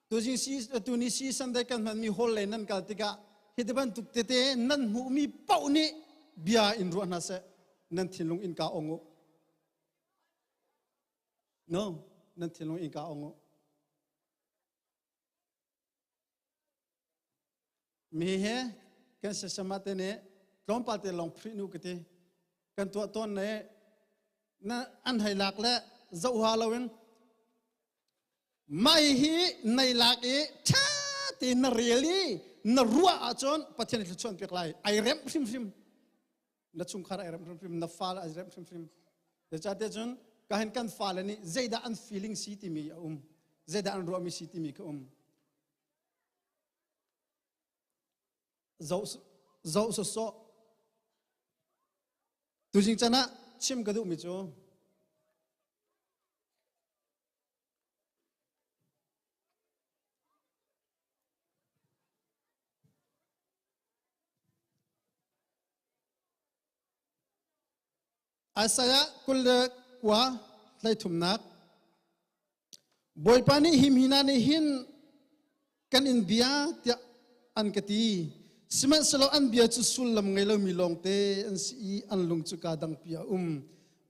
tuzing si tuni si Sunday kan hmanmi hall lei nan kal tikah hi ti bantuk tete nan hmuhmi paoh nih bia in ruah hna seh nan thinlung innka ong u no nan thinlung innka ong u Mi he kan sesama te nih tlawmpal te lawng phri nu ka ti. Kan tuah tawn ne na an hei lak le zoh ha loin mai hi nei lak i ṭha tein na rel i na ruah ahcun Pathian thluachuah an pek lai. Ai remh hrimhrim. Na chungkhar ai remh hrimhrim. Na fale ai remh hrimhrim. Zeicahtiah cun ka hin kan fale nih zeidah an feeling si timi a um. Zeidah an ruahmi si timi kha um. Zoh zoh sawsawh. Tuzing chan ah chim ka duhmi cu Isaiah 29 hleithumnak Bawipa nih hi mi hna nih hin kan in bia tiah an ka ti. Sihmanhsehlaw an bia cu sullam ngei lomi lawngte an si i an lung cu kaa dangpi a um.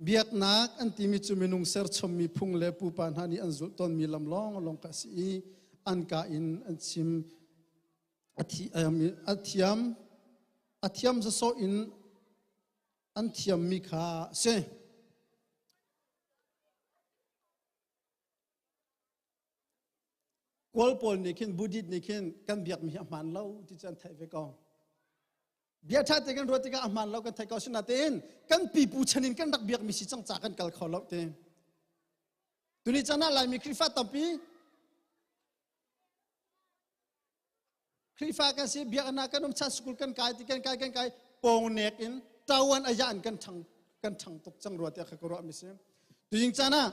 Biaknak an timi cu minung serchommi phung le pupa hna nih an zulh tawnmi lam lawnglawng kha a si i an ka in an chim. A thiam a thiam sawsawh in an thiammi kha a si. Kawl pawl nih khin Buddhist nih khin kan biakmi hi a hmaan lo ti cu an theih ve ko. Bia ṭha te kan ruat tikah a hmaan lo kan theih ko sinain kan pipu chan in kan rak biakmi si cang ca kan kal kho lo ti. Tuni chan ah Laimi Khrihfa tampi Khrihfa kan si biakinn ah kan um chan school kan kai ti kan kai kan kai pawng nek in tawan aya in kan ṭhang kan ṭhang tuk cang rua tiah kha ka ruah mi si. Tujing caan ah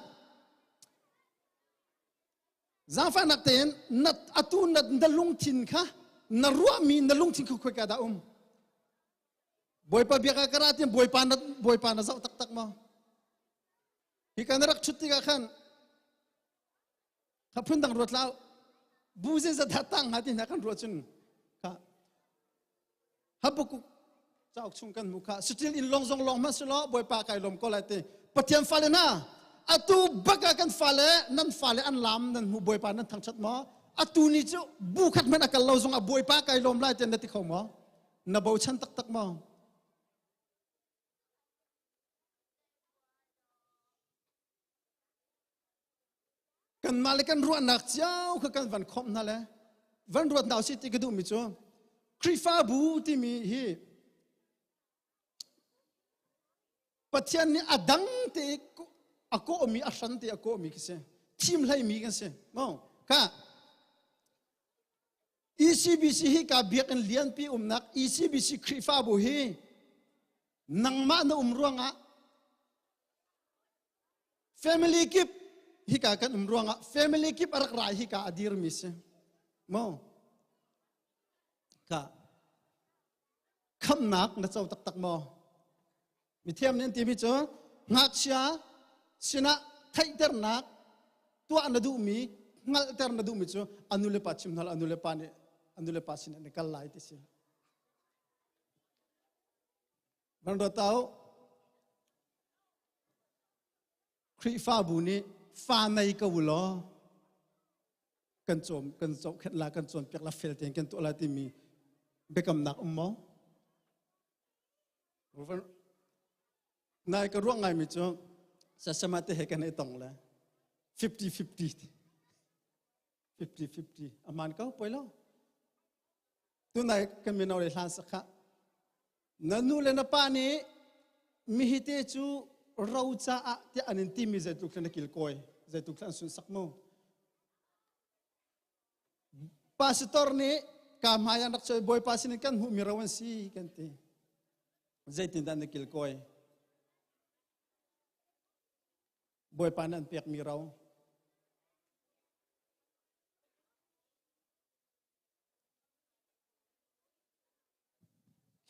zaangfahnak tein na atu na, na lungthin kha Na ruahmi na lungthin kha khoika dah um? Bawipa biak ah ka ra tiang Bawipa na Bawipa na zoh taktak maw? Hi ka na rak chut tikah khan kha phundang ruat lau bu zeizat dah tang hnga ti hna kan ruah cun kha Habakkuk cauk chung kan hmuh kha still in long zong long hmanh selaw Bawipa kai lawm ko lai ti Pathian fale hna atu bak ah kan fale nan fale an lam nan hmu Bawipa nan thangthat maw atu ni cu bu khat hmanh a kal lo zong ah Bawipa kai lawm lai ti na ti kho maw na bochan taktak maw Kanmah le kan ruahnak cio kha kan van khomh hna le van ruat hna usih ti ka duhmi cu Khrihfabu timi hi Pathian nih a dang te a kawhmi a hran te a kawhmi khi si thim hleimi kan si mo ka ECBC hi ka biakinn lianpi umnak ECBC Khrihfabu hi nangmah na um ruangah Family kip hika kan um ruangah family kip a rak ra hika a dirmi si. Mo ka khamnak na co taktak maw? Mithiam nih an timi cu ngakchia sinah theihternak tuah na duhmi hngalhter na duhmi cu anu le pa chim hna anu le pa nih anu le pa sinah na kal lai ti si. Van ruat tau Khrihfabu nih fa nei ko u law kan cawm kan zohkhenh la kan cawnpiak la fel tein kan tuah la timi biakamnak um maw? Nai ka ruah ngaimi cu sasama te he kan i tong le 50-50 50-50 aman ko poi lo tunai kan mino le hlan sakha Na nu le na pa nih mihite cu ro caah tiah an in timi zeitluk na kilkawi, zeitluk an sunsak mu. Pastor nih ka hmai an rak choi Bawipa sin in kan hmuhmi ro an si kan ti. Zeitindah na kilkawi? Bawipa nih an pekmi ro.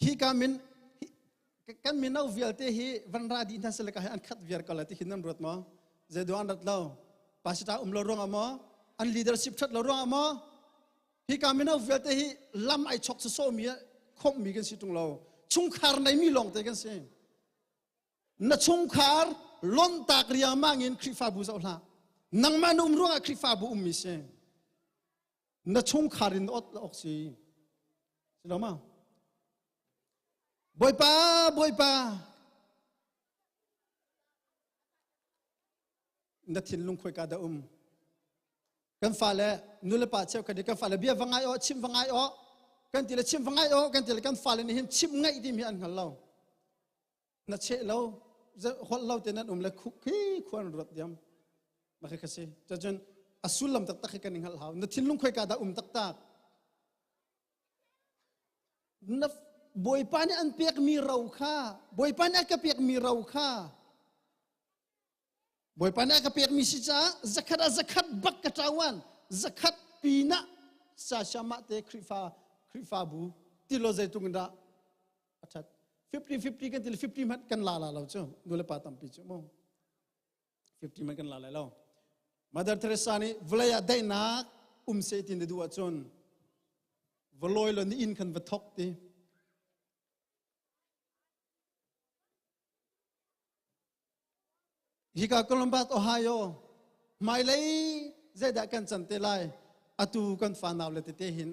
Hi ka min kan mino vialte hi van ra dih hna sile ka hi an khat viar ko lai ti hin nan ruat maw? Zeiduh an rat lo? Pastor um lo ruangah maw? An leadership that lo ruangah maw? Hi ka mino vialte hi lam ai chok so mi khomh mi kan si tung lo. Chungkhar nei mi lawng te kan si. Na chungkhar lontak riangmang in Khrihfabu zoh hlah. Nangmah na um ruangah Khrihfabu um mi si. Na chungkhar in ot la ok si. Si lo ma? Bawipa, Bawipa, na thinlung khoi ka da um. Kan fale nulepa cheu kan kan fale bia va ngai o chim va ngai o kan ti le chim va ngai o kan ti le kan fale nih hin chim ngaih ti mi an hngal lo. Na cheh lo holh lo te nan um le khuk khi khuan ruat diam. Ma khi khasi. Cun a sullam taktak hi kan i hngalh hau. Na thinlung khoi ka da um taktak. Na Bawipa nih an pekmi ro kha Bawipa nih a ka pekmi ro kha Bawipa nih a ka pekmi si caah zakhat ah zakhat bak ka ṭauan zakhat pinah sa siamah te Khrihfa Khrihfabu tilo zeitluk in dah a ṭhat 50 50 kan ti 50 hmanh kan la la lo cu nu le pa tampi cu mu 50 hmanh kan la lai lo Mother Teresa nih vawlei ah daihnak um seh ti na duh ahcun va lawi law na inn khan va thok ti Hika Columbus, Ohio hmailei zeidah kan can te lai atu kan fanau le tete hin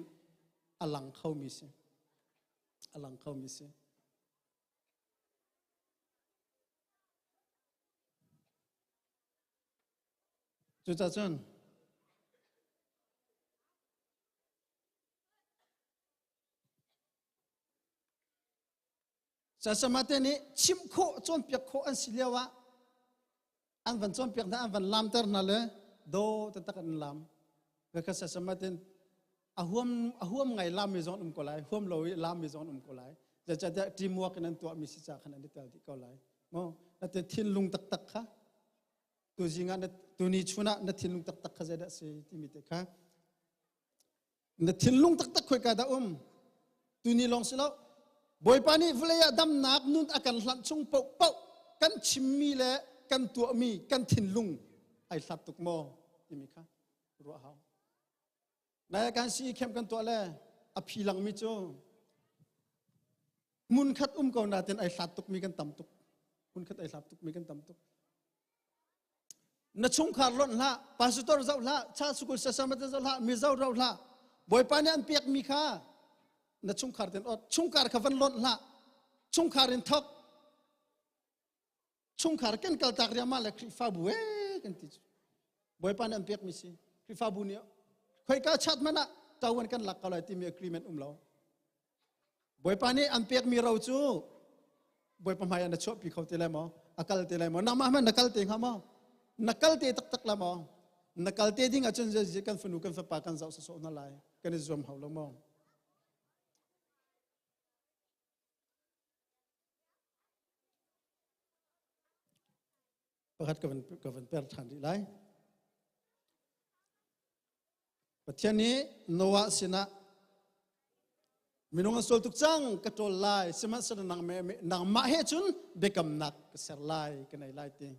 a lang kho mi si a lang kho mi si Cucaah cun Sasamate nih chimh khawh cawnpiak khawh an si lio ah an van cawnpiak hna an van lamter hna le do taktak an lam. Ka sasamate a huam a huam ngai lam mi zong um ko lai huam lo i lam mi zong um ko lai zeicahtiah teamwork in an tuah mi si ca khan an i tel dih ko lai mo na te thinlung taktak kha tu zing ah na tu ni chun ah na thinlung taktak kha zeidah si timi te kha. Na thinlung taktak khoika dah um? Tuni lawng si lo. Bawipa nih vawlei ah damnak nun a kan hlanh chung paohpaoh kan chimmi le kan tuahmi kan thinlung ai hlat tuk maw timi kha ruah hau. Nai kan si khem kan tuah le a phi langmi cu hmun khat um ko natin ai hlat tukmi kan tam tuk. Hmun khat ai hlat tukmi kan tam tuk. Na chungkhar lonh hlah, pastor zoh hlah, cha sukul sasamata zoh hlah, mizo ro hlah. Bawipa nih an pekmi kha na chungkhar ten ot. Chungkhar kha van lonh hlah. Chungkhar in thok. Chungkhar kan kal tak riama le Khrihfabu e kan ti cu. Bawipa nih an pekmi si. Khrihfabu nih khoika chat man ah tawan kan lak ko lai timi agreement um lo. Bawipa nih an pekmi ro cu Bawipa hmai ah na chuahpi kho ti lai maw? A kal ti lai maw? Nangmah hmanh na kal te hnga maw? Na kal te taktak la maw? Na kal te ding ahcun kan fanu kan fapa kan zoh sawsawh hna lai. Kan i zuam hau lo maw? Pakhat ka van, ka van per ṭhan rih lai. Pathian nih Noah sinah minung an sual tuk cang ka ṭawl lai sihmanhsehlaw nangmah he cun biakamnak ka ser lai ka nei lai ti.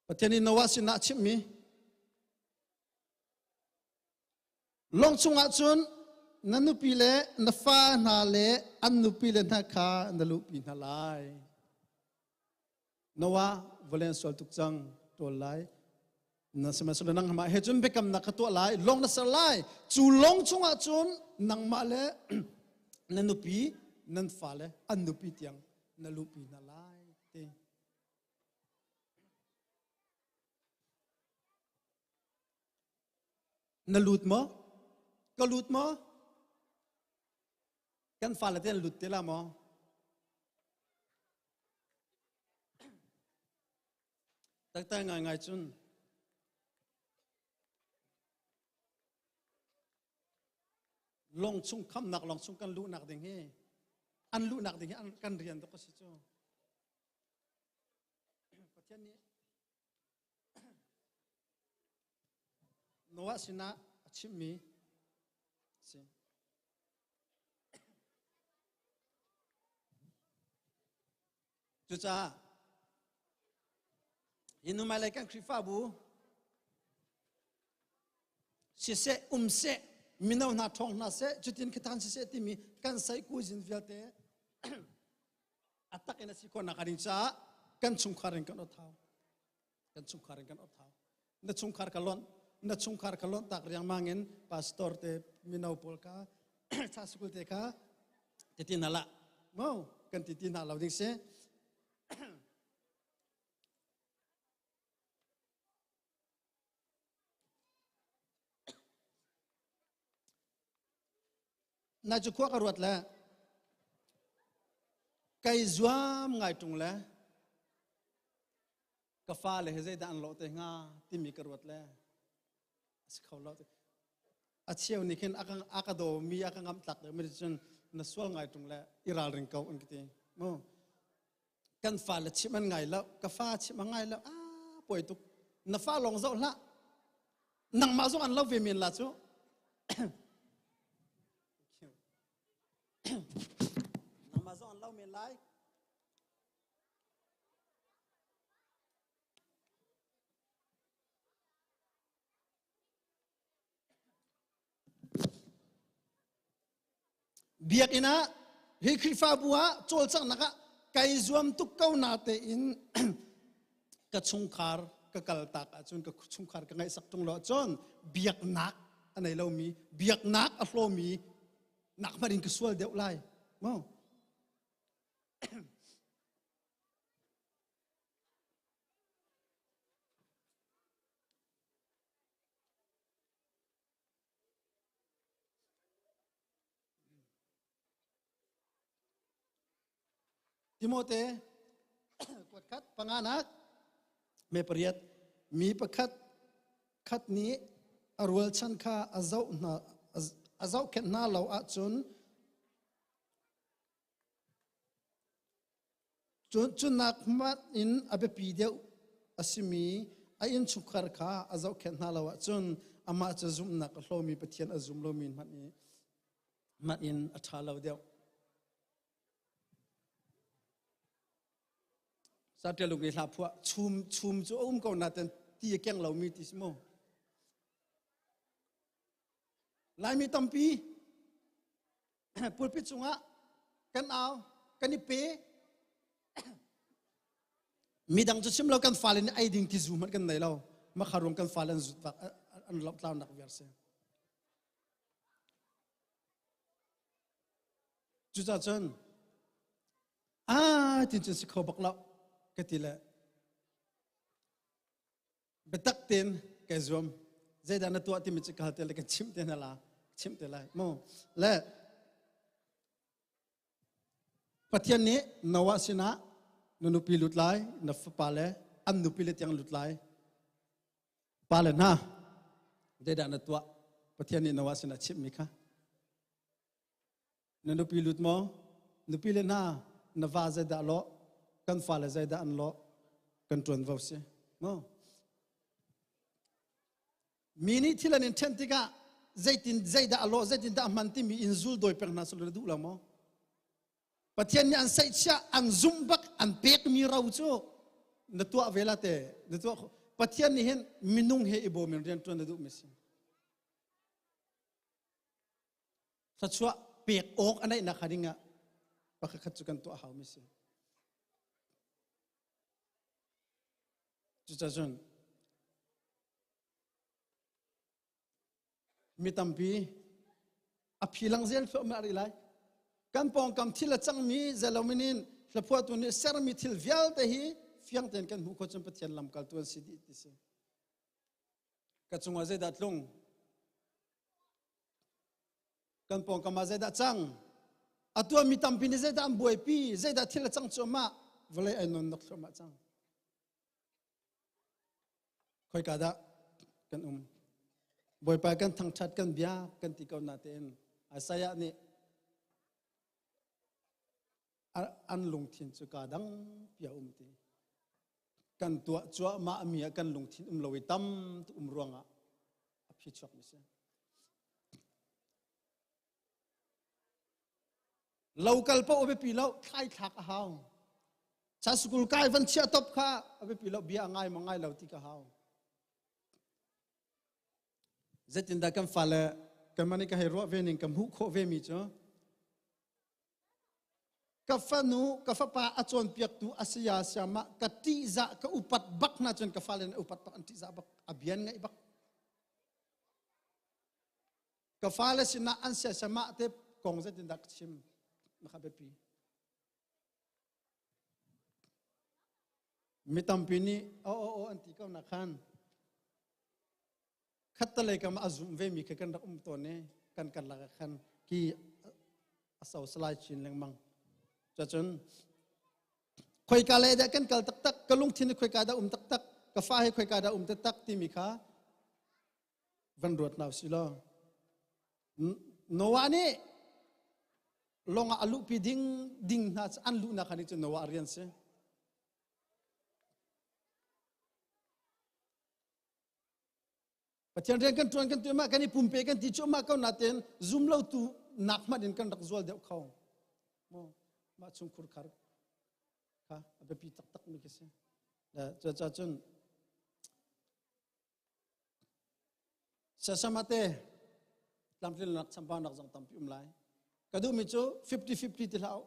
Pathian nih Noah sinah a chimhmi lawng chungah cun na nupi le na fa hna le an nupi le hna kha na luhpi hna lai. Noah vawlei an sual tuk cang ṭawl lai na sihmanhsehlaw nangmah he cun biakamnak ka tuah lai lawng na ser lai cu lawng chungah cun nangmah le na nupi nan fale an nupi tiang na luhpi hna lai ti na lut maw ka lut maw kan fale te an lut te la maw Taktak ngaingai cun lawng chung khamnak lawng chung kan luhnak ding hi an luhnak ding hi an kan rian tuk a si cu Pathian nih Noah sinah a chimmi si. Cucaah hi hnuhmailei kan Khrihfabu siseh um seh mino hna ṭhawng hna seh cutin khathan siseh timi kan saikuzin vialte a tak in a si khawhnak a ding caah kan chungkhar in kan ot hau kan chungkhar in kan ot hau na chungkhar ka lonh na chungkhar ka lonh tak riangmang in pastor te mino pawl ka cha sukul te kha titi na la mo kan titi na lo ding si na cu khua ka ruat le kai zuam ngai tung le ka fale he zeidah an lawh te hnga timi ka ruat le a si kho lo a cheu nih khin a ka daw mi a ka ngamh tlak deuh mi cun na sual ngai tung le i ralring ko an ka ti mu kan fale chim an ngai lo ka fa chim a ngai lo a poi tuk na fa lawng zoh hlah nangmah zong an lo ve men la cu nangmah zong an lo men lai Biakinn ah hi Khrihfabu ah cawlcanghnak ah kai zuam tuk ko na tein ka chungkhar ka kaltak ahcun ka chungkhar ka ngaihsak ṭung lo ahcun biaknak a nei lomi biaknak a hlawmi nak hmanh in ka sual deuh lai mu Timote kuat khat panganak me pariat mi pakhat khat nih a rualchan kha a zoh hna a zohkhenh hna lo ahcun Cun cunak hmanh in a biapi deuh a simi A innchungkhar kha a zohkhenh hna lo ahcun amah cu zumhnak a hlawmi Pathian a zum lomi hmanh i hmanh in a ṭha lo deuh. Saṭial uk nih hla phuah chum chum cu a um ko nain ti a keng lomi ti si mu. Laimi tampi pulpit cungah kan au kan i pe midang cu chim lo kan fale nih ei ding ti zu hmanh kan nei lo makha ruang kan fale an zut an lohtlaunak viar si cucah cun ah tin cun si kho bak lo ka ti le biatak tein kai zuam zeidah na tuah timi cu ka hal te le ka chimh te hna la chimh te lai mu le Pathian nih Noah sinah na nupi lut lai na fapa le an nupi le tiang lut lai pa le hna zeidah na tuah Pathian nih Noah sinah chimhmi kha Na nupi lut maw? Nupi le hna na va zeidah lawh? Kan fale zeidah an lawh? Kan ṭuanvo si. Maw? Mi nih thil an in ṭhen tikah zeitin zeidah a lawh zeitin dah a hman timi in zul dawi peng hna selaw na duh lo maw? Pathian nih an saihchiah an zumh bak an pekmi ro cu na tuah ve la te na tuah Pathian nih hin minung he i bawm in rian ṭuan na duhmi si. Thluachuah pek awk a neihnak hnga ding ah pakhat cu kan tuah hau mi si. Cucacun mi tampi a phi lang zel thluahmah rih lai. Kan pawngkam thil a cangmi zelominin hlaphuahtu nih sermi thil vialte hi fiang tein kan hmuh khawh cun Pathian lamkaltu an si dih ti si. Ka cungah zeidah tlung? Kan pawngkam ah zeidah cang? Atu ah mi tampi nih zeidah an buaipi? Zeidah thil a cang cuahmah? Vawlei ai non nok thluahmah cang. Khoika dah kan um? Bawipa kan thangṭhat kan biak kan ti ko natein Isaiah nih an lungthin cu kaa dang pia um ti. Kan tuah cuahmah mi ah kan lungthin um lo i tam tuk um ruangah a phi chuak mi si. Lo kal paoh a biapi lo, thlai thlak a hau. Cha sukul kai van chiah top kha a biapi lo, bia a ngai ma ngai lo ti ka hau. Zeitindah kan fale kan mani ka hei ruah ve ning ka hmuh khawh ve mi cu ka fanu ka fapa a cawnpiaktu a saya siamah ka ṭihzah ka upat bak hna cun ka fale nih upat bak an ṭihzah bak a bian ngaih bak ka fale sinah an sia siamah te kong zeitindah ka chim na kha biapi mi tampi nih o o o an ti ko na khan khattalei kam a zum ve mi kha kan rak um tawn i kan kan lak ah khan ki a so salai chin lengmang cacun khoika lei dah kan kal taktak ka lungthin hi khoika dah um taktak ka fa hi khoika dah um taktak timi kha van ruat hna usih law Noah nih lawng ah a luhpi ding ding hna an luhnak kha nih cun Noah rian si Pathian rian kan ṭuan kan tuah mah kan i pumpe kan ti cuahmah ko nain zum lo tu nak hmanh in kan rak zual deuh kho. Maw mah chungkhur khar kha a biapi taktak mi khi si. Cucaah cun Sasamate tlamtlinnak chambaunak zong tampi um lai. Ka duhmi cu 50-50 ti hlah u.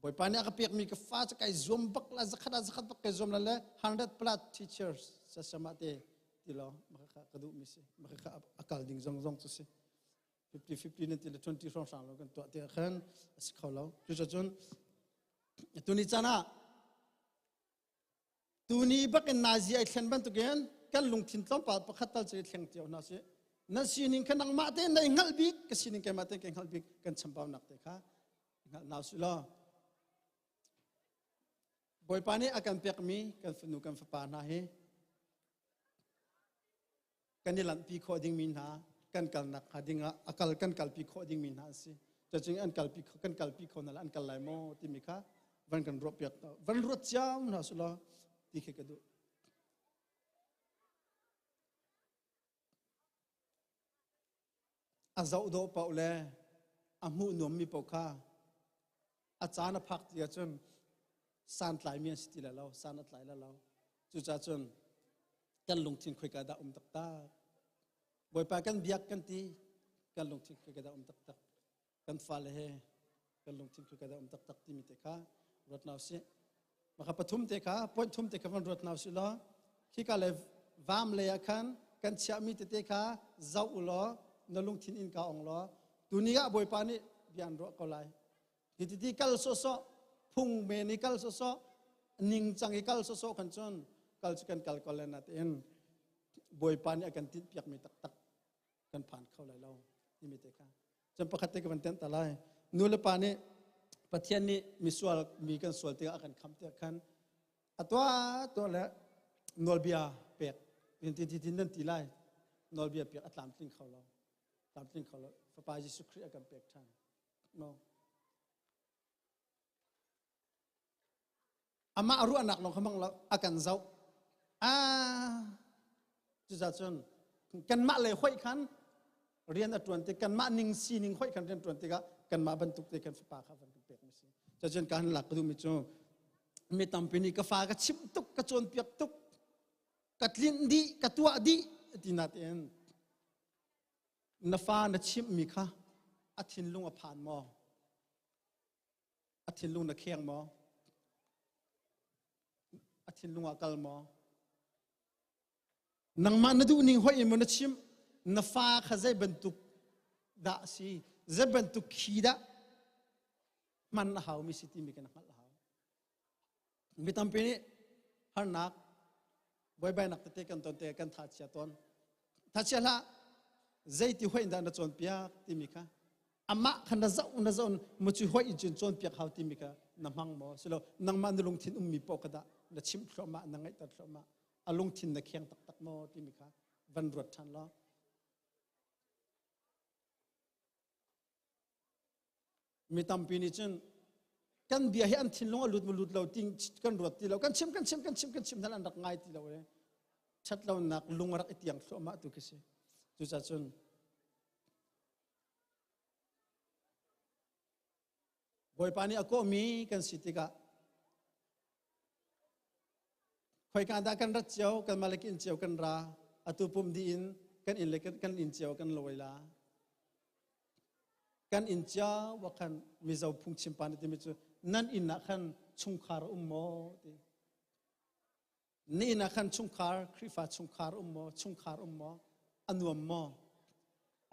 Bawipa nih a ka pekmi ka fa cu kai zuam bak la zakhat ah zakhat bak kai zuam la le 100 plus teachers sasama te ti lo maka ka duhmi si maka a kal ding zong zong cu si 50 50 nan ti le 20 hrawng hrang lo kan tuah te khan a si kho lo cucun tuni caan ah Tuni bakin nazi ai thlen bantukin kan lungthin tlawmpal pakhat tal cu i thleng cio hna sih. Na sining kha nangmah tein na i hngalh bik, ka sining keimah tein ka hngalh bik kan chambaunak te kha hngalh hna usih law. Bawipa nih a kan pekmi kan fanu kan fapa hna hi kan i lanhpi khawh dingmi hna kan kalnak hnga dingah a kal kan kalpi khawh dingmi hna an si cucun an kalpi kan kalpi kho hna an kal lai maw timi kha van kan ruah piak van ruat ciam hna sulaw ti khi ka duh. A zoh dawh paoh le a hmuh nuammi paoh kha a caan a phak ti ahcun santlaimi an si ti lai lo, san a tlai lai lo. Cucaah cun kan lungthin khoika dah um taktak? Bawipa kan biak kan ti, kan lungthin khoika dah um taktak? Kan fale he kan lungthin khoika dah um taktak timi te kha ruat hna usih. Maka pathum te kha, point thum te kha van ruat hna usih law, khika le vam lei ah khan kan chiahmi tete kha zoh u law, na lungthin in ka ong law, tuni ah Bawipa nih bia an ruah ko lai. Hi titi kal sawsawh, phung men i kal sawsawh, ningcang i kal sawsawh khan cun kal cu kan kal ko le natein Bawipa nih a kan tinhpiakmi taktak kan phan kho lai lo timi te kha. Cun pakhat te ka van tenh ta lai. Nu le pa nih Pathian nih misual mi kan sual tikah a kan kham tiah khan a tuah tuah le nawlbia pek ti ti ti nan ti lai nawlbia pek a tlamtling kho lo tlamtling kho lo fapa Jesuh Khrih a kan pek ṭhan no amah ruahnak lawng kha hmang lo a kan zoh ah cucaah cun kanmah lei hoih khan rian a ṭuan tik kanmah ning sining hoih khan rian ṭuan tikah kanmah bantuk te kan fapa kha van kan pek mi si cucun kan lak ka duhmi cu mi tampi nih ka fa ka chimh tuk ka cawnpiak tuk ka tlinh dih ka tuah dih ti natein na fa na chimhmi kha a thinlung a phan maw A thinlung na kheng maw? A thinlung ah kal maw? Nangmah na duh ning hoih in maw na chim? Na fa kha zei bantuk dah si? Zei bantuk khi dah hman a haumi si timi kan hngalh a hau. Mi tampi nih harnak buaibainak tete kan ton te kan tha chia tawn. Tha chia hlah zeiti hoih in dah na cawnpiak timi kha amah kha na zoh na zoh mu cu hoih in cun cawnpiak hau timi kha na hmang maw silo nangmah na lungthin ummi paoh kha dah na chimh thluahmah na ngaihter thluahmah a lungthin na kheng taktak maw timi kha van ruat ṭhan law Mi tampi nih cun kan bia hi an thinlung a lut mu lut lo ti kan ruat ti lo kan chim kan chim kan chim kan chim hna an rak ngai ti lo le ṭhat lonak lung a rak i tiang thluahmah tu khi si cucaah cun Bawipa nih a kawhmi kan si tikah khoika dah kan rat cio kan mah le inn cio kan ra atu pum dih in kan inn le kan inn cio kan lawi la Kan inn cio ah khan Mizo phungchim pa nih timi cu nan inn ah khan chungkhar um maw ti. Na inn ah khan chungkhar, Khrihfa chungkhar um maw, chungkhar um maw, a nuam maw?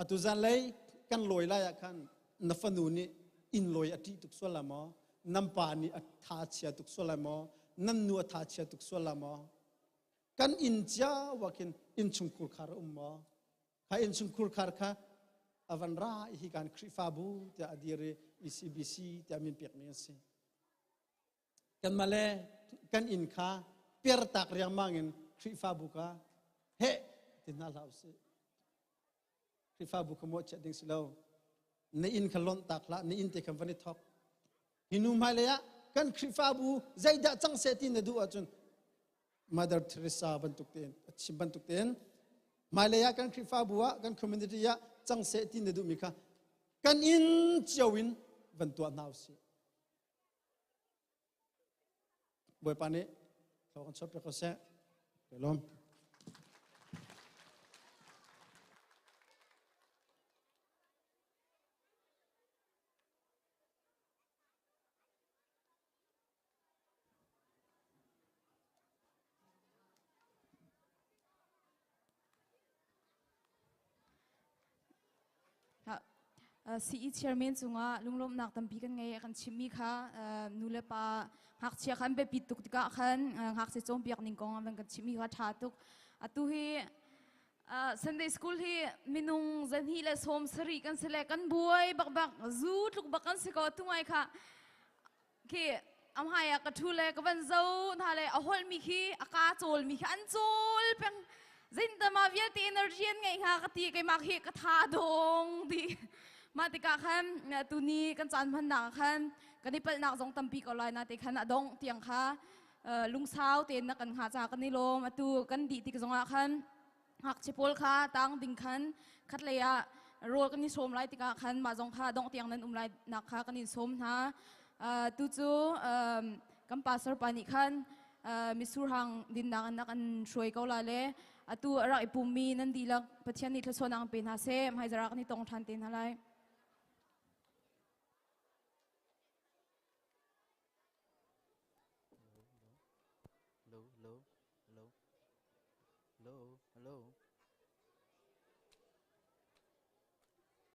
Atu zanlei kan lawi lai ah khan na fanu nih inn lawi a ṭih tuk sual la maw? Nan pa nih a tha chia tuk sual lai maw? Nan nu a tha chia tuk sual la maw? Kan inn cio ah khin innchungkhur khar a um maw? Kha innchungkhur khar kha a van ra i hi kan Khrihfabu tiah a dir i ECBC tiah min pekmi an si. Kanmah le kan inn kha pertak riangmang in Khrihfabu kha heh ti hna hlah usih. Khrihfabu kha mawhchiat ding si lo. Na inn kha lonh tak hlah, na inn te khan van i thok. Hi nu hmailei ah kan Khrihfabu zeidah cang seh ti na duh ahcun Mother Teresa bantuk tein a chim bantuk tein hmailei ah kan Khrihfabu ah kan community ah cang seh ti na duhmi kha kan inn cio in van tuah hna usih. Bawipa nih thlaw kan chuah piak ko seh. Ka lawm. CE chairman cungah lunglawmhnak tampi kan ngei kan chimmi kha nu le pa ngakchia khan biapi tuk tikah khan ngakchia cawnpiak ning kong an kan chimmi kha ṭha tuk atu hi Sunday school hi minung zahnih le sawm sarih kan si le kan buai bak bak zu tluk bak kan si ko tu ngai kha khi am hai ah ka thu le ka van zo hna le a holh mi khi a ka cawl mi khi an cawl peng zintama vialte energy an ngeih hnga ka ti keimah khi ka tha dong ti mah tikah khan tuni kan caan hmannak khan kan i palhnak zong tampi ko lai na te khan a dong tiang kha lungsau tein na kan hnga ca kan i lawm atu kan dih tik zongah khan ngakchia pawl kha tang ding khan khat lei ah. Rawl kan i sawm lai tikah khan mah zong kha dongh tiang nan um lai nak kha kan in sawm hna. Tu cu kan pastor pa nih khan mitsur hang dinnak in a kan hruai ko la le atu a rak i pummi nan dihlak Pathian nih thluachuahnak pe hna seh. Hmaizarh ah kan i tong ṭhan te hna lai.